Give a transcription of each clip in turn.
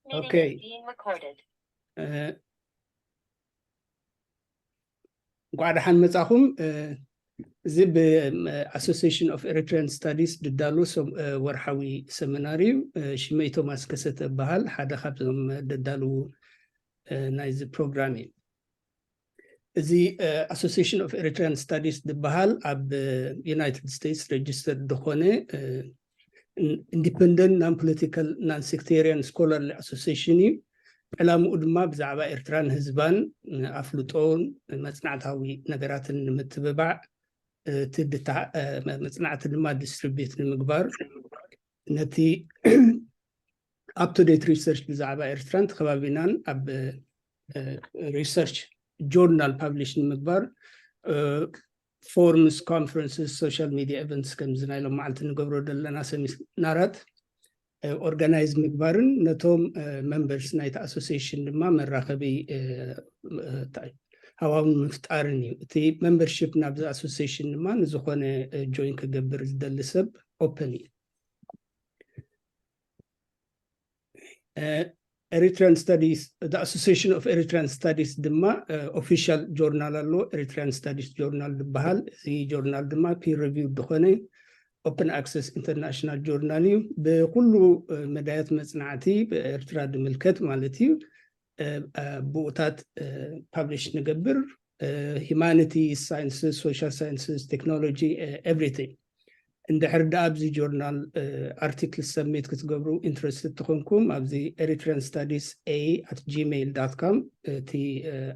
Okay. Being recorded. እንኳዕ ደሓን መጻኹም። እዚ ብ Association of Eritrean Studies ድዳሉ ወርሓዊ ሰሚናር እዩ። ሽመይ ቶማስ ከሰተ እበሃል፣ ሓደ ካብዞም ደዳልዉ ናይዚ ፕሮግራም እዩ። እዚ Association of Eritrean Studies ዝበሃል ኣብ ዩናይትድ ስቴትስ ሬጅስተር ዝኾነ independent non political non sectarian scholarly association እዩ። ዕላምኡ ድማ ብዛዕባ ኤርትራን ህዝባን ኣፍልጦን መጽናዕታዊ ነገራትን ንምትብባዕ፣ እቲ መጽናዕቲ ድማ ዲስትሪቢዩት ንምግባር፣ ነቲ up to date research ብዛዕባ ኤርትራን ተኸባቢናን ኣብ research journal publish ንምግባር፣ forums፣ conferences፣ social media events ከምዚ ናይ ሎም መዓልቲ ንገብሮ ዘለና ሰሚናራት ኦርጋናይዝ ምግባርን ነቶም members ናይቲ association ድማ መራኸቢ ሃዋውን ምፍጣርን እዩ። እቲ membership ናብዚ association ድማ ንዝኾነ join ክገብር ዝደሊ ሰብ open እዩ። Eritrean Studies፣ the Association of Eritrean Studies ድማ official journal ኣሎ፣ Eritrean Studies Journal ዝበሃል። እዚ journal ድማ peer reviewed ዝኾነ open access international journal እዩ። ብኩሉ መዳያት መጽናዕቲ ብኤርትራ ዝምልከት ማለት እዩ። ብኡታት publish ንገብር፣ humanities፣ sciences፣ social sciences፣ technology፣ everything። እንድሕር ደኣ ኣብዚ journal articles submit ክትገብሩ interested ትኾንኩም፣ ኣብዚ Eritrean Studies A at gmail dot com እቲ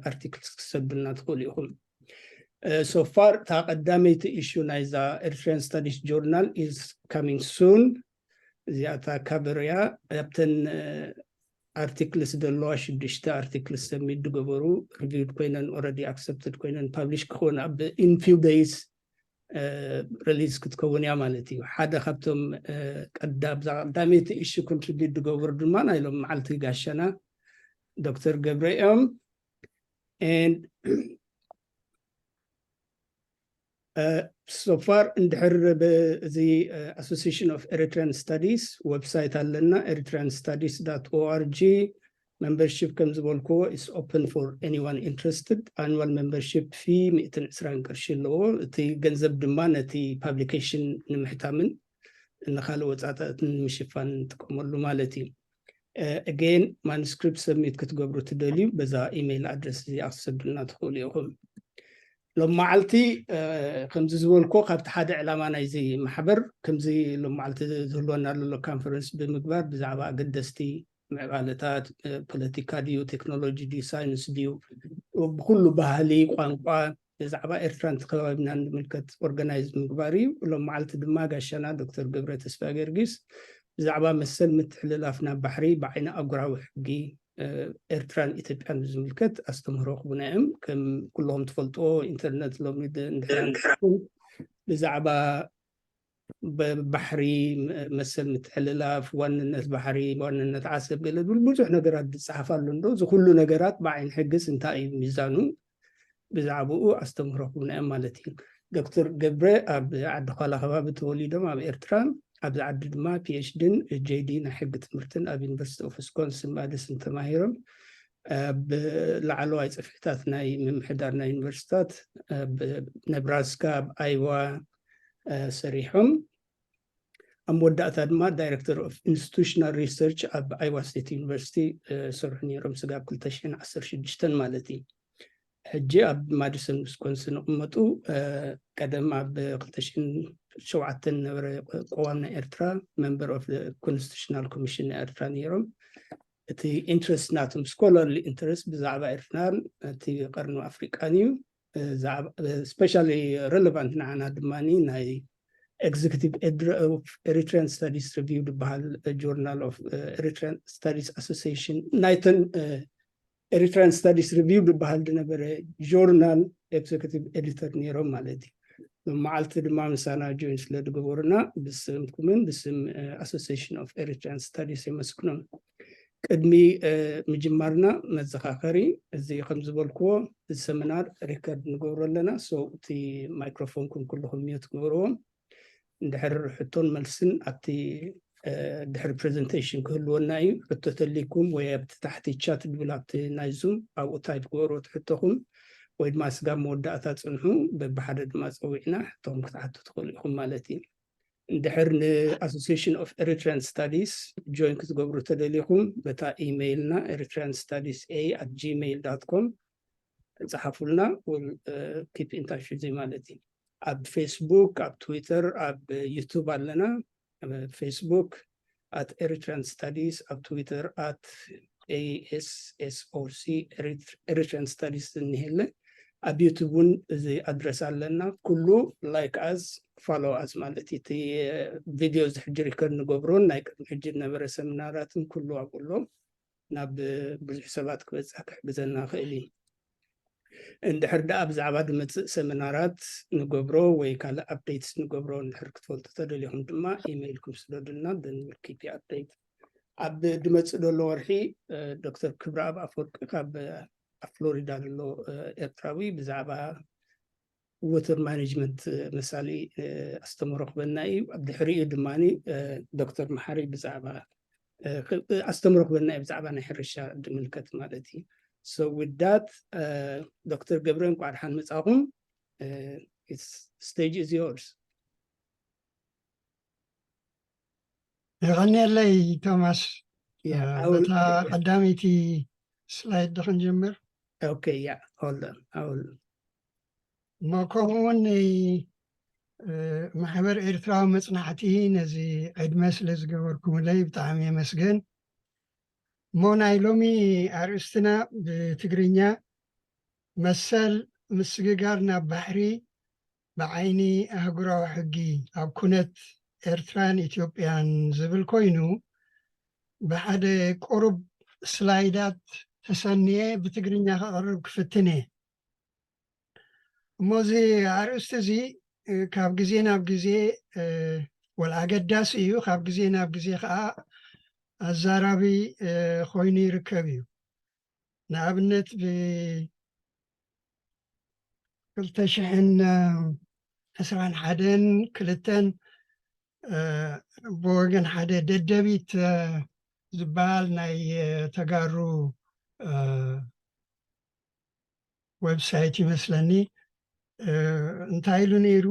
articles ክትሰዱልና ትኽእሉ ኢኹም። So far እታ ቀዳመይቲ issue ናይዛ Eritrean Studies Journal is coming soon። እዚኣታ cover እያ። ኣብተን articles ዘለዋ ሽዱሽተ articles submit ዝገበሩ reviewed ኮይነን already accepted ኮይነን publish ክኾን ኣብ in few days release ክትከውን እያ ማለት እዩ። ሓደ ካብቶም ቀዳም ቀዳመይቲ issue contribute ዝገበሩ ድማ ናይ ሎም መዓልቲ ጋሻና ዶክተር ገብረ እዮም። And so far እንድሕር እዚ Association of Eritrean Studies website ኣለና፣ eritrean studies dot org። Membership ከም ዝበልክዎ is open for anyone interested። Annual membership fee ሚእትን ዕስራን ቅርሺ ኣለዎ። እቲ ገንዘብ ድማ ነቲ publication ንምሕታምን ንኻልእ ወጻእታትን ንምሽፋን ንጥቀመሉ ማለት እዩ። Again manuscript submit ክትገብሩ ትደልዩ በዛ email address እዚኣ ክትሰዱልና ትኽእሉ ኢኹም። ሎም መዓልቲ ከምዚ ዝበልኮ ካብቲ ሓደ ዕላማ ናይዚ ማሕበር ከምዚ ሎም መዓልቲ ዝህልወና ዘሎ conference ብምግባር ብዛዕባ ኣገደስቲ ምዕባለታት፣ ፖለቲካ ድዩ፣ ቴክኖሎጂ ድዩ፣ ሳይንስ ድዩ፣ ብኩሉ ባህሊ፣ ቋንቋ፣ ብዛዕባ ኤርትራን ተኸባቢናን ዝምልከት organize ምግባር እዩ። ሎም መዓልቲ ድማ ጋሻና ዶክተር ገብረ ተስፋ ጊዮርጊስ ብዛዕባ መሰል ምትሕልላፍ ናብ ባሕሪ ብዓይኒ ኣጉራዊ ሕጊ ኤርትራን ኢትዮጵያን ዝምልከት ኣስተምህሮ ክቡና እዮም። ከም ኩልኹም ትፈልጥዎ ኢንተርነት ሎሚ እንድሕር ብዛዕባ ባሕሪ፣ መሰል ምትሕልላፍ፣ ዋንነት ባሕሪ፣ ዋንነት ዓሰብ ገለ ዝብል ብዙሕ ነገራት ዝፀሓፍ ኣሎ። እንዶ እዚ ኩሉ ነገራት ብዓይኒ ሕግስ እንታይ እዩ ሚዛኑ? ብዛዕባኡ ኣስተምህሮ ክቡና እዮም ማለት እዩ። ዶክተር ገብረ ኣብ ዓዲ ኳላ ከባቢ ተወሊዶም ኣብ ኤርትራ፣ ኣብዚ ዓዲ ድማ PhD ን JD ናይ ሕጊ ትምህርትን ኣብ ዩኒቨርሲቲ ኦፍ ዊስኮንስን ማዲሰን ተማሂሮም ኣብ ላዕለዋይ ጽፍሕታት ናይ ምምሕዳር ናይ ዩኒቨርሲታት ኣብ ነብራስካ፣ ኣብ ኣይዋ ሰሪሖም። ኣብ መወዳእታ ድማ Director of Institutional Research ኣብ ኣይዋ ስቴት ዩኒቨርሲቲ ሰርሑ ነይሮም፣ ስጋብ ክልተ ሽሕን ዓሰርተ ሽዱሽተን ማለት እዩ። ሕጂ ኣብ ማዲሰን ዊስኮንስን ይቕመጡ። ቀደም ኣብ ክልተ ሽሕን ሸውዓተን ነበረ ቅዋም ናይ ኤርትራ member of constitutional commission ናይ ኤርትራ ነይሮም። እቲ interest ናቶም scholarly interest ብዛዕባ ኤርትራን እቲ ቀርኒ ኣፍሪቃን እዩ። Especially relevant ንዓና ድማ ናይ Executive Editor of Eritrean Studies Review ዝበሃል Journal of Eritrean Studies Association ናይተን Eritrean Studies Review ዝበሃል ዝነበረ journal executive editor ነይሮም ማለት እዩ። መዓልቲ ድማ ምሳና join ስለ ዝገበሩና ብስምኩምን ብስም Association of Eritrean Studies የመስግኖም። ቅድሚ ምጅማርና መዘኻኸሪ፣ እዚ ከም ዝበልክዎ እዚ ሰሚናር ሪከርድ ንገብሮ ኣለና። So እቲ ማይክሮፎንኩም ኩልኹም ሚዩት ግበርዎም። እንድሕር ሕቶን መልስን ኣብቲ ድሕሪ ፕሬዘንቴሽን ክህልወና እዩ። ሕቶ ተሊኩም ወይ ኣብቲ ታሕቲ ቻት ድብል ኣብቲ ናይ ዙም ኣብኡ ታይፕ ግበሩ ትሕቶኹም፣ ወይ ድማ ስጋብ መወዳእታ ጽንሑ፣ በብሓደ ድማ ጸዊዕና ሕቶኹም ክትሓቱ ትኽእሉ ኢኹም ማለት እዩ። እንድሕር ን Association of Eritrean Studies ጆይን ክትገብሩ ተደሊኹም፣ በታ ኢሜይልና ኤሪትሪያን ስታዲስ ኤ ኣት ጂሜይል ዳት ኮም ጸሓፉልና። ኪፕ ኢንታች እዚ ማለት እዩ። ኣብ ፌስቡክ፣ ኣብ ትዊተር፣ ኣብ ዩቱብ ኣለና። ፌስቡክ ኣት ኤሪትሪያን ስታዲስ፣ ኣብ ትዊተር ኣት ኤስኤስኦሲ ኤሪትሪያን ስታዲስ እኒሄለ። ኣብ ዩቱብ እውን እዚ ኣድረስ ኣለና። ኩሉ ላይክ ኣዝ፣ ፎሎ ኣዝ ማለት እዩ። እቲ ቪድዮ እዚ ሕጂ ሪከርድ ንገብሮን ናይ ቅድሚ ሕጂ ዝነበረ ሰሚናራትን ኩሉ ኣብኡ ኣሎ። ናብ ብዙሕ ሰባት ክበጽሕ ክሕግዘና ይኽእል እዩ። እንድሕር ደኣ ብዛዕባ ዝመጽእ ሰሚናራት ንገብሮ ወይ ካልእ ኣፕዴትስ ንገብሮ እንድሕር ክትፈልጡ ተደሊኹም ድማ ኢሜይልኩም ስደዱልና። Then we'll keep you update። ኣብ ዝመጽእ ዘሎ ወርሒ ዶክተር ክብረኣብ ኣፈወርቂ ካብ ኣብ ፍሎሪዳ ዘሎ ኤርትራዊ ብዛዕባ ወተር ማኔጅመንት መሳሊ ኣስተምህሮ ክበና እዩ። ኣብ ድሕሪኡ ድማ ዶክተር መሓሪ ብዛዕባ ኣስተምህሮ ክበና እዩ፣ ብዛዕባ ናይ ሕርሻ ዝምልከት ማለት እዩ። So with that, ዶክተር ገብረ፣ እንኳዕ ደሓን መጻኹም። Stage is yours። የቐንየለይ ቶማስ። በታ ቀዳመይቲ ስላይድ ዶ ክንጅምር? Okay, yeah, hold on. I will እሞ ከምኡ እውን ማሕበር ኤርትራዊ መፅናዕቲ ነዚ ዕድመ ስለ ዝገበርኩምለይ ብጣዕሚ የመስግን። እሞ ናይ ሎሚ ኣርእስትና ብትግርኛ መሰል ምስግጋር ናብ ባሕሪ ብዓይኒ ኣህጉራዊ ሕጊ ኣብ ኩነት ኤርትራን ኢትዮጵያን ዝብል ኮይኑ፣ ብሓደ ቁሩብ ስላይዳት ተሰንየ ብትግርኛ ከቕርብ ክፍትን እየ። እሞ እዚ ኣርእስቲ እዚ ካብ ግዜ ናብ ግዜ ወላ ኣገዳሲ እዩ፣ ካብ ግዜ ናብ ግዜ ከዓ ኣዛራቢ ኮይኑ ይርከብ እዩ። ንኣብነት ብ ክልተ ሽሕን ዕስራን ሓደን ክልተን ብወገን ሓደ ደደቢት ዝበሃል ናይ ተጋሩ ዌብሳይት ይመስለኒ እንታይ ኢሉ ነይሩ፣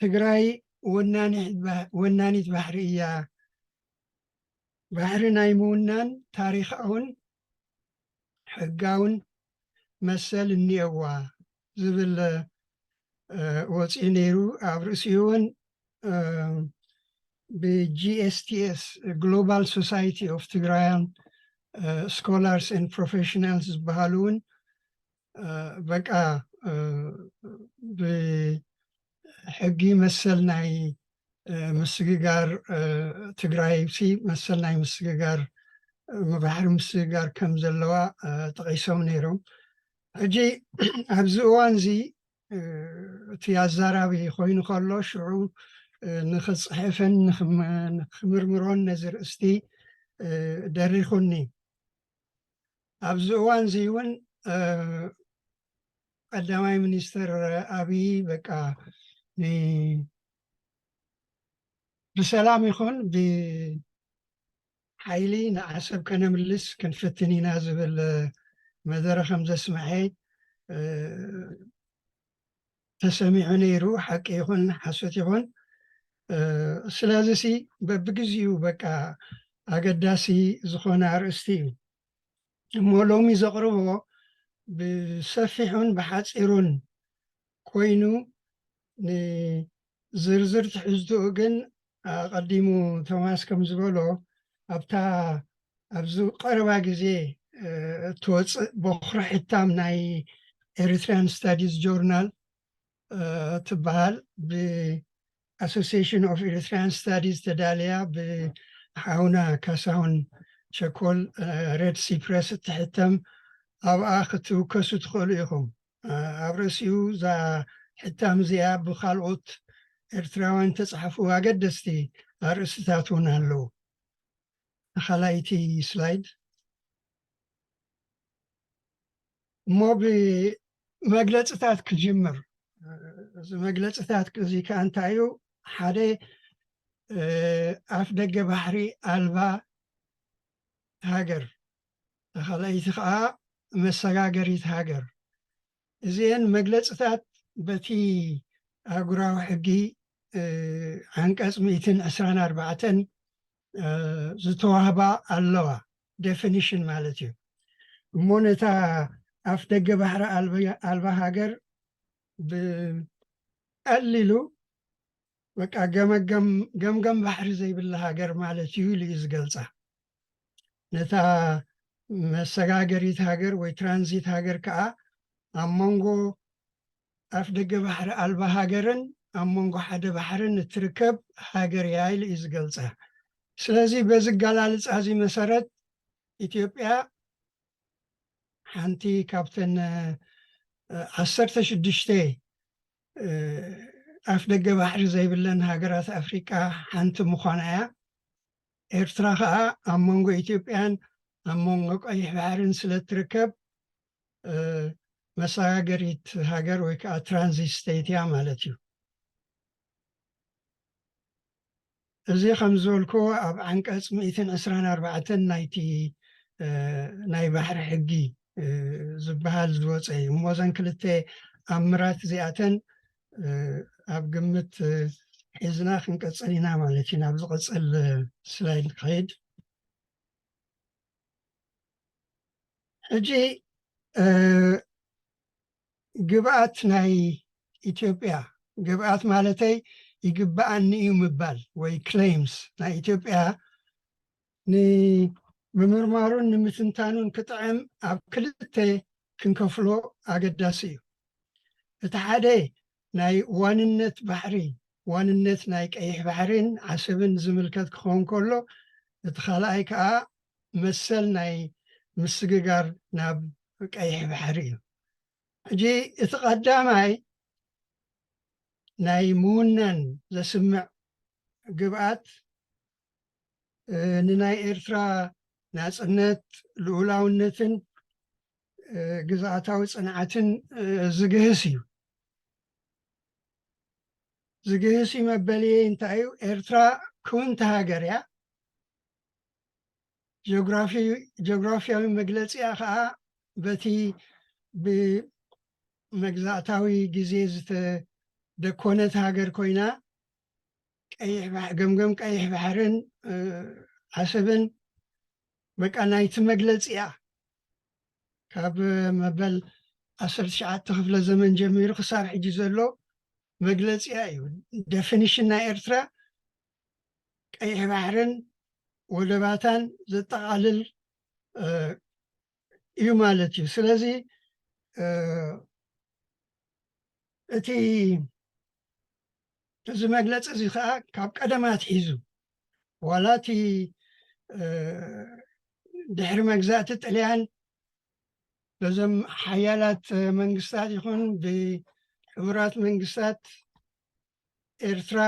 ትግራይ ወናኒት ባሕሪ እያ፣ ባሕሪ ናይ ምውናን ታሪኻውን ሕጋውን መሰል እኒኦዋ ዝብል ወፂኡ ነይሩ። ኣብ ርእሲኡ እውን ብ G S T S፣ Global Society of Tigrayan Scholars and Professionals ዝበሃሉ እውን በቃ ብሕጊ መሰል ናይ ምስግጋር ትግራይ ሲ መሰል ናይ ምስግጋር ምባሕሪ ምስግጋር ከም ዘለዋ ጠቂሶም ነይሮም። ሕጂ ኣብዚ እዋን እዚ እቲ ኣዛራቢ ኮይኑ ከሎ ሽዑ ንክፅሕፍን ንክምርምሮን ነዚ ርእስቲ ደሪኹኒ። ኣብዚ እዋን እዚ እውን ቀዳማይ ሚኒስትር ኣብይ በቃ ብሰላም ይኹን ብሓይሊ ንዓሰብ ከነምልስ ክንፍትን ኢና ዝብል መደረ ከም ዘስምዐ ተሰሚዑ ነይሩ። ሓቂ ይኹን ሓሶት ይኹን፣ ስለዚ ሲ በብግዚኡ በቃ ኣገዳሲ ዝኾነ ኣርእስቲ እዩ። እሞ ሎሚ ዘቕርቦ ብሰፊሑን ብሓፂሩን ኮይኑ፣ ንዝርዝር ትሕዝትኡ ግን ኣቐዲሙ ቶማስ ከም ዝበሎ ኣብታ ኣብዚ ቀረባ ግዜ እትወፅእ በኹሪ ሕታም ናይ ኤሪትሪያን ስታዲስ ጆርናል ትበሃል ብ Association of Eritrean Studies ተዳልያ ብሓውና ካሳሁን ቸኮል ሬድ ሲ ፕረስ እትሕተም ኣብኣ ክትውከሱ ትኽእሉ ኢኹም። ኣብ ርእሲኡ እዛ ሕታም እዚኣ ብካልኦት ኤርትራውያን ተጻሕፉ ኣገደስቲ ኣርእስትታት እውን ኣለዉ። ንኻላይቲ ስላይድ። እሞ ብመግለፅታት ክጅምር። እዚ መግለፅታት እዚ ከዓ እንታይ እዩ? ሓደ ኣፍ ደገ ባሕሪ ኣልባ ሃገር፣ ካልኣይቲ ከዓ መሰጋገሪት ሃገር። እዚአን መግለፅታት በቲ ኣህጉራዊ ሕጊ ዓንቀፅ ሚእትን ዕስራን ኣርባዕተን ዝተዋህባ ኣለዋ፣ ዴፊኒሽን ማለት እዩ። እሞ ነታ ኣፍ ደገ ባሕሪ ኣልባ ሃገር ብቀሊሉ በቃ ገመገም ባሕሪ ዘይብላ ሃገር ማለት እዩ ኢሉ እዩ ዝገልፃ። ነታ መሰጋገሪት ሃገር ወይ ትራንዚት ሃገር ከዓ ኣብ መንጎ ኣፍ ደገ ባሕሪ ኣልባ ሃገርን ኣብ መንጎ ሓደ ባሕርን እትርከብ ሃገር እያ ኢሉ እዩ ዝገልፃ። ስለዚ በዚ ኣገላልፃ እዚ መሰረት ኢትዮጵያ ሓንቲ ካብተን ዓሰርተ ሽዱሽተ ኣፍ ደገ ባሕሪ ዘይብለን ሃገራት ኣፍሪቃ ሓንቲ ምዃና እያ። ኤርትራ ከዓ ኣብ መንጎ ኢትዮጵያን ኣብ መንጎ ቀይሕ ባሕርን ስለ እትርከብ መሰጋገሪት ሃገር ወይ ከዓ ትራንዚት ስቴት እያ ማለት እዩ። እዚ ከም ዝበልኩዎ ኣብ ዓንቀፅ ሚእትን ዕስራን ኣርባዕተን ናይቲ ናይ ባሕሪ ሕጊ ዝበሃል ዝወፀ እዩ። እሞ እዘን ክልተ ኣምራት እዚኣተን ኣብ ግምት ሒዝና ክንቀፅል ኢና ማለት እዩ። ናብ ዝቐፅል ስላይድ ንኸይድ። ሕጂ ግብኣት ናይ ኢትዮጵያ፣ ግብኣት ማለተይ ይግብኣኒ እዩ ምባል ወይ ክሌምስ ናይ ኢትዮጵያ ንምምርማሩን ንምትንታኑን ክጥዕም ኣብ ክልተ ክንከፍሎ ኣገዳሲ እዩ። እቲ ሓደ ናይ ዋንነት ባሕሪ፣ ዋንነት ናይ ቀይሕ ባሕሪን ዓሰብን ዝምልከት ክኸውን ከሎ፣ እቲ ካልኣይ ከዓ መሰል ናይ ምስግጋር ናብ ቀይሕ ባሕሪ እዩ። ሕጂ እቲ ቀዳማይ ናይ ምውናን ዘስምዕ ግብኣት ንናይ ኤርትራ ናጽነት፣ ልኡላውነትን ግዝኣታዊ ጽንዓትን ዝግህስ እዩ። ዝግህስ እዩ መበልየይ እንታይ እዩ? ኤርትራ ክውንቲ ሃገር እያ። ጂኦግራፊያዊ መግለፂኣ ከዓ በቲ ብመግዛእታዊ ግዜ ዝተደኮነት ሃገር ኮይና፣ ቀይሕ ገምገም ቀይሕ ባሕርን ዓሰብን በቃ ናይቲ መግለፂኣ፣ ካብ መበል ዓሰርተ ትሽዓተ ክፍለ ዘመን ጀሚሩ ክሳብ ሕጂ ዘሎ መግለፂኣ እዩ። ዴፊኒሽን ናይ ኤርትራ ቀይሕ ባሕርን ወደባታን ዘጠቓልል እዩ ማለት እዩ። ስለዚ እቲ እዚ መግለፂ እዚ ከዓ ካብ ቀደም ኣትሒዙ፣ ዋላ እቲ ድሕሪ መግዛእቲ ጥልያን በዞም ሓያላት መንግስታት ይኹን ብሕቡራት መንግስታት ኤርትራ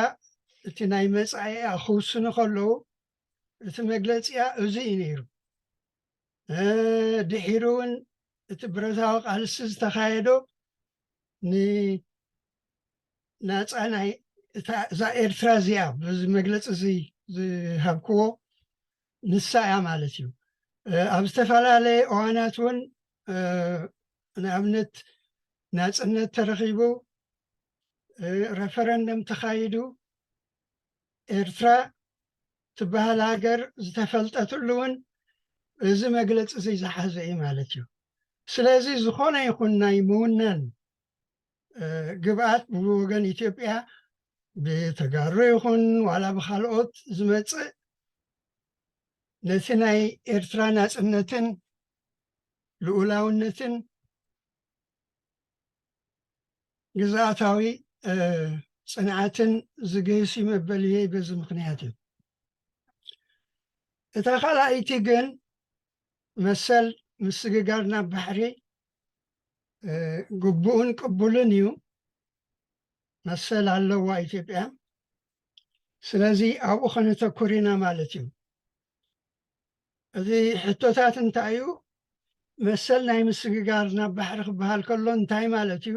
እቲ ናይ መጻኢኣ ክውስኑ ከለዉ፣ እቲ መግለጺኣ እዚ እዩ ነይሩ። ድሒሩ እውን እቲ ብረታዊ ቃልሲ ዝተኻየዶ ንናጻ ናይ እዛ ኤርትራ እዚኣ፣ በዚ መግለጺ እዚ ዝሃብክዎ ንሳ እያ ማለት እዩ። ኣብ ዝተፈላለየ እዋናት እውን ንኣብነት ናጽነት ተረኺቡ፣ ረፈረንደም ተኻይዱ፣ ኤርትራ ትበሃል ሃገር ዝተፈልጠትሉ እውን እዚ መግለፂ እዚ ዝሓዘ እዩ ማለት እዩ። ስለዚ ዝኾነ ይኹን ናይ ምውናን ግብኣት ብወገን ኢትዮጵያ ብተጋሩ ይኹን ዋላ ብካልኦት ዝመፅእ ነቲ ናይ ኤርትራ ናፅነትን ልኡላውነትን ግዝኣታዊ ጽንዓትን ዝግህስ እዩ መበልየይ በዚ ምኽንያት እዩ። እታ ካልኣይቲ ግን መሰል ምስግጋር ናብ ባሕሪ ግቡእን ቅቡልን እዩ። መሰል ኣለዋ ኢትዮጵያ። ስለዚ ኣብኡ ከነተኩር ኢና ማለት እዩ። እዚ ሕቶታት እንታይ እዩ? መሰል ናይ ምስግጋር ናብ ባሕሪ ክበሃል ከሎ እንታይ ማለት እዩ?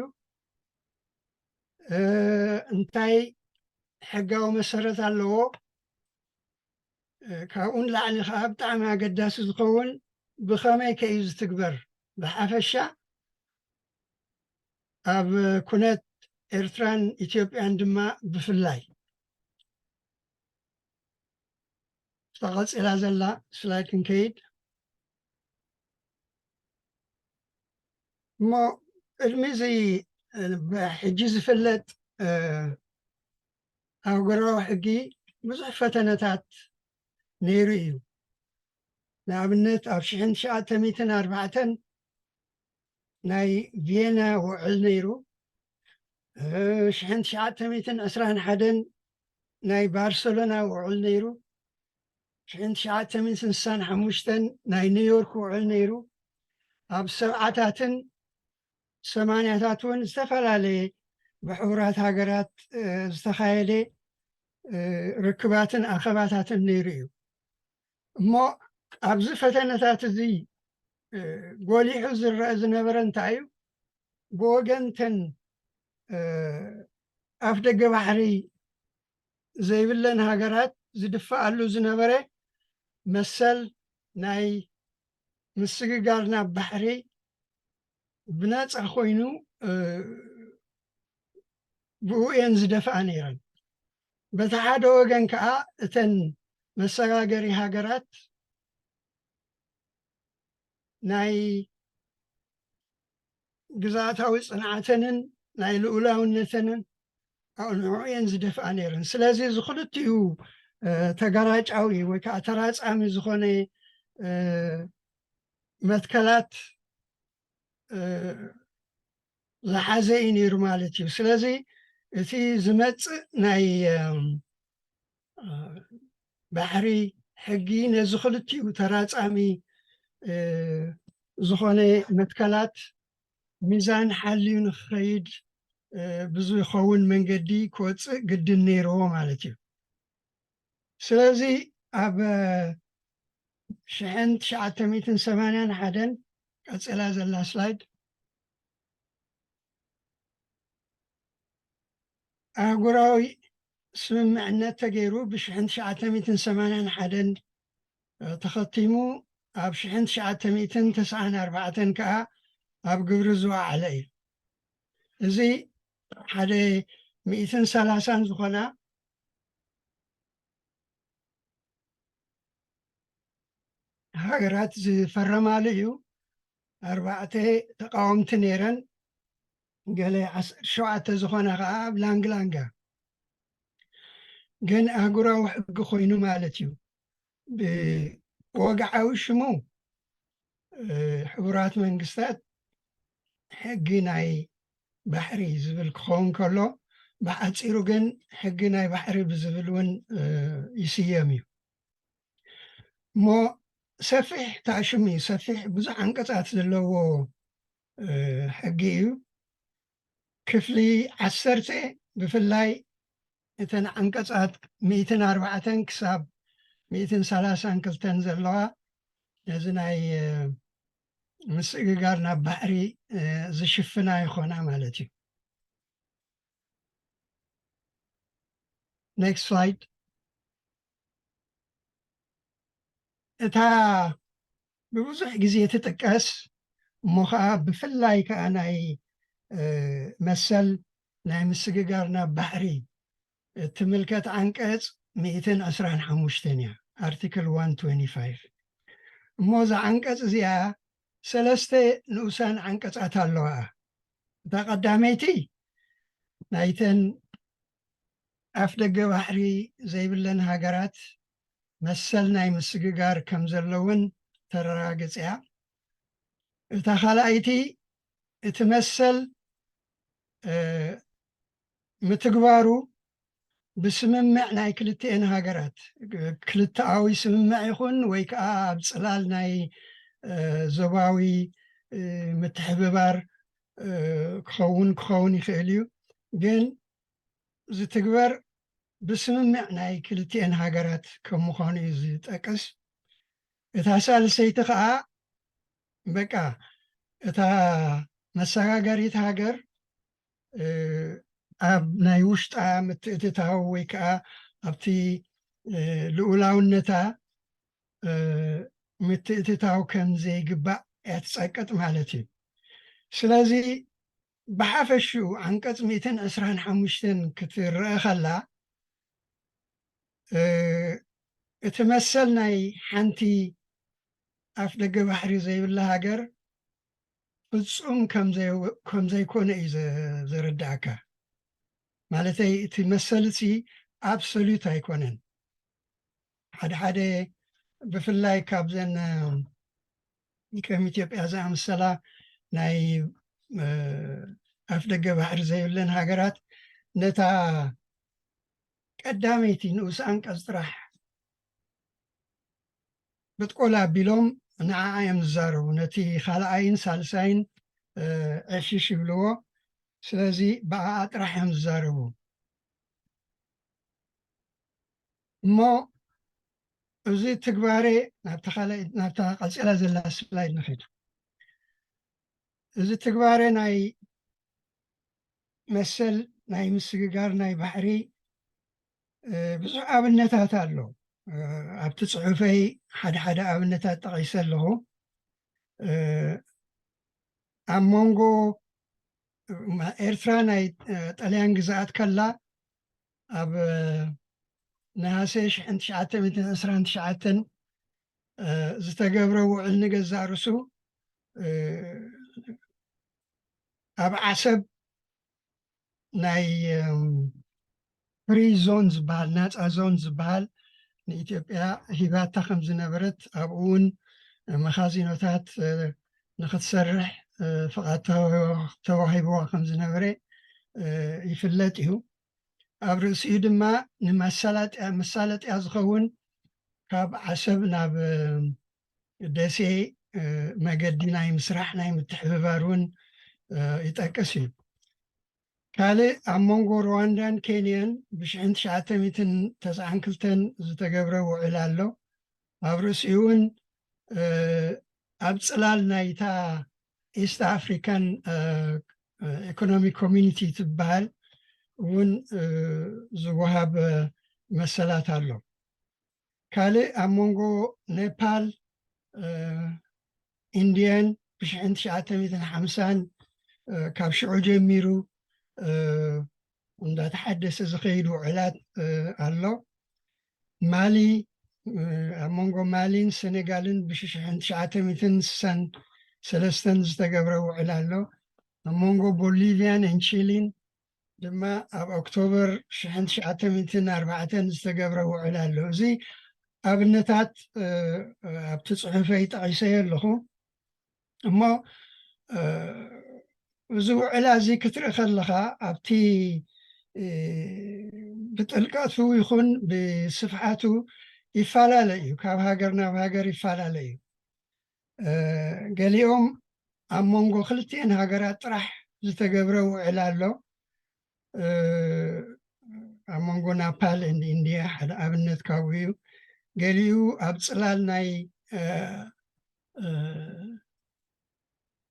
እንታይ ሕጋዊ መሰረት ኣለዎ? ካብኡ ንላዕሊ ከዓ ብጣዕሚ ኣገዳሲ ዝኸውን ብኸመይ ከዩ ዝትግበር ብሓፈሻ ኣብ ኩነት ኤርትራን ኢትዮጵያን ድማ ብፍላይ። ተቐፂላ ዘላ ስላይድ ክንከይድ። እሞ ቅድሚ እዚ ብሕጂ ዝፍለጥ ኣህጉራዊ ሕጊ ብዙሕ ፈተነታት ነይሩ እዩ። ንኣብነት ኣብ ሽሕን ትሽዓተ ሚእትን ኣርባዕተን ናይ ቪየና ውዕል ነይሩ። ሽሕን ትሽዓተ ሚእትን ዕስራን ሓደን ናይ ባርሰሎና ውዕል ነይሩ። ሽሕን ትሽዓተ ሚእትን ስሳን ሓሙሽተን ናይ ኒውዮርክ ውዕል ነይሩ። ኣብ ሰብዓታትን ሰማንያታት እውን ዝተፈላለየ ብሕቡራት ሃገራት ዝተኻየደ ርክባትን ኣኸባታትን ነይሩ እዩ። እሞ ኣብዚ ፈተነታት እዚ ጎሊሑ ዝረአ ዝነበረ እንታይ እዩ? ብወገንተን ኣፍ ደገ ባሕሪ ዘይብለን ሃገራት ዝድፈኣሉ ዝነበረ መሰል ናይ ምስግጋር ናብ ባሕሪ ብነፃ ኮይኑ ብኡ እየን ዝደፍኣ ነይረን። በቲ ሓደ ወገን ከዓ እተን መሰጋገሪ ሃገራት ናይ ግዝኣታዊ ፅንዓተንን ናይ ልኡላውነተንን ንዑ እየን ዝደፍኣ ነይረን። ስለዚ እዚ ክልቲኡ ተገራጫዊ ወይ ከዓ ተራፃሚ ዝኾነ መትከላት ዝሓዘ እዩ ነይሩ ማለት እዩ። ስለዚ እቲ ዝመፅእ ናይ ባሕሪ ሕጊ ነዚ ክልቲኡ ተራፃሚ ዝኾነ መትከላት ሚዛን ሓልዩ ንክኸይድ ብዝኸውን መንገዲ ክወፅእ ግድን ነይርዎ ማለት እዩ። ስለዚ ኣብ ሽሕን ትሽዓተ ሚእትን ሰማንያን ሓደን ቀፂላ ዘላ ስላይድ ኣህጉራዊ ስምምዕነት ተገይሩ ብሽሕን ትሽዓተ ሚእትን ሰማንያን ሓደን ተኸቲሙ ኣብ ሽሕን ትሽዓተ ሚእትን ተስዓን ኣርባዕተን ከዓ ኣብ ግብሪ ዝወዓለ እዩ። እዚ ሓደ ሚእትን ሰላሳን ዝኾና ሃገራት ዝፈረማሉ እዩ። ኣርባዕተ ተቃወምቲ ነይረን፣ ገለ ዓሰርተ ሸውዓተ ዝኾና ከዓ ኣብ ላንግላንጋ። ግን ኣህጉራዊ ሕጊ ኮይኑ ማለት እዩ። ብወግዓዊ ሽሙ ሕቡራት መንግስታት ሕጊ ናይ ባሕሪ ዝብል ክኸውን ከሎ፣ ብሓፂሩ ግን ሕጊ ናይ ባሕሪ ብዝብል እውን ይስየም እዩ። እሞ ሰፊሕ ታሽም እዩ፣ ሰፊሕ ብዙሕ ዓንቀፃት ዘለዎ ሕጊ እዩ። ክፍሊ ዓሰርተ ብፍላይ እተን ዓንቀፃት ሚእትን ኣርባዕተን ክሳብ ሚእትን ሰላሳን ክልተን ዘለዋ ነዚ ናይ ምስግጋር ናብ ባሕሪ ዝሽፍና ይኾና ማለት እዩ። ኔክስት ስላይድ። እታ ብብዙሕ ግዜ ትጥቀስ እሞ ከዓ ብፍላይ ከዓ ናይ መሰል ናይ ምስግጋር ናብ ባሕሪ እትምልከት ዓንቀፅ ሚእትን ዕስራን ሓሙሽተን እያ፣ ኣርቲክል ዋን ትወንቲ ፋይቭ። እሞ እዛ ዓንቀፅ እዚኣ ሰለስተ ንኡሳን ዓንቀፃት ኣለዋ። እታ ቀዳመይቲ ናይተን ኣፍ ደገ ባሕሪ ዘይብለን ሃገራት መሰል ናይ ምስግጋር ከም ዘለውን ተረጋግፅ እያ። እታ ካልኣይቲ እቲ መሰል ምትግባሩ ብስምምዕ ናይ ክልቲኤን ሃገራት፣ ክልተኣዊ ስምምዕ ይኹን ወይ ከዓ ኣብ ፅላል ናይ ዞባዊ ምትሕብባር ክኸውን ክኸውን ይኽእል እዩ። ግን ዝትግበር ብስምምዕ ናይ ክልቲኤን ሃገራት ከም ምዃኑ እዩ ዝጠቅስ። እታ ሳልሰይቲ ከዓ በቃ እታ መሰጋገሪት ሃገር ኣብ ናይ ውሽጣ ምትእትታው ወይ ከዓ ኣብቲ ልኡላውነታ ምትእትታው ከም ዘይግባእ እያ ትጸቅጥ ማለት እዩ። ስለዚ ብሓፈሽኡ ዓንቀጽ ሚእትን ዕስራን ሓሙሽተን ክትረአ ከላ እቲ መሰል ናይ ሓንቲ ኣፍ ደገ ባሕሪ ዘይብላ ሃገር ፍጹም ከም ዘይኮነ እዩ ዘረዳእካ። ማለተይ እቲ መሰል ሲ ኣብሶሉት ኣይኮነን። ሓደ ሓደ ብፍላይ ካብዘን ከም ኢትዮጵያ ዝኣመሰላ ናይ ኣፍ ደገ ባሕሪ ዘይብለን ሃገራት ነታ ቀዳመይቲ ንኡስ ኣንቀጽ ጥራሕ ብጥቆላ ኣቢሎም ንዓኣ እዮም ዝዛረቡ። ነቲ ካልኣይን ሳልሳይን ዕሽሽ ይብልዎ። ስለዚ ብኣኣ ጥራሕ እዮም ዝዛረቡ። እሞ እዚ ትግባሬ ናብታ ቀፂላ ዘላ ስላይድ ንኸይድ። እዚ ትግባሬ ናይ መሰል ናይ ምስግጋር ናይ ባሕሪ ብዙሕ ኣብነታት ኣሎ። ኣብቲ ፅሑፈይ ሓደ ሓደ ኣብነታት ጠቒሰ ኣለኹ። ኣብ መንጎ ኤርትራ ናይ ጠልያን ግዝኣት ከላ ኣብ ነሃሰ ሽሕን ትሽዓተ ሚእትን ዕስራን ትሽዓተን ዝተገብረ ውዕል ንገዛእ ርእሱ ኣብ ዓሰብ ናይ ፍሪ ዞን ዝበሃል ናፃ ዞን ዝበሃል ንኢትዮጵያ ሂባታ ከም ዝነበረት ኣብኡ እውን መኻዚኖታት ንክትሰርሕ ፍቓድ ተዋሂብዋ ከም ዝነበረ ይፍለጥ እዩ። ኣብ ርእሲኡ ድማ ንመሳለጥያ መሳለጥያ ዝኸውን ካብ ዓሰብ ናብ ደሴ መገዲ ናይ ምስራሕ ናይ ምትሕብባር እውን ይጠቅስ እዩ። ካልእ ኣብ መንጎ ሩዋንዳን ኬንያን ብሽሕን ትሽዓተ ሚእትን ተስዓን ክልተን ዝተገብረ ውዕል ኣሎ። ኣብ ርእሲኡ እውን ኣብ ፅላል ናይታ ኢስት ኣፍሪካን ኢኮኖሚክ ኮሚኒቲ ትበሃል እውን ዝወሃብ መሰላት ኣሎ። ካልእ ኣብ መንጎ ኔፓል ኢንድያን ብሽሕን ትሽዓተ ሚእትን ሓምሳን ካብ ሽዑ ጀሚሩ እንዳተሓደሰ ዝኸይድ ውዕላት ኣሎ። ማሊ ኣብ መንጎ ማሊን ሴኔጋልን ብሽሽሕን ትሽዓተ ሚእትን ስሳን ሰለስተን ዝተገብረ ውዕል ኣሎ። ኣብ መንጎ ቦሊቪያን ን ቺሊን ድማ ኣብ ኦክቶበር ሽሕን ትሽዓተ ሚእትን ኣርባዕተን ዝተገብረ ውዕል ኣሎ። እዚ ኣብነታት ኣብቲ ፅሑፈይ ጠቒሰዮ ኣለኹ። እሞ እዚ ውዕላ እዚ ክትርኢ ከለኻ ኣብቲ ብጥልቀቱ ይኹን ብስፍሓቱ ይፈላለ እዩ። ካብ ሃገር ናብ ሃገር ይፈላለ እዩ። ገሊኦም ኣብ መንጎ ክልቲኤን ሃገራት ጥራሕ ዝተገብረ ውዕል ኣሎ። ኣብ መንጎ ናፓል ን ኢንድያ ሓደ ኣብነት ካብኡ እዩ። ገሊኡ ኣብ ፅላል ናይ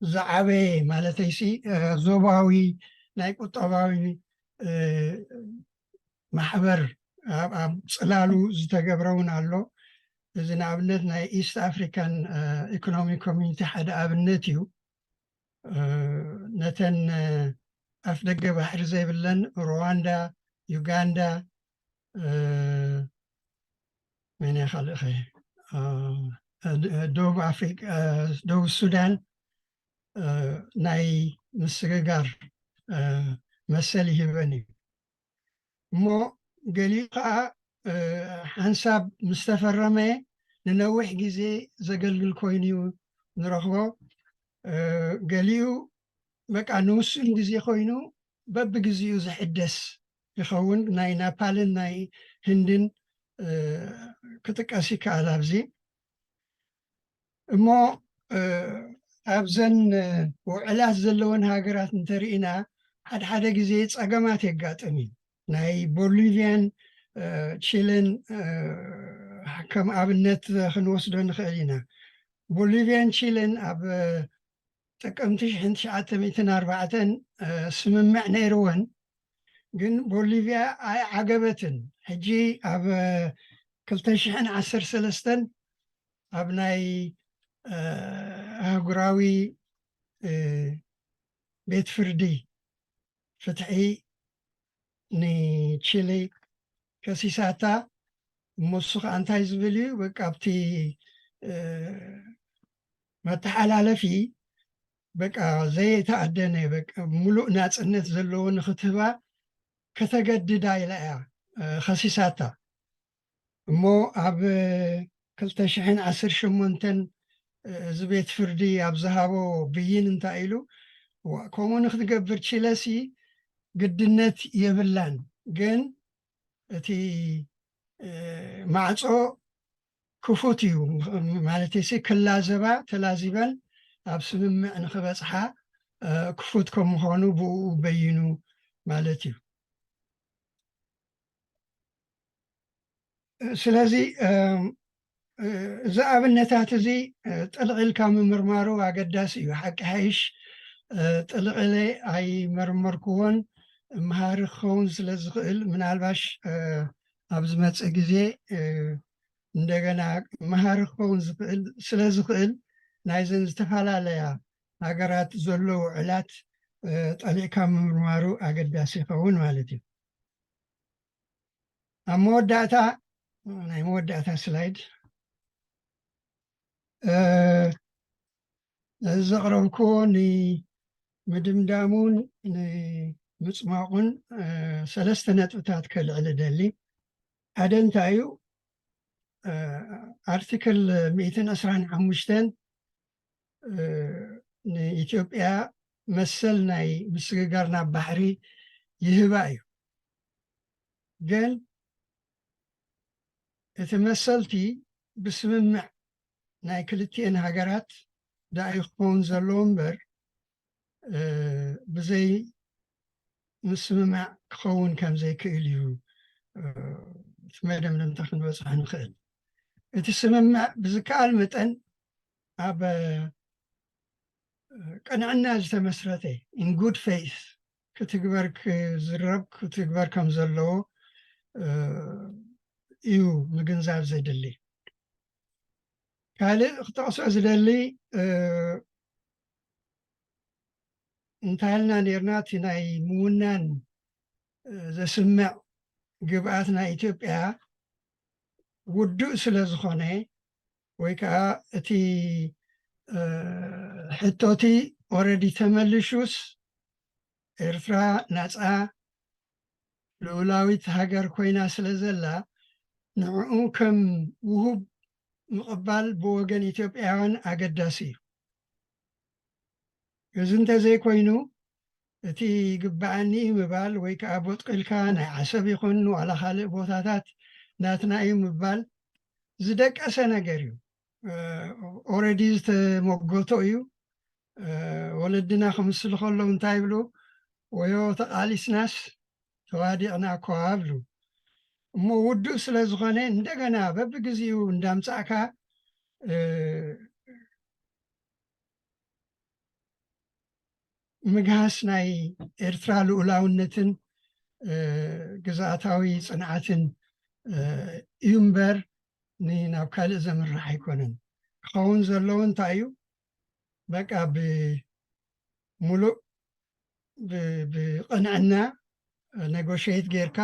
ዝዓበየ ማለተይሲ ዞባዊ ናይ ቁጠባዊ ማሕበር ኣብ ፅላሉ ዝተገብረ እውን ኣሎ። እዚ ንኣብነት ናይ ኢስት ኣፍሪካን ኢኮኖሚክ ኮሚኒቲ ሓደ ኣብነት እዩ። ነተን ኣፍ ደገ ባሕሪ ዘይብለን ሩዋንዳ፣ ዩጋንዳ፣ መን ካልእኸ ደቡብ ኣፍሪቃ፣ ደቡብ ሱዳን ናይ ምስግጋር መሰል ይህበን እዩ። እሞ ገሊኡ ከዓ ሓንሳብ ምስ ተፈረመ ንነዊሕ ግዜ ዘገልግል ኮይኑ እዩ ንረኽቦ። ገሊኡ በቃ ንውሱን ግዜ ኮይኑ በብግዜኡ ዝሕደስ ይኸውን። ናይ ናፓልን ናይ ህንድን ክጥቀስ ይከኣል ኣብዚ። እሞ ኣብዘን ውዕላት ዘለወን ሃገራት እንተርኢና ሓደ ሓደ ግዜ ፀገማት የጋጥም እዩ። ናይ ቦሊቪያን ቺለን ከም ኣብነት ክንወስዶ ንኽእል ኢና። ቦሊቪያን ቺለን ኣብ ጥቅምቲ ሽሕን ትሽዓተ ሚእትን ኣርባዕተን ስምምዕ ነይርወን፣ ግን ቦሊቪያ ኣይዓገበትን። ሕጂ ኣብ ክልተ ሽሕን ዓሰርተ ሰለስተን ኣብ ናይ ኣህጉራዊ ቤት ፍርዲ ፍትሒ ንቺሊ ከሲሳታ። እሞ እሱ ከዓ እንታይ ዝብል እዩ? በቃ ኣብቲ መተሓላለፊ በቃ ዘይተኣደነ በቃ ሙሉእ ናፅነት ዘለዎ ንክትህባ ከተገድዳ ኢላ እያ ከሲሳታ። እሞ ኣብ ክልተ ሽሕን ዓሰርተ ሸሞንተን እዚ ቤት ፍርዲ ኣብ ዝሃቦ ብይን እንታይ ኢሉ? ከምኡ ንክትገብር ቺለሲ ግድነት የብላን፣ ግን እቲ ማዕፆ ክፉት እዩ ማለት ሲ ክላዘባ ተላዚበን ኣብ ስምምዕ ንክበፅሓ ክፉት ከም ምዃኑ ብኡ በይኑ ማለት እዩ። ስለዚ እዚ ኣብነታት እዚ ጥልቕ ኢልካ ምምርማሩ ኣገዳሲ እዩ። ሓቂ ሓይሽ ጥልቕ ኢለ ኣይመርመርክዎን፣ መሃሪ ክኸውን ስለ ዝኽእል ምናልባሽ ኣብ ዝመፅእ ግዜ እንደገና መሃሪ ክኸውን ዝኽእል ስለ ዝኽእል ናይዘን ዝተፈላለያ ሃገራት ዘሎ ውዕላት ጠሊዕካ ምምርማሩ ኣገዳሲ ይኸውን ማለት እዩ። ኣብ መወዳእታ ናይ መወዳእታ ስላይድ ነዚ ዘቕረብክዎ ንምድምዳሙን ንምፅማቑን ሰለስተ ነጥብታት ከልዕል እደሊ። ሓደ እንታይ እዩ? ኣርቲክል ሚእትን ዕስራን ሓሙሽተን ንኢትዮጵያ መሰል ናይ ምስግጋር ናብ ባሕሪ ይህባ እዩ። ግን እቲ መሰልቲ ብስምምዕ ናይ ክልቲኤን ሃገራት ደኣ እዩ ክኸውን ዘለዎ እምበር ብዘይ ምስምማዕ ክኸውን ከም ዘይክእል እዩ እቲ መደምደምታ ክንበፅሖ ንኽእል። እቲ ስምምዕ ብዝከኣል መጠን ኣብ ቅንዕና ዝተመስረተ in good faith ክትግበር ክዝረብ ክትግበር ከም ዘለዎ እዩ ምግንዛብ ዘድሊ። ካልእ ክጠቕሶ ዝደሊ እንታይ ኢልና ነርና እቲ ናይ ምውናን ዘስምዕ ግብኣት ናይ ኢትዮጵያ ውዱእ ስለ ዝኾነ ወይ ከዓ እቲ ሕቶቲ already ተመልሹስ ኤርትራ ናፃ ልኡላዊት ሃገር ኮይና ስለ ዘላ ንዕኡ ከም ውሁብ ምቕባል ብወገን ኢትዮጵያውያን ኣገዳሲ እዩ። እዚ እንተዘይኮይኑ እቲ ይግበኣኒ እዩ ምባል ወይ ከዓ ቦጥቂልካ ናይ ዓሰብ ይኹን ዋላ ካልእ ቦታታት ናትና እዩ ምባል ዝደቀሰ ነገር እዩ። already ዝተሞገቶ እዩ። ወለድና ክምስሉ ከለዉ እንታይ ይብሉ? ወዮ ተቓሊስናስ ተዋዲቕና እኮ ኣብሉ። እሞ ውዱእ ስለ ዝኾነ እንደገና በብግዜኡ እንዳምጻእካ ምግሃስ ናይ ኤርትራ ልኡላውነትን ግዝኣታዊ ፅንዓትን እዩ እምበር ናብ ካልእ ዘምርሕ ኣይኮነን። ክኸውን ዘለዎ እንታይ እዩ? በቃ ብሙሉእ ብቅንዕና negotiate ጌርካ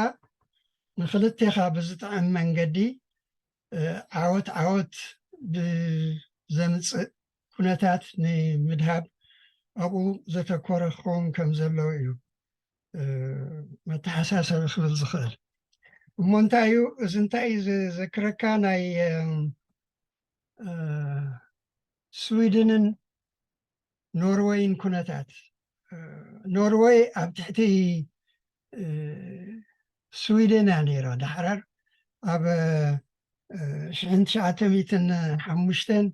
ንክልቴኻ ብዝጥዕም መንገዲ ዓወት ዓወት ብዘምፅእ ኩነታት ንምድሃብ ኣብኡ ዘተኮረ ክኸውን ከም ዘለዎ እዩ መተሓሳሰቢ ክብል ዝኽእል። እሞ እንታይ እዩ እዚ? እንታይ እዩ ዘዘክረካ? ናይ ስዊድንን ኖርወይን ኩነታት። ኖርወይ ኣብ ትሕቲ ስዊድን እያ ነይራ። ዳሕራር ኣብ ሽሕን ትሽዓተ ሚእትን ሓሙሽተን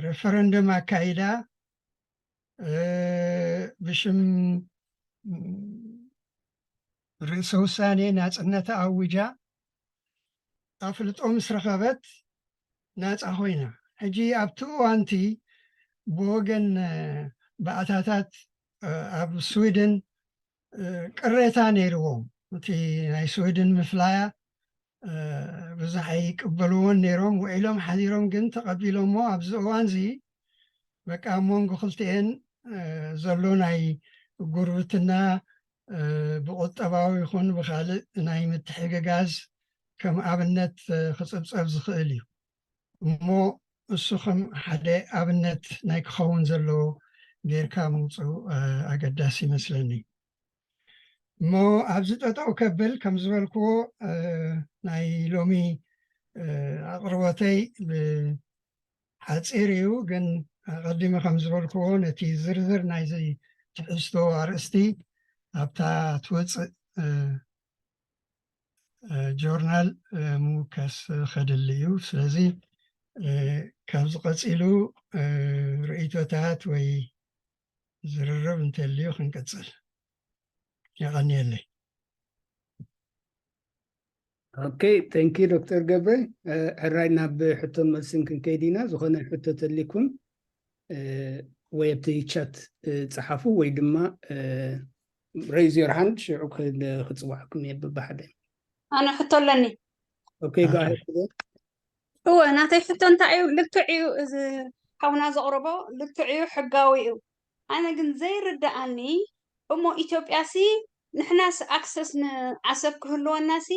ሬፈረንደም ኣካይዳ ብሽም ርእሰ ውሳኔ ናፅነታ ኣዊጃ ኣፍልጦ ምስ ረኸበት ናፃ ኮይና። ሕጂ ኣብቲ እዋንቲ ብወገን ባእታታት ኣብ ስዊድን ቅሬታ ነይርዎም። እቲ ናይ ስዊድን ምፍላያ ብዙሕ ኣይቅበልዎን ነይሮም። ውዒሎም ሓዲሮም ግን ተቐቢሎሞ። ኣብዚ እዋን እዚ በቃ ኣብ መንጎ ክልቲኤን ዘሎ ናይ ጉርብትና ብቁጠባዊ ይኹን ብካልእ ናይ ምትሕግጋዝ ከም ኣብነት ክፅብፀብ ዝኽእል እዩ። እሞ እሱ ከም ሓደ ኣብነት ናይ ክኸውን ዘለዎ ጌርካ ምውፅኡ ኣገዳሲ ይመስለኒ። እሞ ኣብዚ ጠጠው ከብል ከም ዝበልክዎ ናይ ሎሚ ኣቕርቦተይ ሓፂር እዩ፣ ግን ኣቐዲመ ከም ዝበልክዎ ነቲ ዝርዝር ናይዚ ትሕዝቶ ኣርእስቲ ኣብታ ትወፅእ ጆርናል ምውካስ ከድሊ እዩ። ስለዚ ካብዚ ቀፂሉ ርእይቶታት ወይ ዝርርብ እንተልዩ ክንቅፅል። የቐንየለይ። ኦኬ፣ thank you ዶክተር ገብረ። ሕራይ ናብ ሕቶን መልስን ክንከይድ ኢና። ዝኾነ ሕቶ ተልይኩም ወይ ኣብቲ ቻት ፀሓፉ ወይ ድማ raise your hand ሽዑ ክፅዋዕኩም እየ በብሓደ። ኣነ ሕቶ ኣለኒ። ኦኬ፣ go ahead። እወ፣ ናተይ ሕቶ እንታይ እዩ? ልክዕ እዩ፣ እዚ ሓውና ዘቕረቦ ልክዕ እዩ፣ ሕጋዊ እዩ። ኣነ ግን ዘይርድኣኒ እሞ ኢትዮጵያ ሲ ንሕናስ ኣክሰስ ንዓሰብ ክህልወና ሲ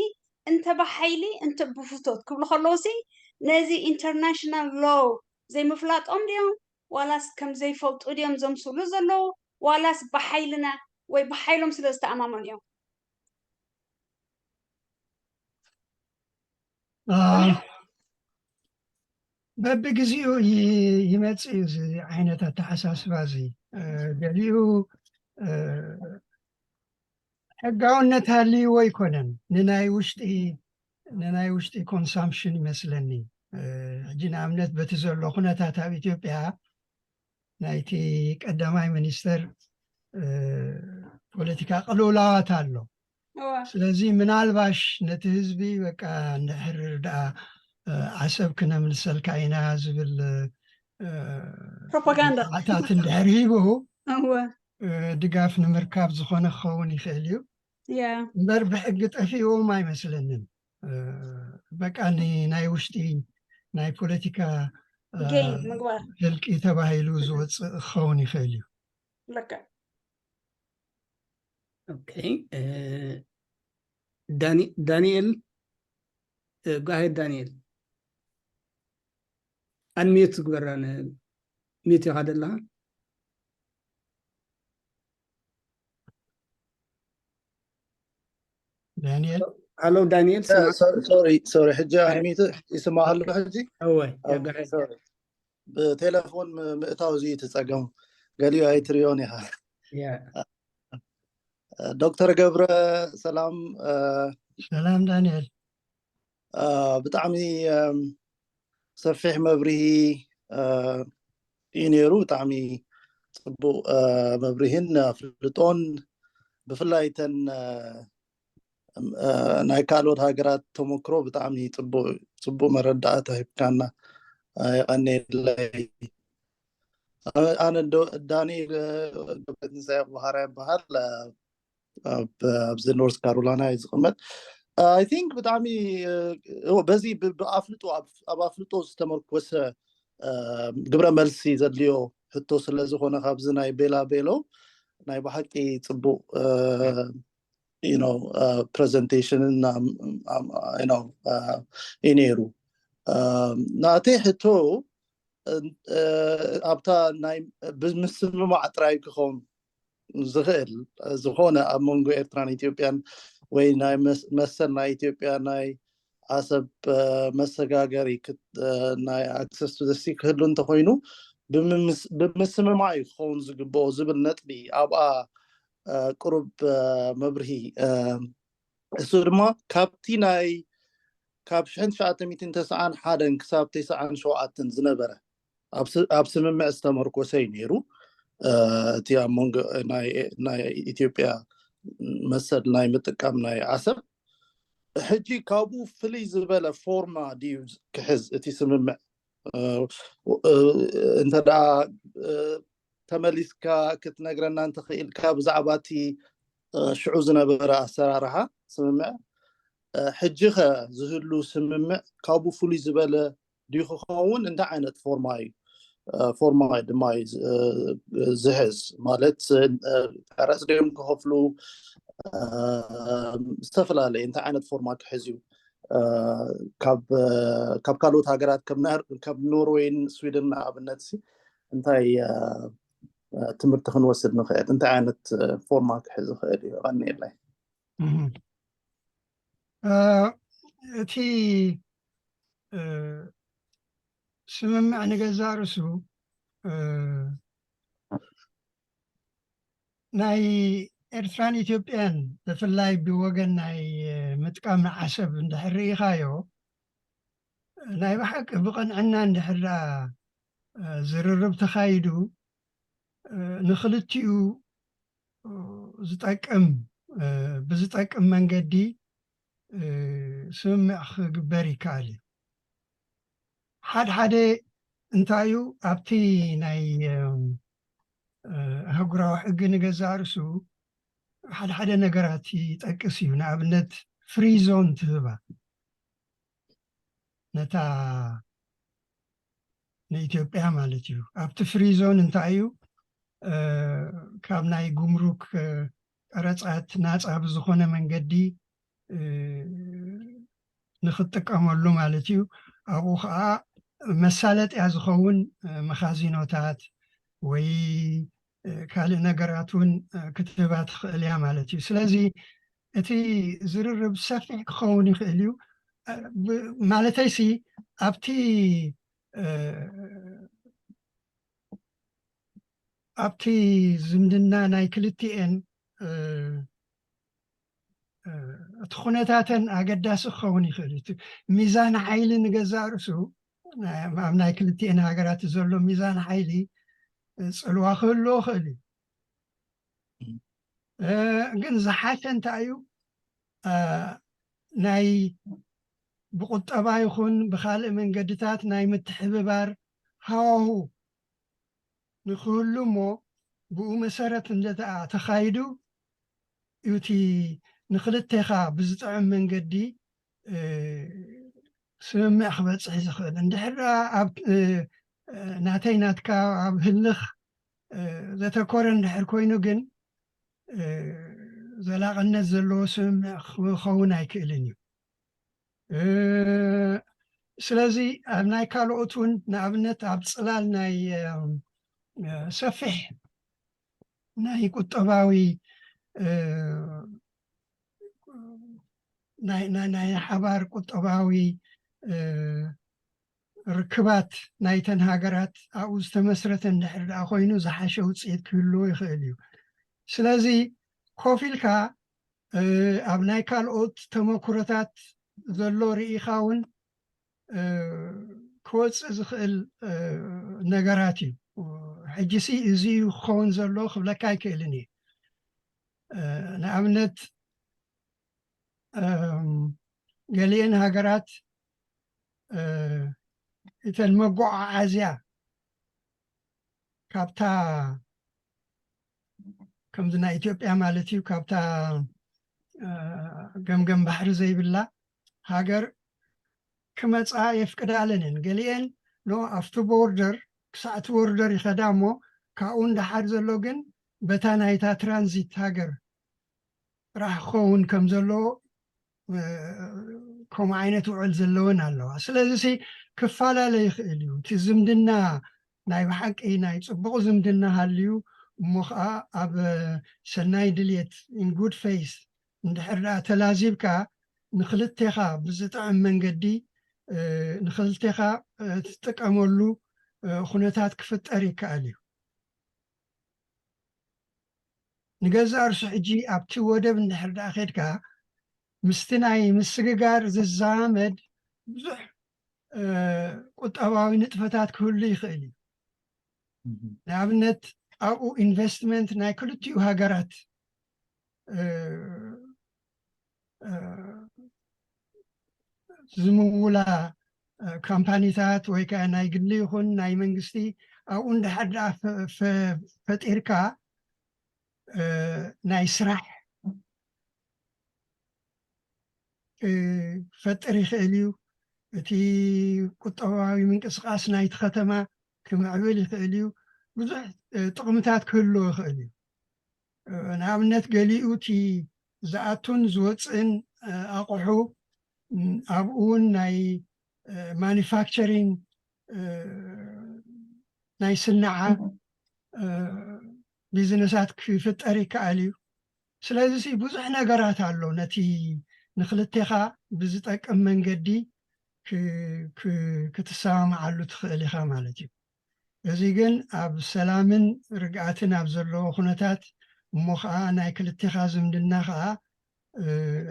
እንተ ብሓይሊ እንተ ብፍቶት ክብሉ ከለዉ ሲ ነዚ ኢንተርናሽናል ሎው ዘይምፍላጦም ድዮም ዋላስ ከም ዘይፈልጡ ድዮም ዘምስሉ ዘለዉ ዋላስ ብሓይልና ወይ ብሓይሎም ስለ ዝተኣማመኑ እዮም? በብግዚኡ ይመፅእ እዩ እዚ ዓይነት ኣተሓሳስባ እዚ። ገሊኡ ሕጋውነት ሃልይዎ ኣይኮነን፣ ንናይ ውሽጢ ንናይ ውሽጢ ኮንሳምፕሽን ይመስለኒ። ሕጂ ንኣብነት በቲ ዘሎ ኩነታት ኣብ ኢትዮጵያ ናይቲ ቀዳማይ ሚኒስተር ፖለቲካ ቅልውላዋት ኣሎ። ስለዚ ምናልባሽ ነቲ ህዝቢ በቃ እንድሕር ደኣ ዓሰብ ክነምልሰልካ ኢና ዝብል ፕሮፓጋንዳ ኣታት እንድሕር ሂቡ ድጋፍ ንምርካብ ዝኾነ ክኸውን ይኽእል እዩ። እምበር ብሕጊ ጠፊእዎም ኣይመስለንን። በቃ ናይ ውሽጢ ናይ ፖለቲካ ጌም ምግባር ህልቂ ተባሂሉ ዝወፅእ ክኸውን ይኽእል እዩ። ልክዕ። ኦኬ፣ ዳኒ- ዳንኤል፣ go ahead ዳንኤል፣ unmute ትግበራ። ሚዩት ኢኻ ዘለኻ። ዳንኤል ሃሎ ዳንኤል፣ ሶሪ ሶሪ፣ ሕጂ ኣንሚት ይስማዕ ኣሎ ሕጂ? እወ ሶሪ። ብቴሌፎን ም- ምእታው እዚ ትፀገሙ ገሊኡ ኣይትሪዮን ኢኻ። ዶክተር ገብረ ሰላም። ሰላም ዳንኤል። ብጣዕሚ ሰፊሕ መብርሂ እዩ ነይሩ። ብጣዕሚ ፅቡቅ መብርሂን ኣፍልጦን ብፍላይ እተን ናይ ካልኦት ሃገራት ተመክሮ ብጣዕሚ ፅቡቅ መረዳእታ ሂብካና። የቀንየለይ። ኣነ ዳንኤል ገብረትንሳኤ ባህራ ይበሃል። ኣብዚ ኖርት ካሮላይና እዩ ዝቅመጥ። I think ብጣዕሚ በዚ ብኣፍልጦ ኣብ ኣፍልጦ ዝተመርኮሰ ግብረ መልሲ ዘድልዮ ሕቶ ስለ ዝኾነ ካብዚ ናይ ቤላ ቤሎ ናይ ብሓቂ ፅቡቅ ፕሬዘንቴሽንን እዩ ነይሩ። ናተይ ሕቶ ኣብታ ናይ ብምስምማዕ ጥራይ ክኸውን ዝኽእል ዝኾነ ኣብ መንጎ ኤርትራን ኢትዮጵያን ወይ ናይ መሰል ናይ ኢትዮጵያ ናይ ዓሰብ መሰጋገሪ ናይ access to the sea ክህሉ እንተኾይኑ ብምስምማዕ እዩ ክኸውን ዝግብኦ ዝብል ነጥቢ ኣብኣ ቅሩብ መብርሂ እሱ ድማ ካብቲ ናይ ካብ ሽሕን ትሽዓተ ሚእትን ተስዓን ሓደን ክሳብ ተስዓን ሸውዓተን ዝነበረ ኣብ ስምምዕ ዝተመርኮሰ እዩ ነይሩ። እቲ ኣብ መንጎ ናይ ኢትዮጵያ መሰል ናይ ምጥቃም ናይ ዓሰብ ሕጂ ካብኡ ፍልይ ዝበለ ፎርማ ድዩ ክሕዝ እቲ ስምምዕ? እንተ ደኣ ተመሊስካ ክትነግረና እንተኽኢልካ ብዛዕባ እቲ ሽዑ ዝነበረ ኣሰራርሓ ስምምዕ ሕጂ ከ ዝህሉ ስምምዕ ካብኡ ፍሉይ ዝበለ ድዩ ክኸውን? እንታይ ዓይነት ፎርማ እዩ ፎርማ ድማ እዩ ዝሕዝ? ማለት ቀረፅ ድዮም ክኸፍሉ? ዝተፈላለየ እንታይ ዓይነት ፎርማ ክሕዝ እዩ? ካብ ካልኦት ሃገራት ከም ኖርወይን ስዊድን ንኣብነት እንታይ ትምህርቲ ክንወስድ ንኽእል? እንታይ ዓይነት ፎርማ ክሕዝ ይኽእል እዩ? ቀኒየለይ። እቲ ስምምዕ ንገዛእ ርእሱ ናይ ኤርትራን ኢትዮጵያን ብፍላይ ብወገን ናይ ምጥቃም ዓሰብ እንድሕር ርኢኻዮ፣ ናይ ብሓቂ ብቐንዕና እንድሕር ደኣ ዝርርብ ተኻይዱ ንክልቲኡ ዝጠቅም ብዝጠቅም መንገዲ ስምምዕ ክግበር ይከኣል እዩ። ሓድሓደ እንታይ እዩ ኣብቲ ናይ ኣህጉራዊ ሕጊ ንገዛእ ርእሱ ሓድሓደ ነገራት ይጠቅስ እዩ። ንኣብነት ፍሪ ዞን ትህባ ነታ ንኢትዮጵያ ማለት እዩ። ኣብቲ ፍሪ ዞን እንታይ እዩ ካብ ናይ ጉምሩክ ቀረፃት ናፃ ብዝኾነ መንገዲ ንክትጥቀመሉ ማለት እዩ። ኣብኡ ከዓ መሳለጥያ ዝኸውን መኻዚኖታት ወይ ካልእ ነገራት እውን ክትህባ ትኽእል እያ ማለት እዩ። ስለዚ እቲ ዝርርብ ሰፊሕ ክኸውን ይኽእል እዩ። ማለተይሲ ኣብቲ ኣብቲ ዝምድና ናይ ክልቲኤን እቲ ኩነታተን ኣገዳሲ ክኸውን ይኽእል እዩ። ሚዛን ሓይሊ ንገዛእ ርእሱ ኣብ ናይ ክልቲኤን ሃገራት ዘሎ ሚዛን ሓይሊ ፅልዋ ክህልዎ ይኽእል እዩ። ግን ዝሓሸ እንታይ እዩ ናይ ብቁጠባ ይኹን ብካልእ መንገድታት ናይ ምትሕብባር ሃዋሁ ንክህሉ እሞ ብኡ መሰረት እንደተኣ ተኻይዱ እቲ ንክልቴኻ ብዝጥዕም መንገዲ ስምምዕ ክበፅሕ ዝኽእል። እንድሕር ደኣ ኣብ ናተይ ናትካ ኣብ ህልኽ ዘተኮረ እንድሕር ኮይኑ ግን ዘላቕነት ዘለዎ ስምምዕ ክኸውን ኣይክእልን እዩ። ስለዚ ኣብ ናይ ካልኦት እውን ንኣብነት ኣብ ፅላል ናይ ሰፊሕ ናይ ቁጠባዊ ናይ ሓባር ቁጠባዊ ርክባት ናይተን ሃገራት ኣብኡ ዝተመስረተ እንድሕር ደኣ ኮይኑ ዝሓሸ ውፅኢት ክህልዎ ይኽእል እዩ። ስለዚ ኮፍ ኢልካ ኣብ ናይ ካልኦት ተመክሮታት ዘሎ ርኢኻ እውን ክወፅእ ዝኽእል ነገራት እዩ። ሕጂሲ እዚ እዩ ክኸውን ዘሎ ክብለካ ኣይክእልን እየ። ንኣብነት ገሊአን ሃገራት እተን መጓዓዓዝያ ካብታ ከምዚ ናይ ኢትዮጵያ ማለት እዩ ካብታ ገምገም ባሕሪ ዘይብላ ሃገር ክመፃ የፍቅዳለን እየን። ገሊአን ኖ ኣብቲ ቦርደር ክሳዕ እቲ ቦርደር ይኸዳ እሞ ካብኡ እንዳሓር ዘሎ ግን በታ ናይታ ትራንዚት ሃገር ጥራሕ ክኸውን ከም ዘለዎ ከምኡ ዓይነት ውዕል ዘለወን ኣለዋ። ስለዚ ክፈላለ ይኽእል እዩ እቲ ዝምድና ናይ ብሓቂ ናይ ፅቡቕ ዝምድና ሃልዩ እሞ ከዓ ኣብ ሰናይ ድልየት in good faith እንድሕር ደኣ ተላዚብካ ንክልቴኻ ብዝጥዕም መንገዲ ንክልቴኻ ትጥቀመሉ ኩነታት ክፍጠር ይከኣል እዩ። ንገዛእ ርእሱ ሕጂ ኣብቲ ወደብ እንድሕር ደኣ ከድካ ምስቲ ናይ ምስግጋር ዝዛመድ ብዙሕ ቁጠባዊ ንጥፈታት ክህሉ ይኽእል እዩ። ንኣብነት ኣብኡ ኢንቨስትመንት ናይ ክልቲኡ ሃገራት ዝምውላ ካምፓኒታት ወይ ከዓ ናይ ግሊ ይኹን ናይ መንግስቲ ኣብኡ እንድሕር ደኣ ፈጢርካ ናይ ስራሕ ክፈጥር ይኽእል እዩ። እቲ ቁጠባዊ ምንቅስቃስ ናይቲ ከተማ ክምዕብል ይኽእል እዩ። ብዙሕ ጥቕምታት ክህልዎ ይኽእል እዩ። ንኣብነት ገሊኡ እቲ ዝኣቱን ዝወፅእን ኣቑሑ ኣብኡ እውን ናይ ማኒፋክቸሪንግ ናይ ስናዓ ቢዝነሳት ክፍጠር ይከኣል እዩ። ስለዚ ብዙሕ ነገራት ኣሎ ነቲ ንክልቴኻ ብዝጠቅም መንገዲ ክትሰማማዓሉ ትኽእል ኢኻ ማለት እዩ። እዚ ግን ኣብ ሰላምን ርግኣትን ኣብ ዘለዎ ኩነታት እሞ ከዓ ናይ ክልቴኻ ዝምድና ከዓ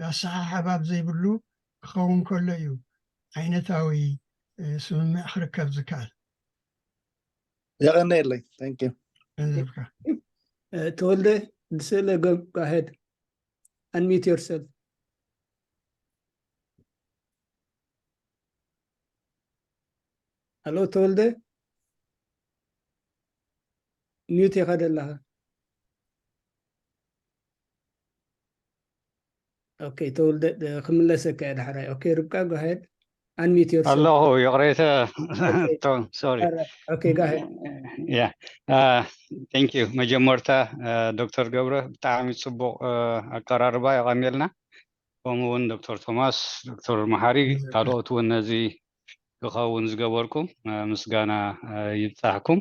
ኣሰሓሓብ ኣብ ዘይብሉ ክኸውን ከሎ እዩ ዓይነታዊ ስምምዕ ክርከብ ዝከኣል። የቐነየለይ። Thank you። ገንዘብካ ተወልደ፣ the same again, go ahead, unmute yourself. Hello ተወልደ፣ ሚዩት ኢኻ ዘለኻ። ኦኬ ተወልደ፣ ክምለሰካ እየ ዳሕራይ። ኦኬ ርብቃ፣ go ahead, unmute yourself. ኣለኹ፣ ይቕሬተ። ሶሪ። ኦኬ go ahead. ያ፣ thank you። መጀመርታ ዶክተር ገብረ፣ ብጣዕሚ ፅቡቕ ኣቀራርባ፣ የቐንየልና። ከምኡ እውን ዶክተር ቶማስ፣ ዶክተር መሓሪ፣ ካልኦት እውን ነዚ ክኸውን ዝገበርኩም ምስጋና ይብፃሕኩም።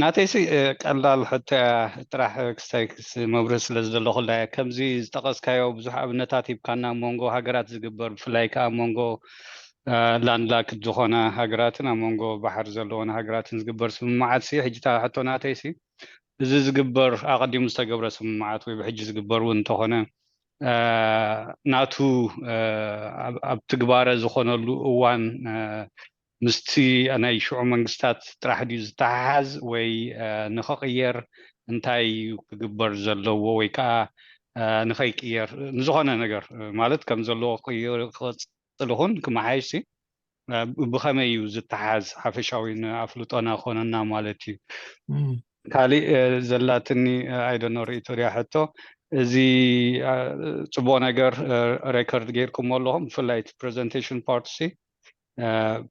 ናተይሲ ቀላል ሕቶ እያ፣ ጥራሕ ክስታይ መብርህ ስለ ዝደለኹላ እያ። ከምዚ ዝጠቐስካዮ ብዙሕ ኣብነታት ሂብካና፣ ኣብ መንጎ ሃገራት ዝግበር፣ ብፍላይ ከዓ ኣብ መንጎ ላንድላክድ ዝኾነ ሃገራትን ኣብ መንጎ ባሕሪ ዘለዎን ሃገራትን ዝግበር ስምምዓት ሲ፣ ሕጂ እታ ሕቶ ናተይሲ፣ እዚ ዝግበር ኣቐዲሙ ዝተገብረ ስምምዓት ወይ ብሕጂ ዝግበር እውን እንተኾነ ናቱ ኣብ ትግባረ ዝኾነሉ እዋን ምስቲ ናይ ሽዑ መንግስታት ጥራሕ ድዩ ዝተሓሓዝ ወይ ንኽቕየር እንታይ እዩ ክግበር ዘለዎ ወይ ከዓ ንኸይቅየር ንዝኾነ ነገር ማለት ከም ዘለዎ ክቕየር ክቕፅል ይኹን ክመሓየሽ ሲ ብኸመይ እዩ ዝተሓዝ ሓፈሻዊ ንኣፍልጦና ኮነና ማለት እዩ። ካሊእ ዘላትኒ ኣይደኖ ርእቶ ድያ ሕቶ፣ እዚ ፅቡቅ ነገር ሬከርድ ጌርኩሞ ኣለኹም፣ ብፍላይ እቲ ፕሬዘንቴሽን ፓርት ሲ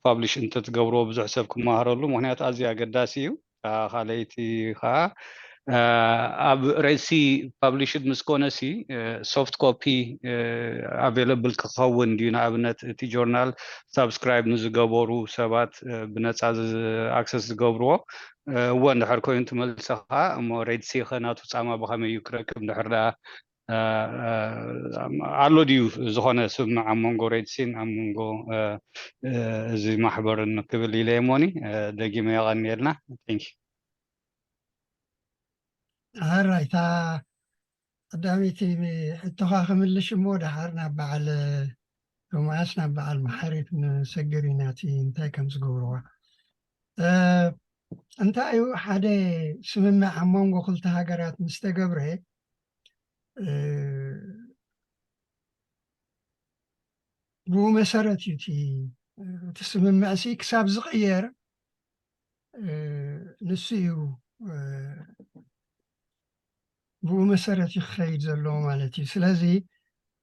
ፓብሊሽ እንተትገብርዎ ብዙሕ ሰብ ክመሃረሉ፣ ምክንያቱ ኣዝዩ ኣገዳሲ እዩ። ካልኣይቲ ከዓ ኣብ ሬድሲ ፓብሊሽድ ምስ ኮነ ሲ ሶፍት ኮፒ ኣቬለብል ክኸውን ድዩ? ንኣብነት እቲ ጆርናል ሳብስክራይብ ንዝገበሩ ሰባት ብነፃ ኣክሰስ ዝገብርዎ እወ እንድሕር ኮይኑ ትመልሰ ከዓ እሞ ሬድሲ ከ ናቱ ፃማ ብኸመይ እዩ ክረክብ እንድሕር ደኣ ኣሎ ድዩ ዝኾነ ስምምዕ ኣብ መንጎ ሬድሲን ኣብ መንጎ እዚ ማሕበርን ክብል ኢለ እሞኒ ደጊመ የቐንየልና። Thank you። ኣራይ እታ ቀዳመይቲ ሕቶኻ ክምልሽ እሞ ደሓር ናብ በዓል ቶማስ ናብ በዓል መሓሪ ክንሰግር ኢና እቲ እንታይ ከም ዝገብርዋ እንታይ እዩ ሓደ ስምምዕ ኣብ መንጎ ክልተ ሃገራት ምስ ተገብረ ብኡ መሰረት እዩ እቲ ስምምዕ ሲ ክሳብ ዝቕየር ንሱ እዩ ብኡ መሰረት እዩ ክኸይድ ዘለዎ ማለት እዩ። ስለዚ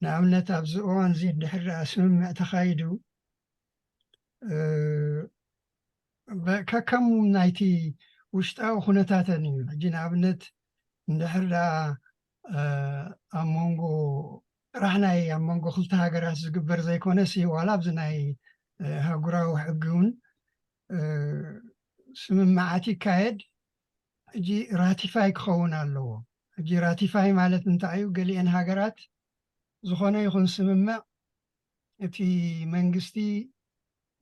ንኣብነት ኣብዚ እዋን እዚ እንድሕር ደኣ ስምምዕ ተኻይዱ ከከም ናይቲ ውሽጣዊ ኩነታተን እዩ። ሕጂ ንኣብነት እንድሕር ደኣ ኣብ መንጎ ጥራሕ ናይ ኣብ መንጎ ክልተ ሃገራት ዝግበር ዘይኮነ ሲ ዋላ ኣብዚ ናይ ኣህጉራዊ ሕጊ እውን ስምምዓት ይካየድ። ሕጂ ራቲፋይ ክኸውን ኣለዎ። ሕጂ ራቲፋይ ማለት እንታይ እዩ? ገሊአን ሃገራት ዝኾነ ይኹን ስምምዕ እቲ መንግስቲ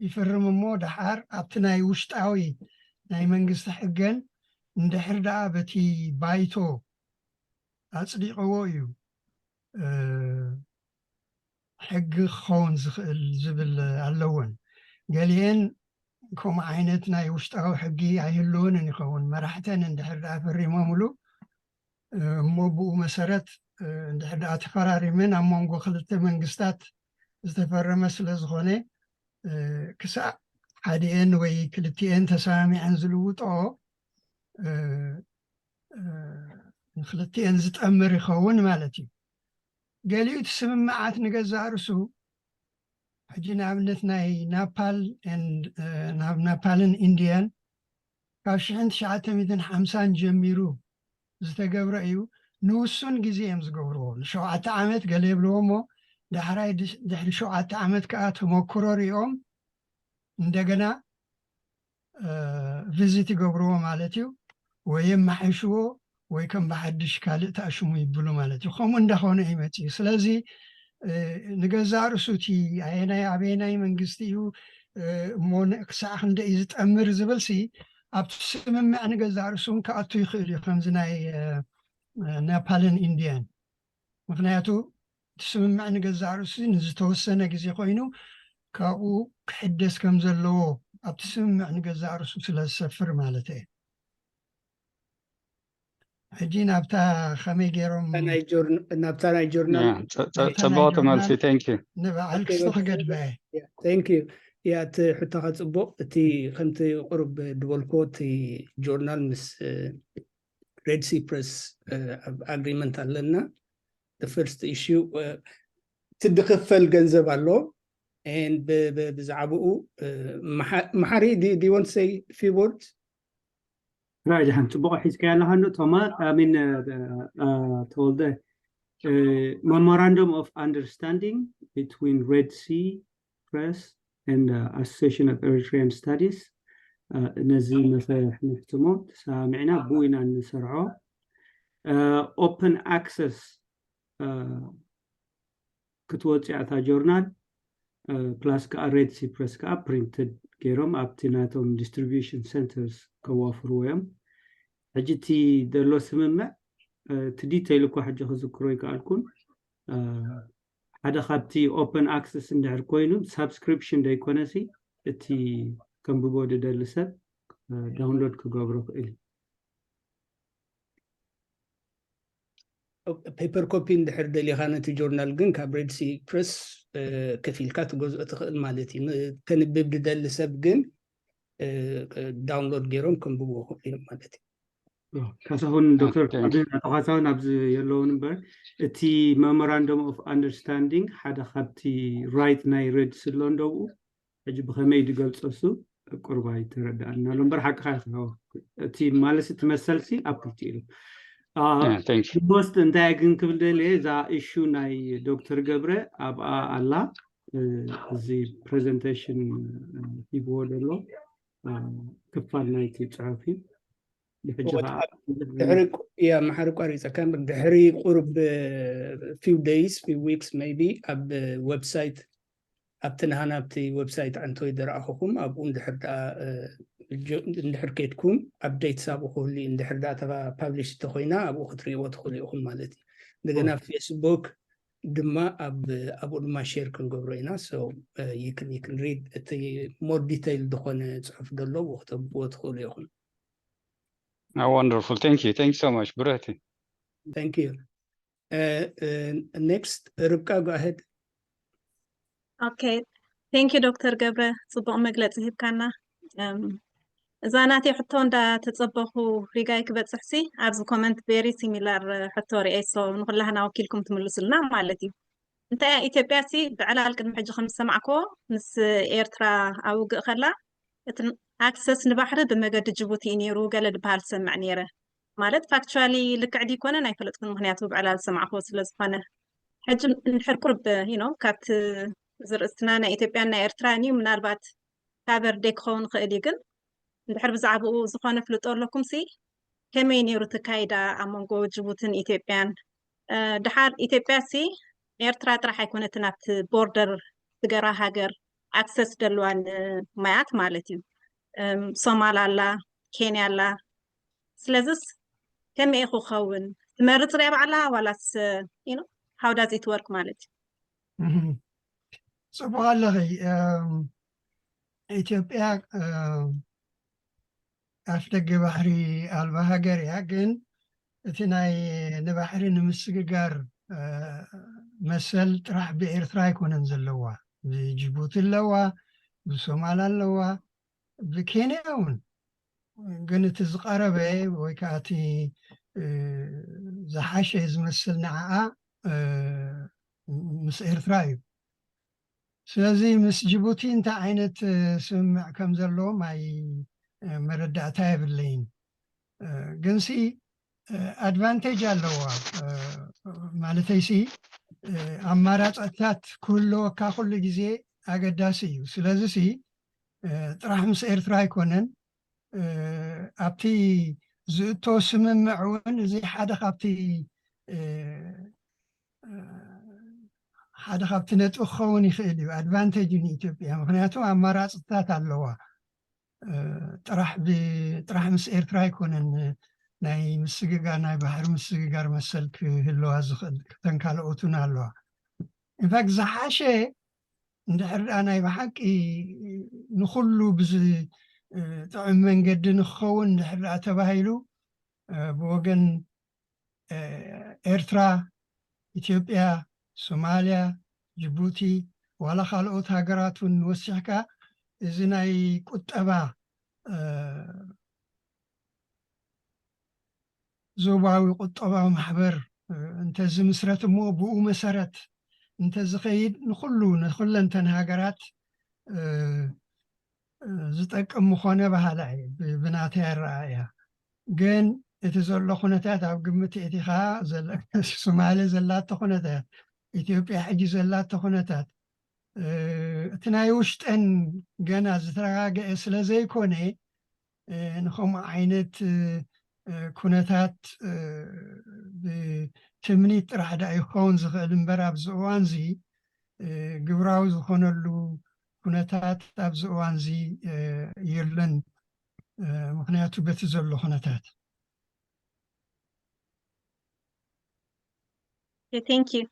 ይፍርም እሞ ደሓር ኣብቲ ናይ ውሽጣዊ ናይ መንግስቲ ሕገን እንድሕር ደኣ በቲ ባይቶ ኣፅዲቕዎ እዩ ሕጊ ክኸውን ዝኽእል ዝብል ኣለወን። ገሊአን ከምኡ ዓይነት ናይ ውሽጣዊ ሕጊ ኣይህልውንን ይኸውን። መራሕተን እንድሕር ደኣ ፈሪሞምሉ እሞ ብኡ መሰረት እንድሕር ደኣ ተፈራሪመን ኣብ መንጎ ክልተ መንግስታት ዝተፈረመ ስለ ዝኾነ ክሳዕ ሓዲኤን ወይ ክልቲኤን ተሰማሚዐን ዝልውጦ ንክልቲኤን ዝጠምር ይኸውን ማለት እዩ። ገሊኡ እቲ ስምምዓት ንገዛእ ርእሱ ሕጂ ንኣብነት ናይ ናፓል ናብ ናፓልን ኢንድያን ካብ ሽሕን ትሽዓተ ሚእትን ሓምሳን ጀሚሩ ዝተገብረ እዩ። ንውሱን ግዜ እዮም ዝገብርዎ፣ ንሸውዓተ ዓመት ገለ የብልዎ እሞ ዳሕራይ ድሕሪ ሸውዓተ ዓመት ከዓ ተመክሮ ሪኦም እንደገና ቪዚት ይገብርዎ ማለት እዩ። ወይ የማሓይሽዎ ወይ ከም ብሓድሽ ካልእ ተኣሽሙ ይብሉ ማለት እዩ። ከምኡ እንዳኾነ ይመፅእ እዩ። ስለዚ ንገዛእ ርእሱ እቲ ኣየናይ ኣበየናይ መንግስቲ እዩ እሞ ክሳዕ ክንደ እዩ ዝጠምር ዝብል ሲ ኣብቲ ስምምዕ ንገዛእ ርእሱ እውን ክኣቱ ይኽእል እዩ። ከምዚ ናይ ናፓልን ኢንድያን ምክንያቱ እቲ ስምምዕ ንገዛእ ርእሱ ንዝተወሰነ ግዜ ኮይኑ ካብኡ ክሕደስ ከም ዘለዎ ኣብቲ ስምምዕ ንገዛእ ርእሱ ስለ ዝሰፍር ማለት እየ። ሕጂ ናብታ ከመይ ገይሮም ናብታ ናይ ጆርናል ፅቡቅ መልሲ። Thank you። ንበዓል ክስቶ ክገድፈ እየ። Thank you። ያ እቲ ሕቶኻ ፅቡቅ። እቲ ከምቲ ቁሩብ ድበልኮ እቲ ጆርናል ምስ ሬድ ሲ ፕረስ ኣግሪመንት ኣለና። First issue ትድክፈል ገንዘብ ኣሎ። ብዛዕባኡ መሓሪ ዲወንት ሰይ ፊ ወርድ ራይ ድሓን ፅቡቅ ሒዝካ ያለካ እንዶ ቶማ ሚን ተወልደ memorandum of understanding between Red Sea Press and Association of Eritrean Studies ነዚ መፈሕ ንሕትሞ ተሰማሚዕና ብኡ ኢና እንሰርዖ። Open access ክትወፅእ እያ እታ ጆርናል። ፕላስ ከዓ ሬድ ሲ ፕረስ ከዓ ፕሪንትድ ገይሮም ኣብቲ ናቶም ዲስትሪቢሽን ሰንተርስ ከዋፍርዎ እዮም። ሕጂ እቲ ዘሎ ስምምዕ እቲ ዲተይል እኳ ሕጂ ክዝክሮ ይከኣልኩን ሓደ ካብቲ ኦፐን ኣክሰስ እንድሕር ኮይኑ ሳብስክሪፕሽን ዘይኮነሲ እቲ ከንብቦ ዝደሊ ሰብ ዳውንሎድ ክገብሮ ክእል እዩ። ፔፐር ኮፒ እንድሕር ደሊኻ ነቲ ጆርናል ግን ካብ ሬድ ሲ ፕረስ ከፊልካ ትገዝኦ ትኽእል ማለት እዩ። ከንብብ ዝደሊ ሰብ ግን ዳውንሎድ ገይሮም ከንብብዎ ክኽእሉ እዮም ማለት እዩ። ካሳሁን ዶክተር ካሳሁን ኣብዚ የለውን እምበር እቲ መሞራንደም ኦፍ ኣንደርስታንዲንግ ሓደ ካብቲ ራይት ናይ ሬድ ስሎ እንደብኡ ሕጂ ብኸመይ ዝገልፆ እሱ ቁርባ ይተረዳእና ኣሎ እምበር ሓቅኻ እቲ ማለት እቲ መሰልሲ ኣብ ክልቲኡ ኢሉ ሞስት እንታይ ግን ክብል ደልየ እዛ ኢሹ ናይ ዶክተር ገብረ ኣብኣ ኣላ እዚ ፕሬዘንቴሽን ሂብዎ ዘሎ ክፋል ናይቲ ፅሑፍ እዩ። ያ መሓሪ ቋሪፀካ ድሕሪ ቁርብ few days few weeks maybe ኣብ ዌብሳይት ኣብቲ ናህና ኣብቲ ዌብሳይት ዓንተወይ ዝረኣኹኹም ኣብኡ እንድሕር ደኣ እንድሕር ከይድኩም ኣፕዴትስ ኣብኡ ክህሉ እዩ። እንድሕር ደኣ ተባ ፓብሊሽ እንተኮይና ኣብኡ ክትርእይዎ ትኽእሉ ኢኹም ማለት እዩ። እንደገና ፌስቡክ ድማ ኣብኡ ድማ ሼር ክንገብሮ ኢና። ይክን ይክን ሪድ እቲ ሞር ዲተይል ዝኾነ ፅሑፍ ዘሎ ብኡ ክተንብብዎ ትኽእሉ ኢኹም። Wonderful. Thank you. Thank you so much. ብረህቲ Thank you. Next ርብቃ go ahead. Okay. Thank you ዶክተር ገብረ ፅቡቕ መግለፂ ሂብካና። እዛ ናተይ ሕቶ እንዳተፀበኹ ሪጋይ ክበፅሕሲ ኣብዚ ኮመንት very similar ሕቶ ርኤ so ንኩላህና ወኪልኩም ትምልሱልና ማለት እዩ። እንታይ ኢትዮጵያ ሲ ብዕላል ቅድሚ ሕጂ ከም ዝሰማዕኮ ምስ ኤርትራ ኣብ ውግእ ከላ እቲ ኣክሰስ ንባሕሪ ብመገዲ ጅቡቲ እዩ ነይሩ ገለ ዝበሃል ዝሰምዕ ነይረ። ማለት ፋክቹዋሊ ልክዕ ድዩ ኣይኮነን ኣይፈለጥኩን፣ ምክንያቱ ብዕላል ዝሰማዕኮ ስለ ዝኾነ። ሕጂ እንድሕር ቁርብ you know ካብቲ ዝርእስትና ናይ ኢትዮጵያን ናይ ኤርትራን እዩ፣ ምናልባት ካቨር ደይ ክኸውን ይኽእል እዩ፣ ግን እንድሕር ብዛዕባኡ ዝኾነ ፍልጦ ኣለኩም ሲ ከመይ ነይሩ እቲ ካይዳ ኣብ መንጎ ጅቡትን ኢትዮጵያን? ድሓር ኢትዮጵያ ሲ ኤርትራ ጥራሕ ኣይኮነትን ኣብቲ ቦርደር ትገራ ሃገር ኣክሰስ ደልዋን ማያት ማለት እዩ። ሶማል ኣላ፣ ኬንያ ኣላ። ስለዚስ ከመይ ክኸውን ትመርፅ ሪያ ባዕላ ዋላስ you know how does it work ማለት እዩ? ፅቡቅ ኣለኺ። ኢትዮጵያ ኣፍደገ ባሕሪ ኣልባ ሃገር እያ፣ ግን እቲ ናይ ንባሕሪ ንምስግጋር መሰል ጥራሕ ብኤርትራ ኣይኮነን ዘለዋ፣ ብጅቡቲ ኣለዋ፣ ብሶማል ኣለዋ፣ ብኬንያ እውን። ግን እቲ ዝቀረበ ወይ ከዓ እቲ ዝሓሸ ዝመስል ንዓኣ ምስ ኤርትራ እዩ። ስለዚ ምስ ጅቡቲ እንታይ ዓይነት ስምምዕ ከም ዘለዎም ኣይ መረዳእታ የብለይን። ግንሲ ኣድቫንቴጅ ኣለዋ። ማለተይሲ ኣማራፅታት ክህልወካ ኩሉ ግዜ ኣገዳሲ እዩ። ስለዚሲ ጥራሕ ምስ ኤርትራ ኣይኮነን፣ ኣብቲ ዝእቶ ስምምዕ እውን እዚ ሓደ ካብቲ ሓደ ካብቲ ነጥቢ ክኸውን ይኽእል እዩ። ኣድቫንቴጅ ንኢትዮጵያ፣ ምክንያቱ ኣማራፅታት ኣለዋ። ጥራሕ ጥራሕ ምስ ኤርትራ ኣይኮነን ናይ ምስግጋር፣ ናይ ባሕሪ ምስግጋር መሰል ክህልዋ ዝኽእል፣ ክተን ካልኦትን ኣለዋ። ኢንፋክት ዝሓሸ እንድሕር ደኣ ናይ ብሓቂ ንኩሉ ብዝጥዕም መንገዲ ንክኸውን እንድሕር ደኣ ተባሂሉ ብወገን ኤርትራ፣ ኢትዮጵያ፣ ሶማልያ፣ ጅቡቲ፣ ዋላ ካልኦት ሃገራት እውን ወሲሕካ፣ እዚ ናይ ቁጠባ ዞባዊ ቁጠባዊ ማሕበር እንተዝምስረት እሞ ብኡ መሰረት እንተዝኸይድ ንኩሉ ንኩለንተን ሃገራት ዝጠቅም ምኾነ በሃላ እየ ብናተይ ኣረኣእያ። ግን እቲ ዘሎ ኩነታት ኣብ ግምት እቲኻ ሶማሌ ዘላቶ ኩነታት፣ ኢትዮጵያ ሕጂ ዘላቶ ኩነታት፣ እቲ ናይ ውሽጠን ገና ዝተረጋገአ ስለ ዘይኮነ ንከምኡ ዓይነት ኩነታት ብትምኒት ጥራሕ ዳ ይኸውን ዝኽእል እምበር ኣብዚ እዋንዚ ግብራዊ ዝኾነሉ ኩነታት ኣብዚ እዋንዚ የለን። ምክንያቱ በቲ ዘሎ ኩነታት Okay, thank you.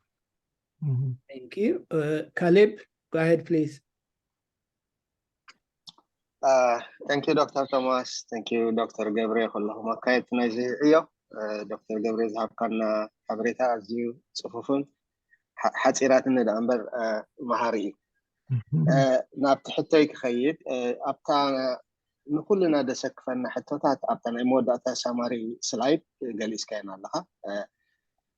Thank you. Uh, Caleb, go ahead, please. Uh, thank you, Doctor Thomas. Thank you, Doctor Gabriel. ኩለኹም ኣካየድቲ ናይዚ ዕዮ ዶክተር ገብረ ዝሃብካና ሓበሬታ ኣዝዩ ፅፉፍን ሓፂራትን ደኣ እምበር መሃሪ እዩ። ናብቲ ሕቶይ ክኸይድ ኣብታ ንኩልና ደሰክፈና ሕቶታት ኣብታ ናይ መወዳእታ ሳማሪ ስላይድ ገሊፅካየን ኣለካ።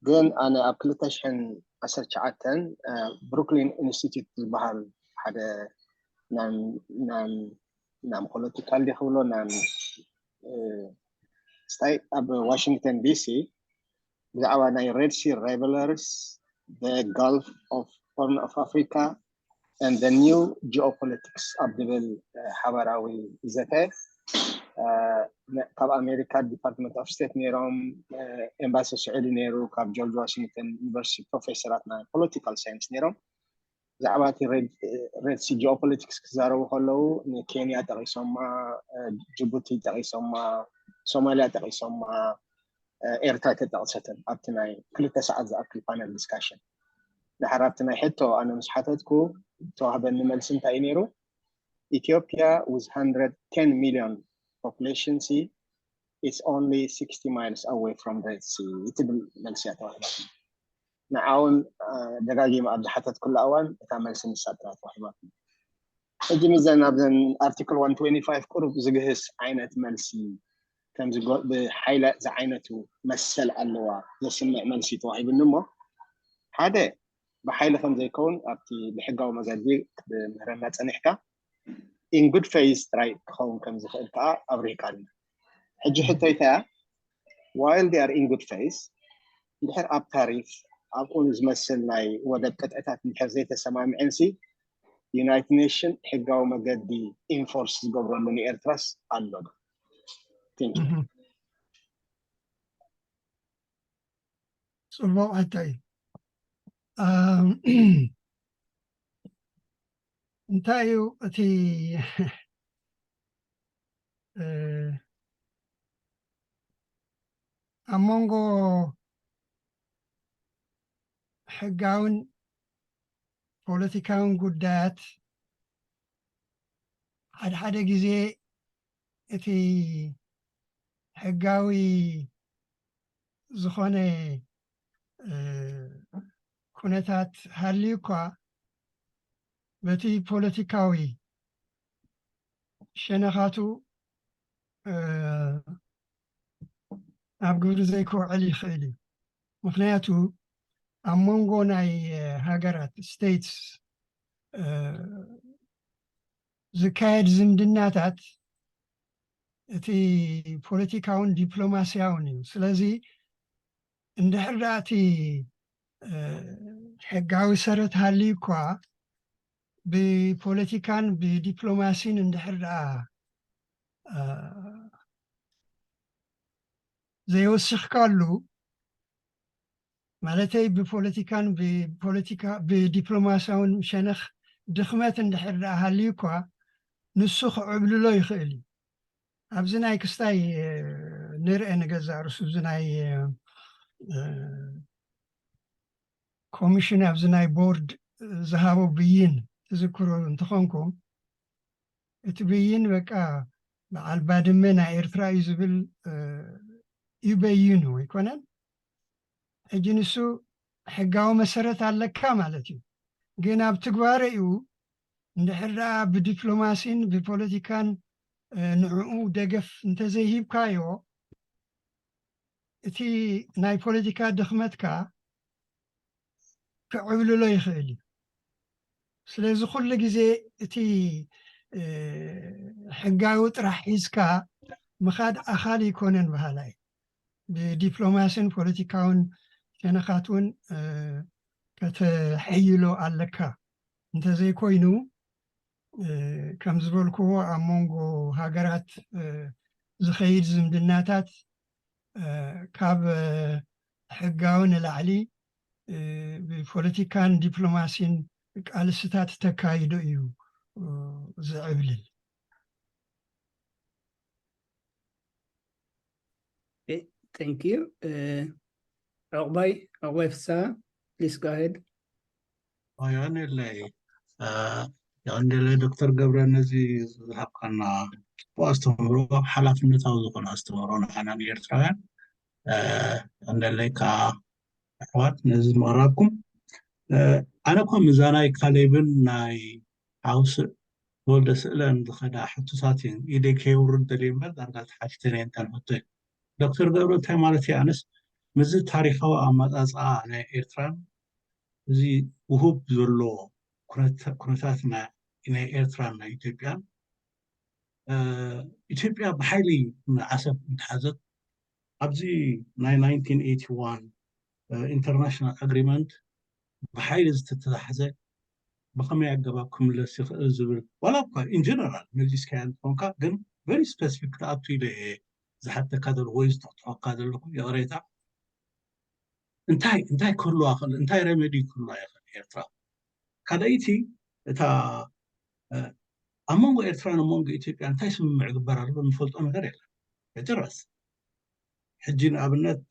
ግን ኣነ ኣብ ክልተ ሽሕን ዓሰርተ ትሽዓተን ብሩክሊን ኢንስቲትዩት ዝበሃል ሓደ ናን ፖለቲካል ዲ ክብሎ ናን ስታይ ኣብ ዋሽንግተን ዲሲ ብዛዕባ ናይ ሬድ ሲ ሬቨለርስ፣ Gulf of Horn of Africa and the new geopolitics ኣብ ዝብል ሓበራዊ ዘተ ካብ ኣሜሪካ ዲፓርትመንት ኦፍ ስቴት ነይሮም፣ ኤምባሲ ስዑዲ ነይሩ፣ ካብ ጆርጅ ዋሽንግተን ዩኒቨርሲቲ ፕሮፌሰራት ናይ ፖለቲካል ሳይንስ ነይሮም። ብዛዕባ እቲ ሬድ ሲ ጂኦፖለቲክስ ክዛረቡ ከለዉ ንኬንያ ጠቂሶማ፣ ጅቡቲ ጠቂሶማ፣ ሶማሊያ ጠቂሶማ፣ ኤርትራ ተጠቅሰትን ኣብቲ ናይ ክልተ ሰዓት ዝኣክል ፓነል ዲስካሽን። ድሓር ኣብቲ ናይ ሕቶ ኣነ ምስ ሓተትኩ ዝተዋህበኒ መልሲ እንታይ እዩ ነይሩ? ኢትዮጵያ with hundred ten million population ሲ is only sixty miles away from Red Sea ትብል መልሲ እያ ተዋሂባትና። ንዓውን ደጋጊመ ኣብ ዝሓተትኩላ እዋን እታ መልሲ ንሳ ጥራይ ተዋሂባትና። ሕጂ ምዘን ኣብዘን ኣርቲክል one twenty five ቁሩብ ዝግህስ ዓይነት መልሲ ከምዚ ብሓይለ ዝዓይነቱ መሰል ኣለዋ ዘስምዕ መልሲ ተዋሂብኒ እሞ ሓደ ብሓይሊ ከም ዘይከውን ኣብቲ ብሕጋዊ መገዲ ክትምህረና ጸኒሕካ in good faith ጥራይ ክኸውን ከም ዝኽእል ከዓ ኣብሪህካልና። ሕጂ ሕቶይ እንታይ እያ? While they are in good faith እንድሕር ኣብ ታሪፍ ኣብኡ ዝመስል ናይ ወደብ ቅጥዕታት እንድሕር ዘይተሰማምዐንሲ ዩናይትድ ኔሽን ሕጋዊ መገዲ ኢንፎርስ ዝገብረሉ ንኤርትራስ ኣሎ ዶ? Thank you። ፅቡቕ ሕቶ እዩ። እንታይ እዩ እቲ ኣብ መንጎ ሕጋውን ፖለቲካውን ጉዳያት ሓደ ሓደ ግዜ እቲ ሕጋዊ ዝኾነ ኩነታት ሃልዩ እኳ በቲ ፖለቲካዊ ሸነኻቱ ኣብ ግብሪ ዘይክውዕል ይኽእል እዩ። ምክንያቱ ኣብ መንጎ ናይ ሃገራት ስቴትስ ዝካየድ ዝምድናታት እቲ ፖለቲካውን ዲፕሎማስያውን እዩ። ስለዚ እንድሕር ደኣ እቲ ሕጋዊ ሰረት ሃልዩ እኳ ብፖለቲካን ብዲፕሎማሲን እንድሕር ደኣ ዘይወሲኽካሉ፣ ማለተይ ብፖለቲካን ብፖለቲካ ብዲፕሎማስያውን ሸነኽ ድኽመት እንድሕር ደኣ ሃልዩ እኳ ንሱ ክዕብልሎ ይኽእል እዩ። ኣብዚ ናይ ክስታይ ንርአ ንገዛእ ርሱ እዚ ናይ ኮሚሽን ኣብዚ ናይ ቦርድ ዝሃቦ ብይን ትዝክሩ እንተኾንኩም፣ እቲ ብይን በቃ በዓል ባድመ ናይ ኤርትራ እዩ ዝብል እዩ በይኑ ኣይኮነን። ሕጂ ንሱ ሕጋዊ መሰረት ኣለካ ማለት እዩ። ግን ኣብ ትግባረኡ እንድሕር ደኣ ብዲፕሎማሲን ብፖለቲካን ንዕኡ ደገፍ እንተዘይሂብካዮ፣ እቲ ናይ ፖለቲካ ድኽመትካ ክዕብልሎ ይኽእል እዩ። ስለዚ ኩሉ ግዜ እቲ ሕጋዊ ጥራሕ ሒዝካ ምኻድ ኣኻሊ ኣይኮነን በሃላይ። ብዲፕሎማስን ፖለቲካውን ሸነኻት እውን ከተሐይሎ ኣለካ። እንተዘይኮይኑ፣ ከም ዝበልክዎ ኣብ መንጎ ሃገራት ዝኸይድ ዝምድናታት ካብ ሕጋዊ ንላዕሊ ብፖለቲካን ዲፕሎማሲን ቃልስታት ተካይዶ እዩ ዝዕብልል። Thank you. ዕቑባይ ዕቑባይ ፍስሃ, please go ahead. የቐንየለይ የቐንየለይ ዶክተር ገብረ፣ ነዚ ዝሃብካና ጽቡቕ ኣስተምህሮ፣ ሓላፍነታዊ ዝኾነ ኣስተምህሮ ንዓና ንኤርትራውያን። የቐንየለይ ከዓ ኣሕዋት ነዚ ምቕራብኩም። ኣነ እኳ ምዛ ናይ ካሌብን ናይ ሓውስእ ተወልደ ስእለን ዝኸዳ ሕቶታት እየን ኢደይ ከየውርድ ደልየ እምበር ዳርጋ ተሓቲተን እየን እተን ሕቶይ። ዶክተር ገብረ እንታይ ማለት እዩ? ኣነስ ምስዚ ታሪኻዊ ኣመጻጽኣ ናይ ኤርትራን እዚ ውሁብ ዘሎ ኩነታት ናይ ኤርትራን ናይ ኢትዮጵያን፣ ኢትዮጵያ ብሓይሊ ዓሰብ እንተሓዘት ኣብዚ ናይ ናይንቲን ኤይቲ ዋን ኢንተርናሽናል ኣግሪመንት ብሓይሊ ዝተተሓዘ ብኸመይ ኣገባብ ክምለስ ይኽእል ዝብል ዋላ እኳ ኢንጀነራል መሊስካያ እንተኾንካ ግን ቨሪ ስፐሲፊክ ክትኣቱ ኢለ እየ ዝሓተካ ዘለኹ ወይ ዝጥቕጥቐካ ዘለኹ ይቕሬታ። እንታይ እንታይ ክህልዋ ክእል እንታይ ረሜዲ ክህልዋ ይኽእል ኤርትራ? ካልኣይቲ እታ ኣብ መንጎ ኤርትራን ኣብ መንጎ ኢትዮጵያ እንታይ ስምምዕ ይግበር ኣሎ እንፈልጦ ነገር የለን በጭራስ። ሕጂ ንኣብነት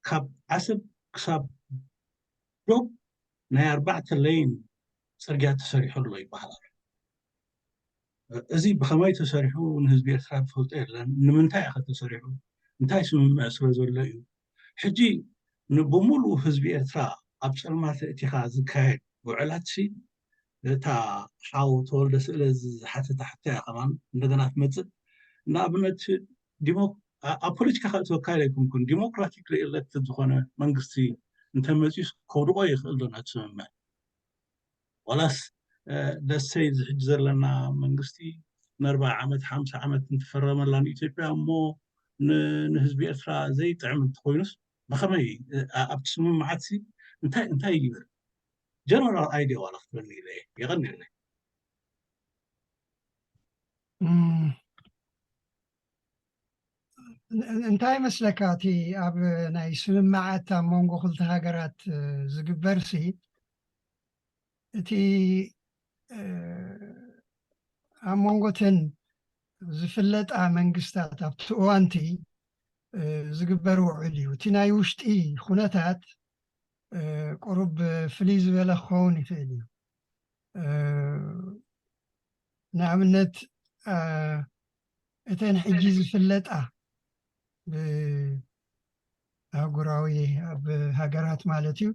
ካብ ዓሰብ ክሳብ ዶብ ናይ ኣርባዕተ ሌን ጽርግያ ተሰሪሑ ኣሎ ይበሃል ኣሎ። እዚ ብኸመይ ተሰሪሑ ንህዝቢ ኤርትራ ዝፈልጦ የለን። ንምንታይ ኢኸ ተሰሪሑ? እንታይ ስምምዕ ስለ ዘሎ እዩ? ሕጂ ንብሙሉኡ ህዝቢ ኤርትራ ኣብ ጸልማት እቲኻ ዝካየድ ውዕላትሲ እታ ሓው ተወልደ ስእለ ዝሓተታ ሕቶ እያ ከማን እንደገና ትመጽእ። ንኣብነት ኣብ ፖለቲካ ከእትወካ ኢለ ኣይኮንኩን፣ ዲሞክራቲክሊ ኤሌክትድ ዝኾነ መንግስቲ እንተመፅዩስ ከውድቆ ይኽእል ዶ ነቲ ስምምዕ? ዋላስ ደሰይ እዚ ሕጂ ዘለና መንግስቲ ንኣርብዓ ዓመት ሓምሳ ዓመት እንትፈረመላ ንኢትዮጵያ እሞ ንህዝቢ ኤርትራ ዘይጥዕም እንተኮይኑስ ብኸመይ ኣብቲ ስምምዓትሲ እንታይ እንታይ ይብል? ጀነራል ኣይድያ ዋላ ክትበኒ ኢለ እየ። የቐንየለይ። እንታይ መስለካ እቲ ኣብ ናይ ስምምዓት ኣብ መንጎ ክልተ ሃገራት ዝግበር ሲ እቲ ኣብ መንጎተን ዝፍለጣ መንግስታት ኣብቲ እዋንቲ ዝግበር ውዕል እዩ። እቲ ናይ ውሽጢ ኩነታት ቁሩብ ፍልይ ዝበለ ክኸውን ይኽእል እዩ። ንኣብነት እተን ሕጂ ዝፍለጣ ብኣህጉራዊ ኣብ ሃገራት ማለት እዩ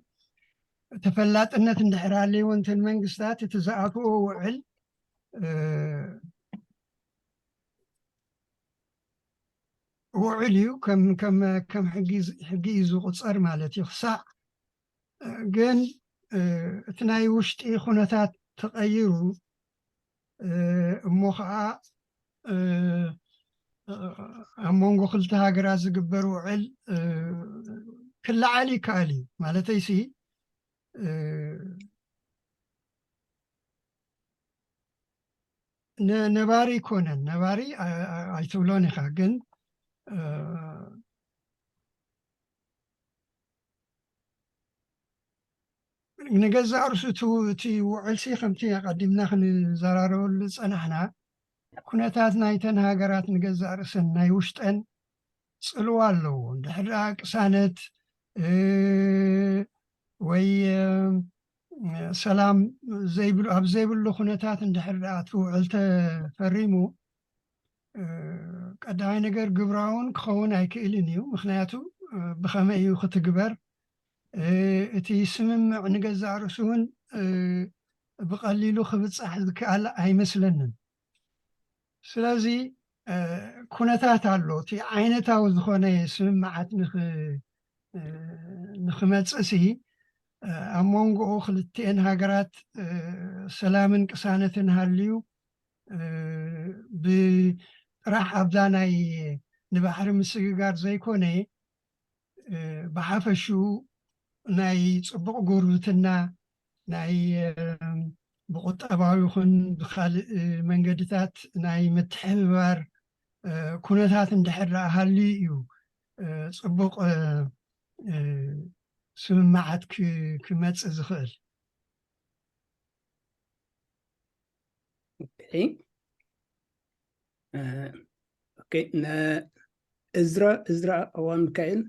ተፈላጥነት እንድሕር ኣለዎ እንተን መንግስታት እቲ ዝኣትዎ ውዕል ውዕል እዩ ከም ከም ከም ሕጊ እዩ ዝቁፀር ማለት እዩ ክሳዕ ግን እቲ ናይ ውሽጢ ኩነታት ተቐይሩ፣ እሞ ከዓ ኣብ መንጎ ክልተ ሃገራት ዝግበር ውዕል ክለዓል ይከኣል እዩ። ማለተይሲ ነባሪ ይኮነን፣ ነባሪ ኣይትብሎን ኢኻ፣ ግን ንገዛእ ርእሱ እቲ ውዕልሲ ከምቲ ኣቐዲምና ክንዘራረበሉ ዝፀናሕና ኩነታት ናይተን ሃገራት ንገዛእ ርእሰን ናይ ውሽጠን ፅልዋ ኣለዎ። እንድሕር ደኣ ቅሳነት ወይ ሰላም ዘይብሉ ኣብ ዘይብሉ ኩነታት እንድሕር ደኣ እቲ ውዕል ተፈሪሙ ቀዳማይ ነገር ግብራውን ክኸውን ኣይክእልን እዩ። ምክንያቱ ብኸመይ እዩ ክትግበር? እቲ ስምምዕ ንገዛእ ርእሱ እውን ብቐሊሉ ክብፃሕ ዝከኣል ኣይመስለንን። ስለዚ ኩነታት ኣሎ። እቲ ዓይነታዊ ዝኾነ ስምምዓት ንክመፅእሲ ኣብ መንጎኡ ክልቲኤን ሃገራት ሰላምን ቅሳነትን ሃልዩ ብጥራሕ ኣብዛ ናይ ንባሕሪ ምስግጋር ዘይኮነ ብሓፈሽኡ ናይ ፅቡቕ ጉርብትና ናይ ብቁጠባዊ ይኹን ብካልእ መንገድታት ናይ ምትሕብባር ኩነታት እንድሕር ደኣ ሃልዩ እዩ ፅቡቕ ስምምዓት ክመፅእ ዝኽእል። እዝራ እዝራ ኣዋ ሚካኤል፣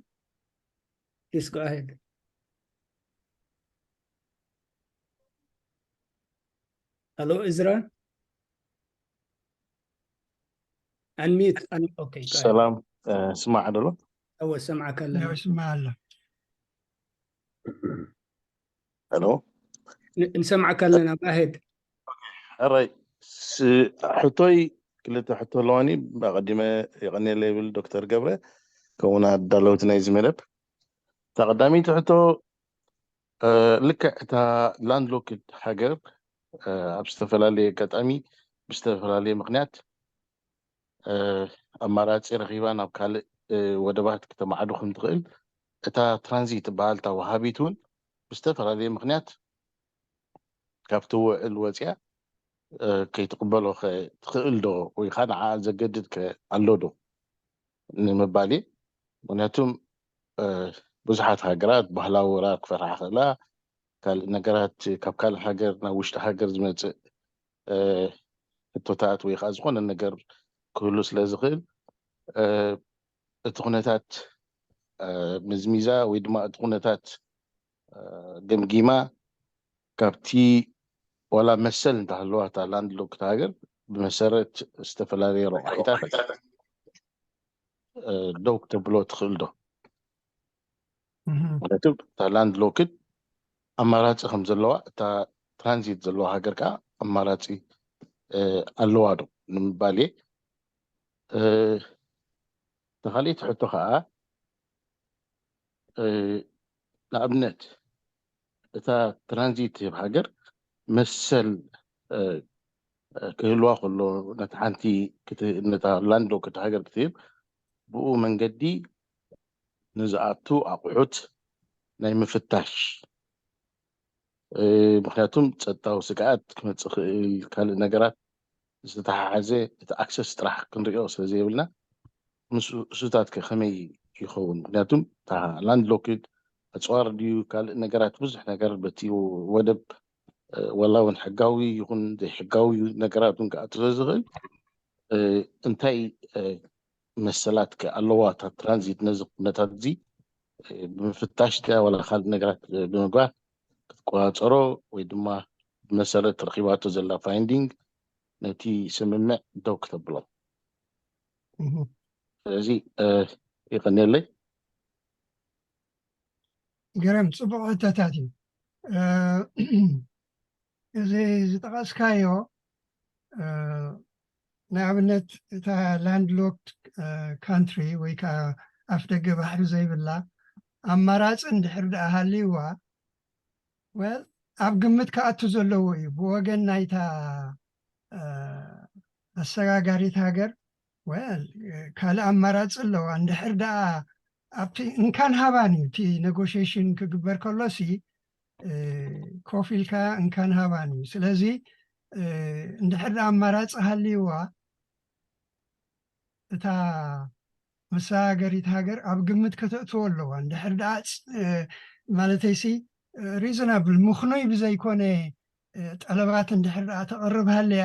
please go ahead. Hello እዝራ፣ unmute. Okay, ሰላም። ስማዕ ደሎ እወ ሰምዓካ ኣለና። ስማዕ ኣሎ። ሄሎ ንሰምዓካ ኣለና። Go ahead. ሕራይ። ሕቶይ ክልተ ሕቶ ኣለዋኒ። ኣቐዲመ የቐንየለ ይብል ዶክተር ገብረ፣ ከምኡውን ኣዳለውቲ ናይዚ መደብ። እታ ቀዳመይቲ ሕቶ፣ ልክዕ እታ ላንድሎክድ ሃገር ኣብ ዝተፈላለየ ኣጋጣሚ ብዝተፈላለየ ምክንያት ኣማራፂ ረኺባ ናብ ካልእ ወደባት ክተማዕዱ ከም ትኽእል፣ እታ ትራንዚት ትበሃል እታ ወሃቢት እውን ብዝተፈላለየ ምክንያት ካብቲ ውዕል ወፂኣ ከይትቕበሎ ትኽእል ዶ? ወይ ከዓ ንዓ ዘገድድ ከ ኣሎ ዶ ንምባል እየ። ምክንያቱም ብዙሓት ሃገራት ባህላዊ ወራር ክፈርሓ ክእላ፣ ካልእ ነገራት ካብ ካልእ ሃገር ናብ ውሽጢ ሃገር ዝመፅእ ሕቶታት ወይ ከዓ ዝኾነ ነገር ክህሉ ስለ ዝኽእል እቲ ኩነታት ምዝሚዛ ወይ ድማ እቲ ኩነታት ገምጊማ ካብቲ ዋላ መሰል እንተሃለዋ እታ ላንድሎክድ ሃገር ብመሰረት ዝተፈላለየ ረቑሒታት ደው ክተብሎ ትኽእል ዶ? ምክንያቱ እታ ላንድሎክድ ኣማራፂ ከም ዘለዋ እታ ትራንዚት ዘለዋ ሃገር ከዓ ኣማራፂ ኣለዋ ዶ ንምባል እየ። ተኻሊእቲ ሕቶ ከዓ ንኣብነት እታ ትራንዚት ትህብ ሃገር መሰል ክህልዋ ከሎ ነቲ ሓንቲ ነታ ላንድሎክድ ሃገር ክትህብ ብኡ መንገዲ ንዝኣቱ ኣቑሑት ናይ ምፍታሽ ምክንያቱም ፀጥታዊ ስግኣት ክመፅእ ክእል ካልእ ነገራት ዝተተሓሓዘ እቲ ኣክሰስ ጥራሕ ክንሪኦ ስለ ዘይብልና ምስ እሱታት ከ ከመይ ይኸውን? ምክንያቱም እታ ላንድ ሎክድ ኣፅዋር ድዩ ካልእ ነገራት ብዙሕ ነገር በቲ ወደብ ዋላ እውን ሕጋዊ ይኹን ዘይሕጋዊ ነገራት እውን ክኣቱ ስለ ዝኽእል እንታይ መሰላት ከ ኣለዋ እታ ትራንዚት ነዚ ኩነታት እዚ ብምፍታሽ ድያ ዋላ ካልእ ነገራት ብምግባር ክትቆፃፀሮ ወይ ድማ ብመሰረት ረኺባቶ ዘላ ፋይንዲንግ ነቲ ስምምዕ ደው ክተብሎ? ስለዚ ይቀንየለይ። ገረም፣ ፅቡቕ ሕቶታት እዩ። እዚ ዝጠቐስካዮ ንኣብነት እታ ላንድ ሎክድ ካንትሪ ወይ ከዓ ኣፍ ደገ ባሕሪ ዘይብላ ኣማራፂ እንድሕር ደኣ ሃልይዋ፣ ወል ኣብ ግምት ክኣቱ ዘለዎ እዩ። ብወገን ናይታ ኣሰጋጋሪት ሃገር፣ well፣ ካልእ ኣማራፂ ኣለዋ። እንድሕር ደኣ ኣብቲ እንካን ሃባን እዩ፣ እቲ ኔጎሽሽን ክግበር ከሎሲ ኮፍ ኢልካ እንካን ሃባን እዩ። ስለዚ እንድሕር ደኣ ኣማራፂ ሃልይዋ፣ እታ መሰጋገሪት ሃገር ኣብ ግምት ከተእትዎ ኣለዋ። እንድሕር ደኣ ማለተይሲ ሪዝናብል ምኽኑይ ብዘይኮነ ጠለባት እንድሕር ደኣ ተቕርብ ሃለያ፣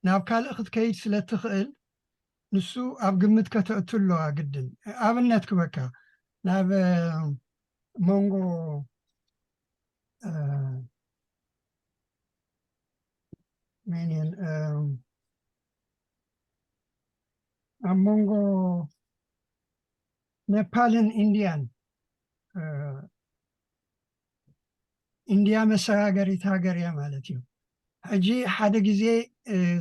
ናብ ካልእ ክትከይድ ስለ ትኽእል፣ ንሱ ኣብ ግምት ከተእቱ ኣለዋ ግድን። ኣብነት ክበካ፣ ናብ መንጎ መንን ኣብ መንጎ ነፓልን ኢንድያን፣ ኢንድያ መሰጋገሪት ሃገር እያ ማለት እዩ። ሕጂ ሓደ ግዜ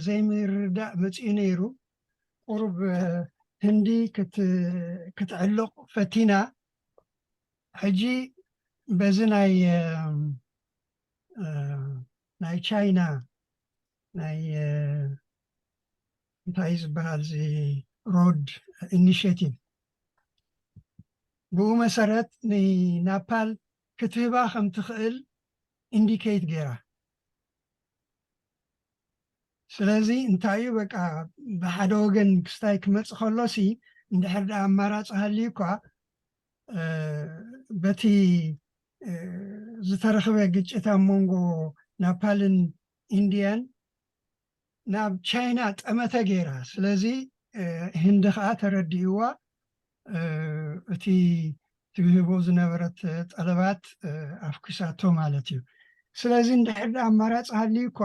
ዘይምርዳእ መፂኡ ነይሩ። ቁሩብ ህንዲ ክትዕልቕ ፈቲና። ሕጂ በዚ ናይ ናይ ቻይና ናይ እንታይ ዝበሃል፣ እዚ ሮድ ኢኒሽቲቭ፣ ብኡ መሰረት ንናፓል ክትህባ ከም ትኽእል ኢንዲኬት ገይራ። ስለዚ እንታይ እዩ፣ በቃ፣ ብሓደ ወገን ክስታይ ክመጽእ ከሎሲ፣ እንድሕር ደኣ ኣማራጺ ሃልዩ እኳ፣ በቲ ዝተረኽበ ግጭት ኣብ መንጎ ናፓልን ኢንድያን ናብ ቻይና ጠመተ ገይራ። ስለዚ ህንዲ ከዓ ተረዲእዋ፣ እቲ ትህቦ ዝነበረት ጠለባት ኣፍኪሳቶ ማለት እዩ። ስለዚ እንድሕር ደኣ ኣማራፂ ሃልዩ እኳ፣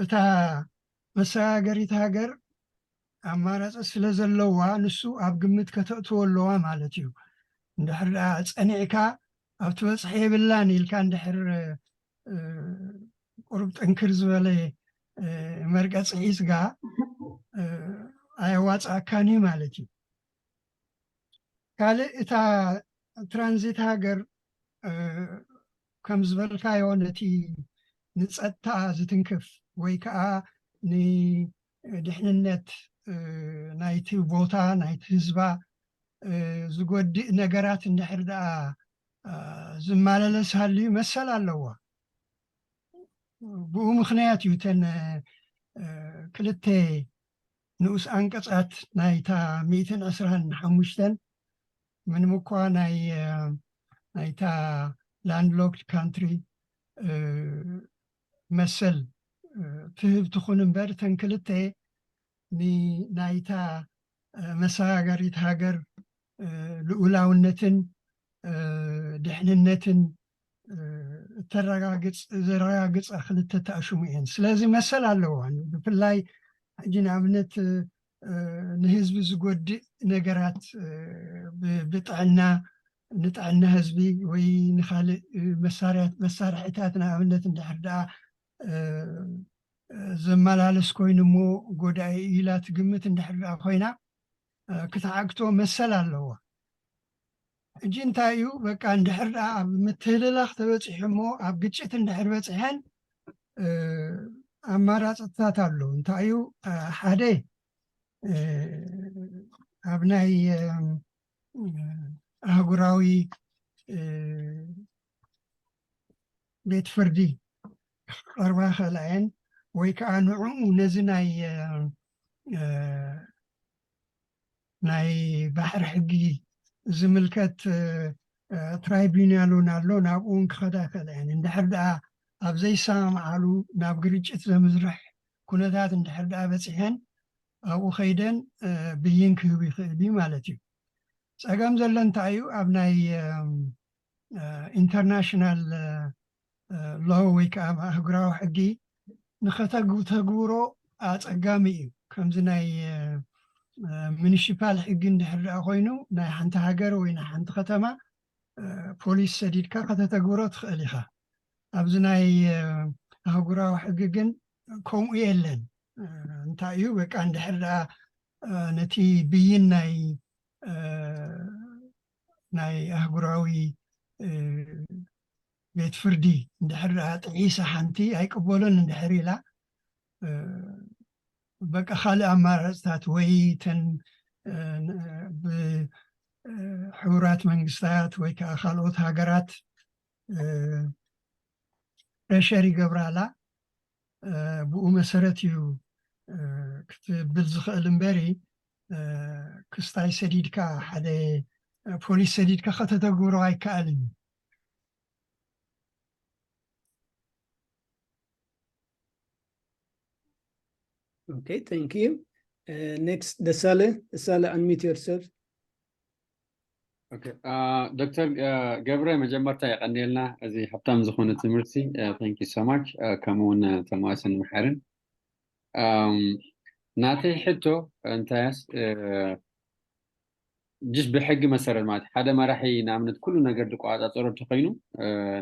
እታ መሰጋገሪት ሃገር ኣማራፂ ስለ ዘለዋ፣ ንሱ ኣብ ግምት ከተእትዎ ኣለዋ ማለት እዩ። እንድሕር ደኣ ጸኒዕካ፣ ኣብ ትበጽሒ የብላን ኢልካ እንድሕር ቁሩብ ጥንክር ዝበለ መርገፂ ሒዝካ፣ ኣየዋፅኣካን እዩ ማለት እዩ። ካልእ፣ እታ ትራንዚት ሃገር ከም ዝበልካዮ፣ ነቲ ንጸጥታ ዝትንክፍ ወይ ከዓ ንድሕንነት ናይቲ ቦታ፣ ናይቲ ህዝባ ዝጎድእ ነገራት እንድሕር ደኣ ዝመላለስ ሃልዩ መሰል ኣለዋ። ብኡ ምኽንያት እዩ እተን ክልተ ንኡስ ኣንቀጻት ናይታ ሚእትን ዕስራን ሓሙሽተን፣ ምንም እኳ ናይ ናይታ ላንድሎክድ ካንትሪ መሰል ትህብ ትኹን እምበር፣ እተን ክልተ ንናይታ መሰጋገሪት ሃገር ልኡላውነትን ድሕንነትን እተረጋግጽ፣ ዘረጋግጻ ክልተ ተኣሽሙ እየን። ስለዚ መሰል ኣለዋ። ብፍላይ ሕጂ ንኣብነት ንህዝቢ ዝጎድእ ነገራት፣ ብጥዕና፣ ንጥዕና ህዝቢ ወይ ንኻልእ መሳርያት፣ መሳርሒታት ንኣብነት እንድሕር ደኣ ዘመላለስ ኮይኑ እሞ ጎዳኢ ኢላ ትግምት እንድሕር ደኣ ኮይና፣ ክትዓግቶ መሰል ኣለዋ። ሕጂ እንታይ እዩ፣ በቃ እንድሕር ደኣ ኣብ ምትህልላኽ ተበጺሑ እሞ፣ ኣብ ግጭት እንድሕር በጺሐን ኣማራፅታት ኣለዉ። እንታይ እዩ፣ ሓደ ኣብ ናይ ኣህጉራዊ ቤት ፍርዲ ክቐርባ ይኽእላ እየን፣ ወይ ከዓ ንዕኡ ነዚ ናይ ናይ ባሕሪ ሕጊ ዝምልከት ትራይቡናል እውን ኣሎ፣ ናብኡ እውን ክኸዳ ይኽእላ እየን። እንድሕር ደኣ ኣብ ዘይሰማምዓሉ ናብ ግርጭት ዘምዝርሕ ኩነታት እንድሕር ደኣ በፂሐን ኣብኡ ከይደን ብይን ክህቡ ይኽእል እዩ ማለት እዩ። ፀገም ዘሎ እንታይ እዩ? ኣብ ናይ ኢንተርናሽናል ሎ ወይ ከዓ ኣብ ኣህጉራዊ ሕጊ ንኸተግብሮ ኣፀጋሚ እዩ። ከምዚ ናይ ሚኒሽፓል ሕጊ እንድሕር ደኣ ኮይኑ ናይ ሓንቲ ሃገር ወይ ናይ ሓንቲ ከተማ ፖሊስ ሰዲድካ ከተተግብሮ ትኽእል ኢኻ። ኣብዚ ናይ ኣህጉራዊ ሕጊ ግን ከምኡ የለን። እንታይ እዩ፣ በቃ እንድሕር ደኣ ነቲ ብይን ናይ ናይ ኣህጉራዊ ቤት ፍርዲ እንድሕር ደኣ ጥሒሳ ሓንቲ ኣይቅበሎን እንድሕር ኢላ፣ በቃ ካልእ ኣማራፅታት ወይ ተን ብሕቡራት መንግስታት ወይ ከዓ ካልኦት ሃገራት ፕሬሸር ይገብራላ። ብኡ መሰረት እዩ ክትብል ዝኽእል እምበሪ፣ ክስታይ ሰዲድካ፣ ሓደ ፖሊስ ሰዲድካ ከተተግብሮ ኣይከኣልን እዩ። Okay, thank you. Next, ደሳለ ደሳለ፣ unmute yourself. ዶክተር ገብረ፣ መጀመርታ የቐንየልና እዚ ሃብታም ዝኾነ ትምህርቲ። Thank you so much። ከምኡ እውን ተማዋስን መሓርን። ናተይ ሕቶ እንታያስ፣ ጅስ ብሕጊ መሰረት ማለት ሓደ መራሒ ንኣብነት ኩሉ ነገር ዝቆፃፀሮ እንተኮይኑ፣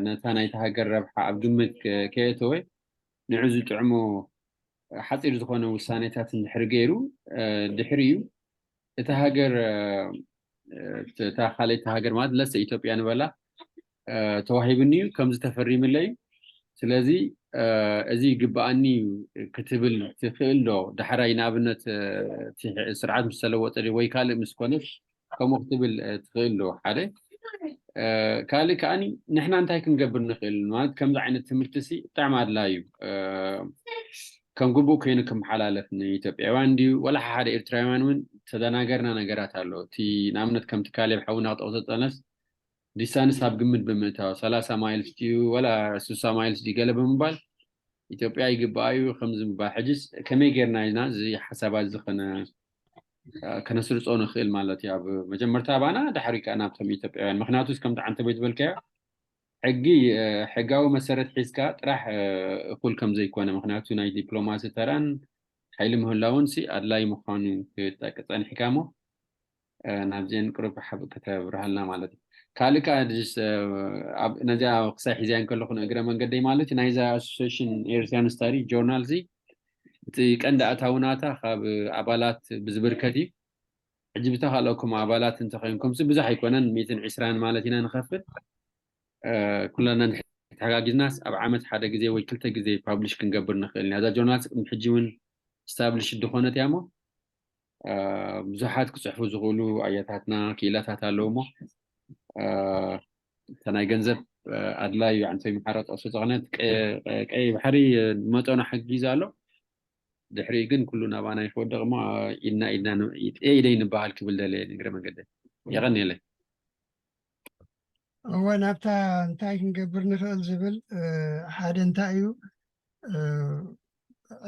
ነታ ናይቲ ሃገር ረብሓ ኣብ ግምት ከየእተወ፣ ንዑ ዝጥዕሞ ሓፂር ዝኾነ ውሳኔታት እንድሕር ገይሩ፣ ድሕሪኡ እታ ሃገር፣ እታ ካልኣይቲ ሃገር ማለት ለሰ ኢትዮጵያ ንበላ፣ ተዋሂብኒ እዩ፣ ከምዚ ተፈሪምለይ እዩ፣ ስለዚ እዚ ይግበኣኒ እዩ ክትብል ትኽእል ዶ? ዳሕራይ ንኣብነት እቲ ስርዓት ምስ ተለወጠ ወይ ካልእ ምስ ኮነ ከምኡ ክትብል ትኽእል ዶ? ሓደ ካልእ ከዓኒ ንሕና እንታይ ክንገብር ንኽእል? ማለት ከምዚ ዓይነት ትምህርቲ ሲ ብጣዕሚ ኣድላይ እዩ። ከም ግቡእ ኮይኑ ክመሓላለፍ ንኢትዮጵያውያን ድዩ ወላ ሓደ ኤርትራውያን እውን ተደናገርና ነገራት ኣሎ። እቲ ንኣብነት ከምቲ ካሌብ ሓውና ክጠቕሶ ዝጸነስ ዲስታንስ ኣብ ግምት ብምእታው ሰላሳ ማይልስ ድዩ ወላ ስሳ ማይልስ ድዩ ገለ ብምባል ኢትዮጵያ ይግባኣ እዩ ከምዚ ምባል። ሕጅስ ከመይ ጌርና ኢና እዚ ሓሳባት እዚ ከነ ከነስርጾ ንኽእል ማለት እዩ። ኣብ መጀመርታ ኣባና ዳሕሪ ከኣ ናብቶም ኢትዮጵያውያን። ምኽንያቱ ከምቲ ዓንተ ቤት ዝበልካዮ ሕጊ ሕጋዊ መሰረት ሒዝካ ጥራሕ እኹል ከም ዘይኮነ፣ ምኽንያቱ ናይ ዲፕሎማሲ ተራን ሓይሊ ምህላውን ሲ ኣድላይ ምዃኑ ክጠቅ ጸኒሕካ እሞ ናብዚአን ቅሩብ ሓብ ከተብርሃልና ማለት እዩ። ካልእ ከኣ ነዚኣ ክሳይ ሒዝያ እንከለኹ ንእግረ መንገደይ ማለት እዩ ናይዛ ኣሶሲሽን ኤርትራን ስታዲ ጆርናል ሲ እቲ ቀንዲ ኣታዊ ናታ ካብ ኣባላት ብዝብርከት እዩ። ሕጂ ብተኻለኩም ኣባላት እንተኾይንኩም ሲ ብዙሕ ኣይኮነን፣ ሚእትን ዕስራን ማለት ኢና ንኸፍል። ኩላና ተሓጋጊዝናስ ኣብ ዓመት ሓደ ግዜ ወይ ክልተ ግዜ ፓብሊሽ ክንገብር ንኽእል ኢና። እዛ ጆርናል ቅድሚ ሕጂ እውን ስታብሊሽ ዝኾነት እያ እሞ ብዙሓት ክፅሕፉ ዝኽእሉ ኣያታትና ክኢላታት ኣለዉ እሞ እታ ናይ ገንዘብ ኣድላይ እዩ። ኣንተ ይምሓረጥ ኦሶ ዝኾነት ቀይ ባሕሪ መጠኑ ሓጊዝ ኣሎ። ድሕሪኡ ግን ኩሉ ናባና ይክወደቕ እሞ ኢድና ኢድና ኢደይ ንበሃል ክብል ደለ ንግረ መንገደ የቐንየለይ። እወ ናብታ እንታይ ክንገብር ንኽእል ዝብል ሓደ እንታይ እዩ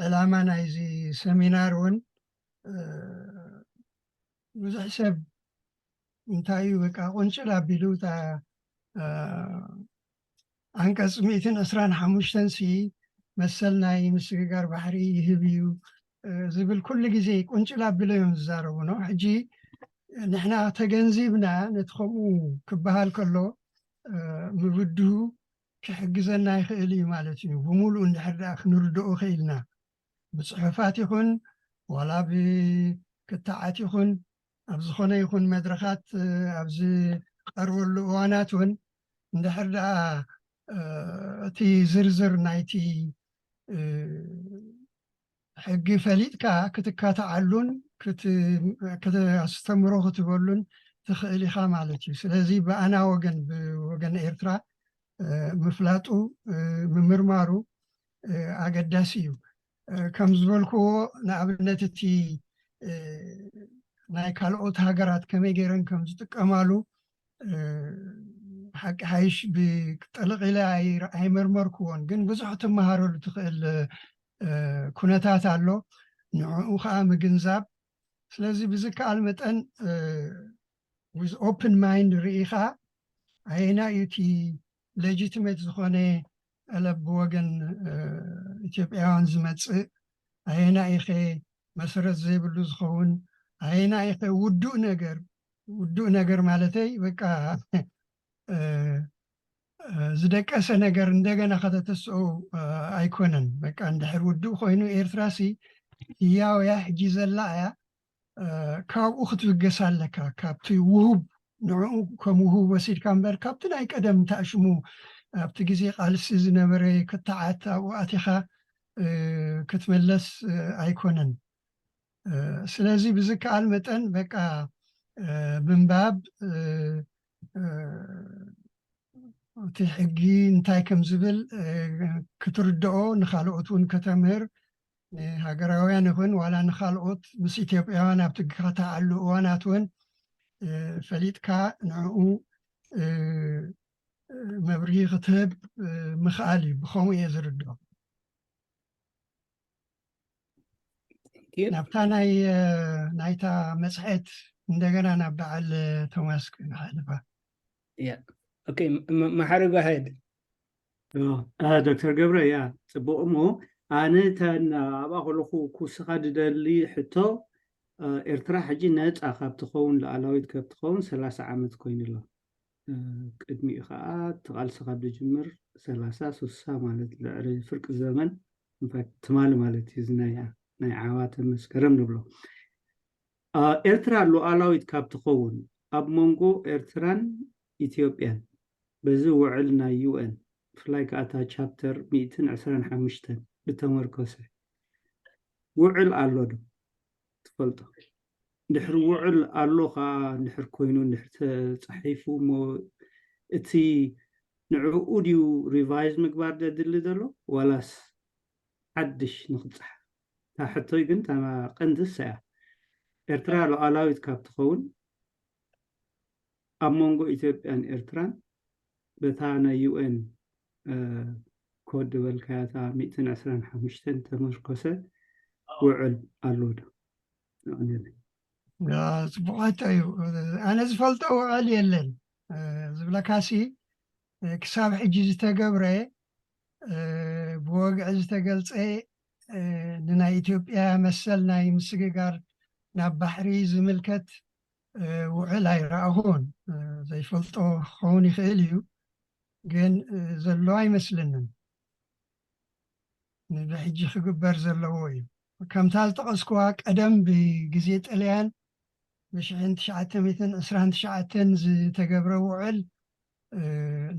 ዕላማ ናይዚ ሰሚናር እውን ብዙሕ ሰብ እንታይ እዩ በቃ ቁንጭል ኣቢሉ እታ ዓንቀፅ ሚእትን ዕስራን ሓሙሽተን ሲ መሰል ናይ ምስግጋር ባሕሪ ይህብ እዩ ዝብል ኩሉ ግዜ ቁንጭል ኣቢሎ እዮም ዝዛረቡ ነው። ሕጂ ንሕና ተገንዚብና ነቲ ከምኡ ክበሃል ከሎ ምብድሁ ክሕግዘና ይኽእል እዩ ማለት እዩ። ብምሉእ እንድሕር ደኣ ክንርድኦ ክኢልና ብፅሑፋት ይኹን ዋላ ብክታዓት ይኹን ኣብ ዝኾነ ይኹን መድረኻት ኣብ ዝቐርበሉ እዋናት እውን እንድሕር ደኣ እቲ ዝርዝር ናይቲ ሕጊ ፈሊጥካ ክትካተዓሉን ኣስተምሮ ክትበሉን ትኽእል ኢኻ ማለት እዩ። ስለዚ ብኣና ወገን ብወገን ኤርትራ ምፍላጡ ምምርማሩ ኣገዳሲ እዩ። ከም ዝበልክዎ ንኣብነት እቲ ናይ ካልኦት ሃገራት ከመይ ገይረን ከም ዝጥቀማሉ ሓቂ ሓይሽ ብጠለቕ ኢለ ኣይመርመርክዎን፣ ግን ብዙሕ ትመሃረሉ ትኽእል ኩነታት ኣሎ። ንዕኡ ከዓ ምግንዛብ። ስለዚ ብዝከኣል መጠን with open mind ርኢኻ ኣየና እዩ እቲ ሌጂትሜት ዝኾነ ጠለብ ብወገን ኢትዮጵያውያን ዝመፅእ ኣየና ኢኸ መሰረት ዘይብሉ ዝኸውን ኣየና ኢኸ ውዱእ ነገር ውዱእ ነገር ማለተይ በቃ ዝደቀሰ ነገር እንደገና ከተተስኦ ኣይኮነን። በቃ እንድሕር ውዱእ ኮይኑ ኤርትራ ሲ ህያው እያ ሕጂ ዘላ እያ። ካብኡ ክትብገስ ኣለካ ካብቲ ውሁብ ንዕኡ ከም ውሁብ ወሲድካ እምበር ካብቲ ናይ ቀደም ተኣሽሙ ኣብቲ ግዜ ቃልሲ ዝነበረ ክትዓት ኣብኡ ኣቲኻ ክትምለስ ኣይኮነን። ስለዚ ብዝከኣል መጠን በቃ ምንባብ፣ እቲ ሕጊ እንታይ ከም ዝብል ክትርድኦ፣ ንኻልኦት እውን ከተምህር፣ ንሃገራውያን ይኹን ዋላ ንኻልኦት ምስ ኢትዮጵያውያን ኣብ ትከታዓሉ እዋናት እውን ፈሊጥካ ንዕኡ መብርሂ ክትህብ ምኽኣል እዩ። ብኸምኡ እየ ዝርድኦ። ናብታ ናይ ናይታ መፅሔት እንደገና ናብ በዓል ቶማስ ክንሓልፋ። መሓሪ ጋሄድ። ዶክተር ገብረ፣ ያ ፅቡቕ። እሞ ኣነ ኣብኣ ከለኹ ክውስኻ ዝደሊ ሕቶ፣ ኤርትራ ሕጂ ነፃ ካብ ትኸውን፣ ሉዓላዊት ካብ ትኸውን ሰላሳ ዓመት ኮይኑ ኣሎ። ቅድሚኡ ከዓ እቲ ቃልሲ ካብ ዝጅምር ሰላሳ ሱሳ ማለት ልዕሊ ፍርቂ ዘመን፣ ትማሊ ማለት እዩ። ናይ ዓዋተ መስከረም ንብሎ። ኤርትራ ሉዓላዊት ካብ ትኸውን፣ ኣብ መንጎ ኤርትራን ኢትዮጵያን በዚ ውዕል ናይ ዩኤን፣ ብፍላይ ከዓ እታ ቻፕተር ሚእትን ዕስራን ሓሙሽተን ብተመርኮሰ ውዕል ኣሎ ዶ ትፈልጦ? ድሕሪ ውዕል ኣሎ ከዓ፣ ድሕር ኮይኑ፣ ድሕር ተፃሒፉ፣ እሞ እቲ ንዕኡ ድዩ ሪቫይዝ ምግባር ዘድሊ ዘሎ፣ ዋላስ ሓድሽ ንክፃሓፍ? እታ ሕቶይ ግን፣ እታ ቀንድስ እያ። ኤርትራ ሉዓላዊት ካብ ትኸውን፣ ኣብ መንጎ ኢትዮጵያን ኤርትራን በታ ናይ ዩኤን ኮድ ዝበልካያ፣ እታ ሚእትን ዕስራን ሓሙሽተን ተመርኮሰ ውዕል ኣሎ ዶ? ፅቡቕ ሕቶ እዩ። ኣነ ዝፈልጦ ውዕል የለን። ዝብለካሲ፣ ክሳብ ሕጂ ዝተገብረ፣ ብወግዒ ዝተገልፀ፣ ንናይ ኢትዮጵያ መሰል ናይ ምስግጋር ናብ ባሕሪ ዝምልከት ውዕል ኣይረኣኹን። ዘይፈልጦ ክኸውን ይኽእል እዩ፣ ግን ዘሎ ኣይመስለንን። ንብሕጂ ክግበር ዘለዎ እዩ። ከምታ ዝጠቐስኩዋ፣ ቀደም ብግዜ ጥልያን ብሽሕን ትሽዓተ ሚእትን ዕስራን ትሽዓተን ዝተገብረ ውዕል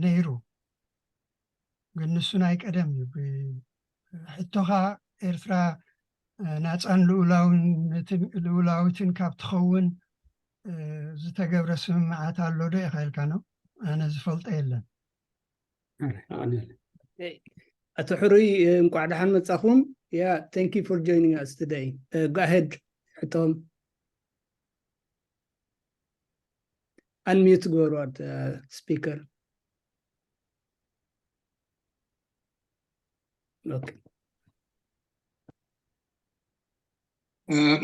ነይሩ። ግን ንሱ ናይ ቀደም እዩ። ሕቶኻ፣ ኤርትራ ናፃን ልኡላዊትን ካብ ትኸውን ዝተገብረ ስምምዓት ኣሎ ዶ ኢኻ ኢልካ ነው? ኣነ ዝፈልጦ የለን። ኣቶ ሕሩይ፣ እንቋዕ ደሓን መጻኹም። Yeah, thank you for joining us today. Go ahead. ሕቶም ኣንሚዩት ግበሩ፣ ስፒከር።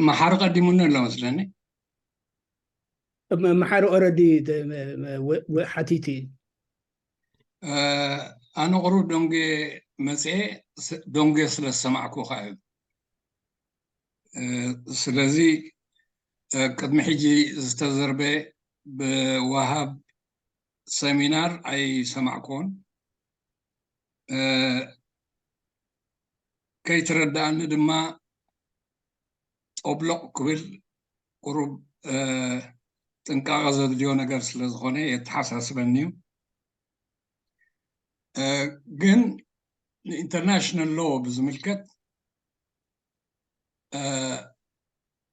መሓሪ ቀዲሙኒ ኣሎ መስለኒ። መሓሪ ኦረዲ ሓቲቱ እዩ። ኣነ ቁሩብ ደንጌ መፅኤ፣ ደንጌ ስለ ዝሰማዕኩ ከዓ እዩ። ስለዚ ቅድሚ ሕጂ ዝተዘርበ ብወሃብ ሰሚናር ኣይሰማዕኩዎን። ከይተረዳኣኒ ድማ ጦብሎቕ ክብል ቁሩብ ጥንቃቐ ዘድልዮ ነገር ስለ ዝኾነ የተሓሳስበኒ እዩ። ግን ንኢንተርናሽናል ሎ ብዝምልከት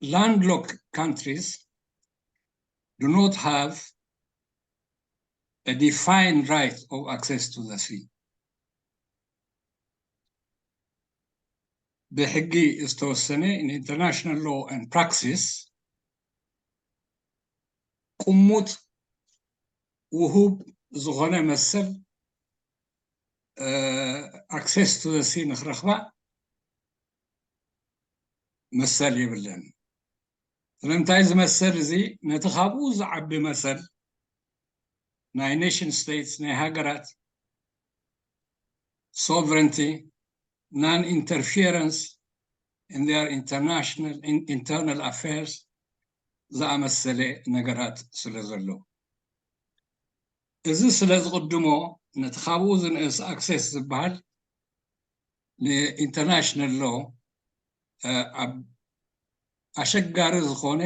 landlocked countries do not have a defined right of access to the sea. ብሕጊ ዝተወሰነ፣ in international law and praxis፣ ቅሙጥ ውሁብ ዝኾነ መሰል access to the sea ንክረኽባ መሰል የብለን። ስለምንታይ እዚ መሰል እዚ ነቲ ካብኡ ዝዓቢ መሰል ናይ ኔሽን ስቴትስ፣ ናይ ሃገራት ሶቨረንቲ፣ non interference in their international internal affairs ዝኣመሰለ ነገራት ስለ ዘሎ፣ እዚ ስለ ዝቕድሞ ነቲ ካብኡ ዝንእስ ኣክሰስ ዝበሃል ንኢንተርናሽናል ሎ ኣብ ኣሸጋሪ ዝኾነ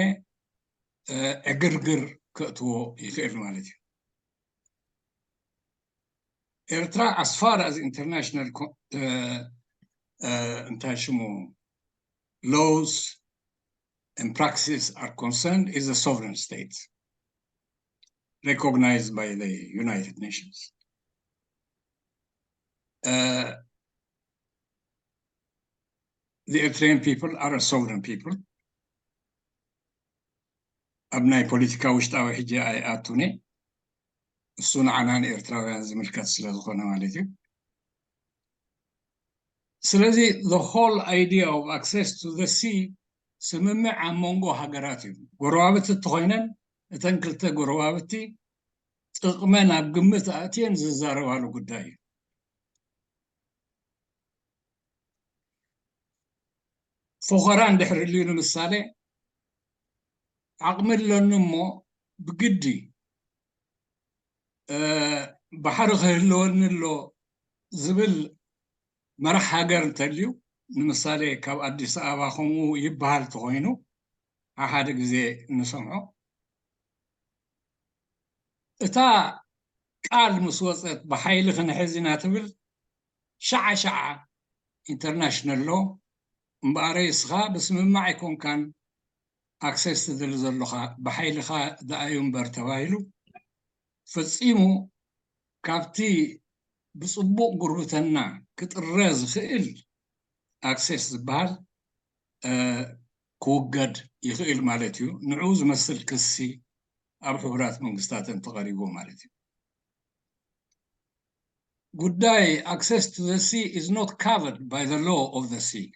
ዕግርግር ከእትዎ ይኽእል ማለት እዩ። ኤርትራ as far as international እንታይ ሽሙ laws and practices are concerned is a sovereign state recognized by the United Nations. Uh, the Eritrean people are a sovereign people. ኣብ ናይ ፖለቲካ ውሽጣዊ ሕጂ ኣይኣቱን እየ። እሱ ንዓና ንኤርትራውያን ዝምልከት ስለ ዝኾነ ማለት እዩ። ስለዚ the whole idea of access to the sea ስምምዕ ኣብ መንጎ ሃገራት እዩ። ጎረባብቲ እንተኾይነን እተን ክልተ ጎረባብቲ ጥቕመን ኣብ ግምት ኣእትየን ዝዛረባሉ ጉዳይ እዩ። ፎኸራ እንድሕር ልዩ ንምሳሌ ዓቕሚ ኣለኒ እሞ ብግዲ ባሕሪ ክህልወኒ ኣሎ ዝብል መራሕ ሃገር እንተልዩ፣ ንምሳሌ ካብ ኣዲስ ኣበባ ከምኡ ይበሃል ተኾይኑ ሓደ ግዜ እንሰምዖ። እታ ቃል ምስ ወፀት ብሓይሊ ክንሕዝ ኢና ትብል ሸዓ ሸዓ ኢንተርናሽናል ሎ እምበኣረይ እስኻ ብስምማዕ ኣይኮንካን ኣክሰስ ትደሊ ዘሎኻ ብሓይልኻ ደኣዩ እምበር ተባሂሉ ፈጺሙ ካብቲ ብጽቡቕ ጉርብተና ክጥረ ዝኽእል ኣክሰስ ዝበሃል ክውገድ ይኽእል ማለት እዩ። ንዕኡ ዝመስል ክሲ ኣብ ሕቡራት መንግስታት እንተቐሪቡ ማለት እዩ። ጉዳይ access to the sea is not covered by the law of the sea።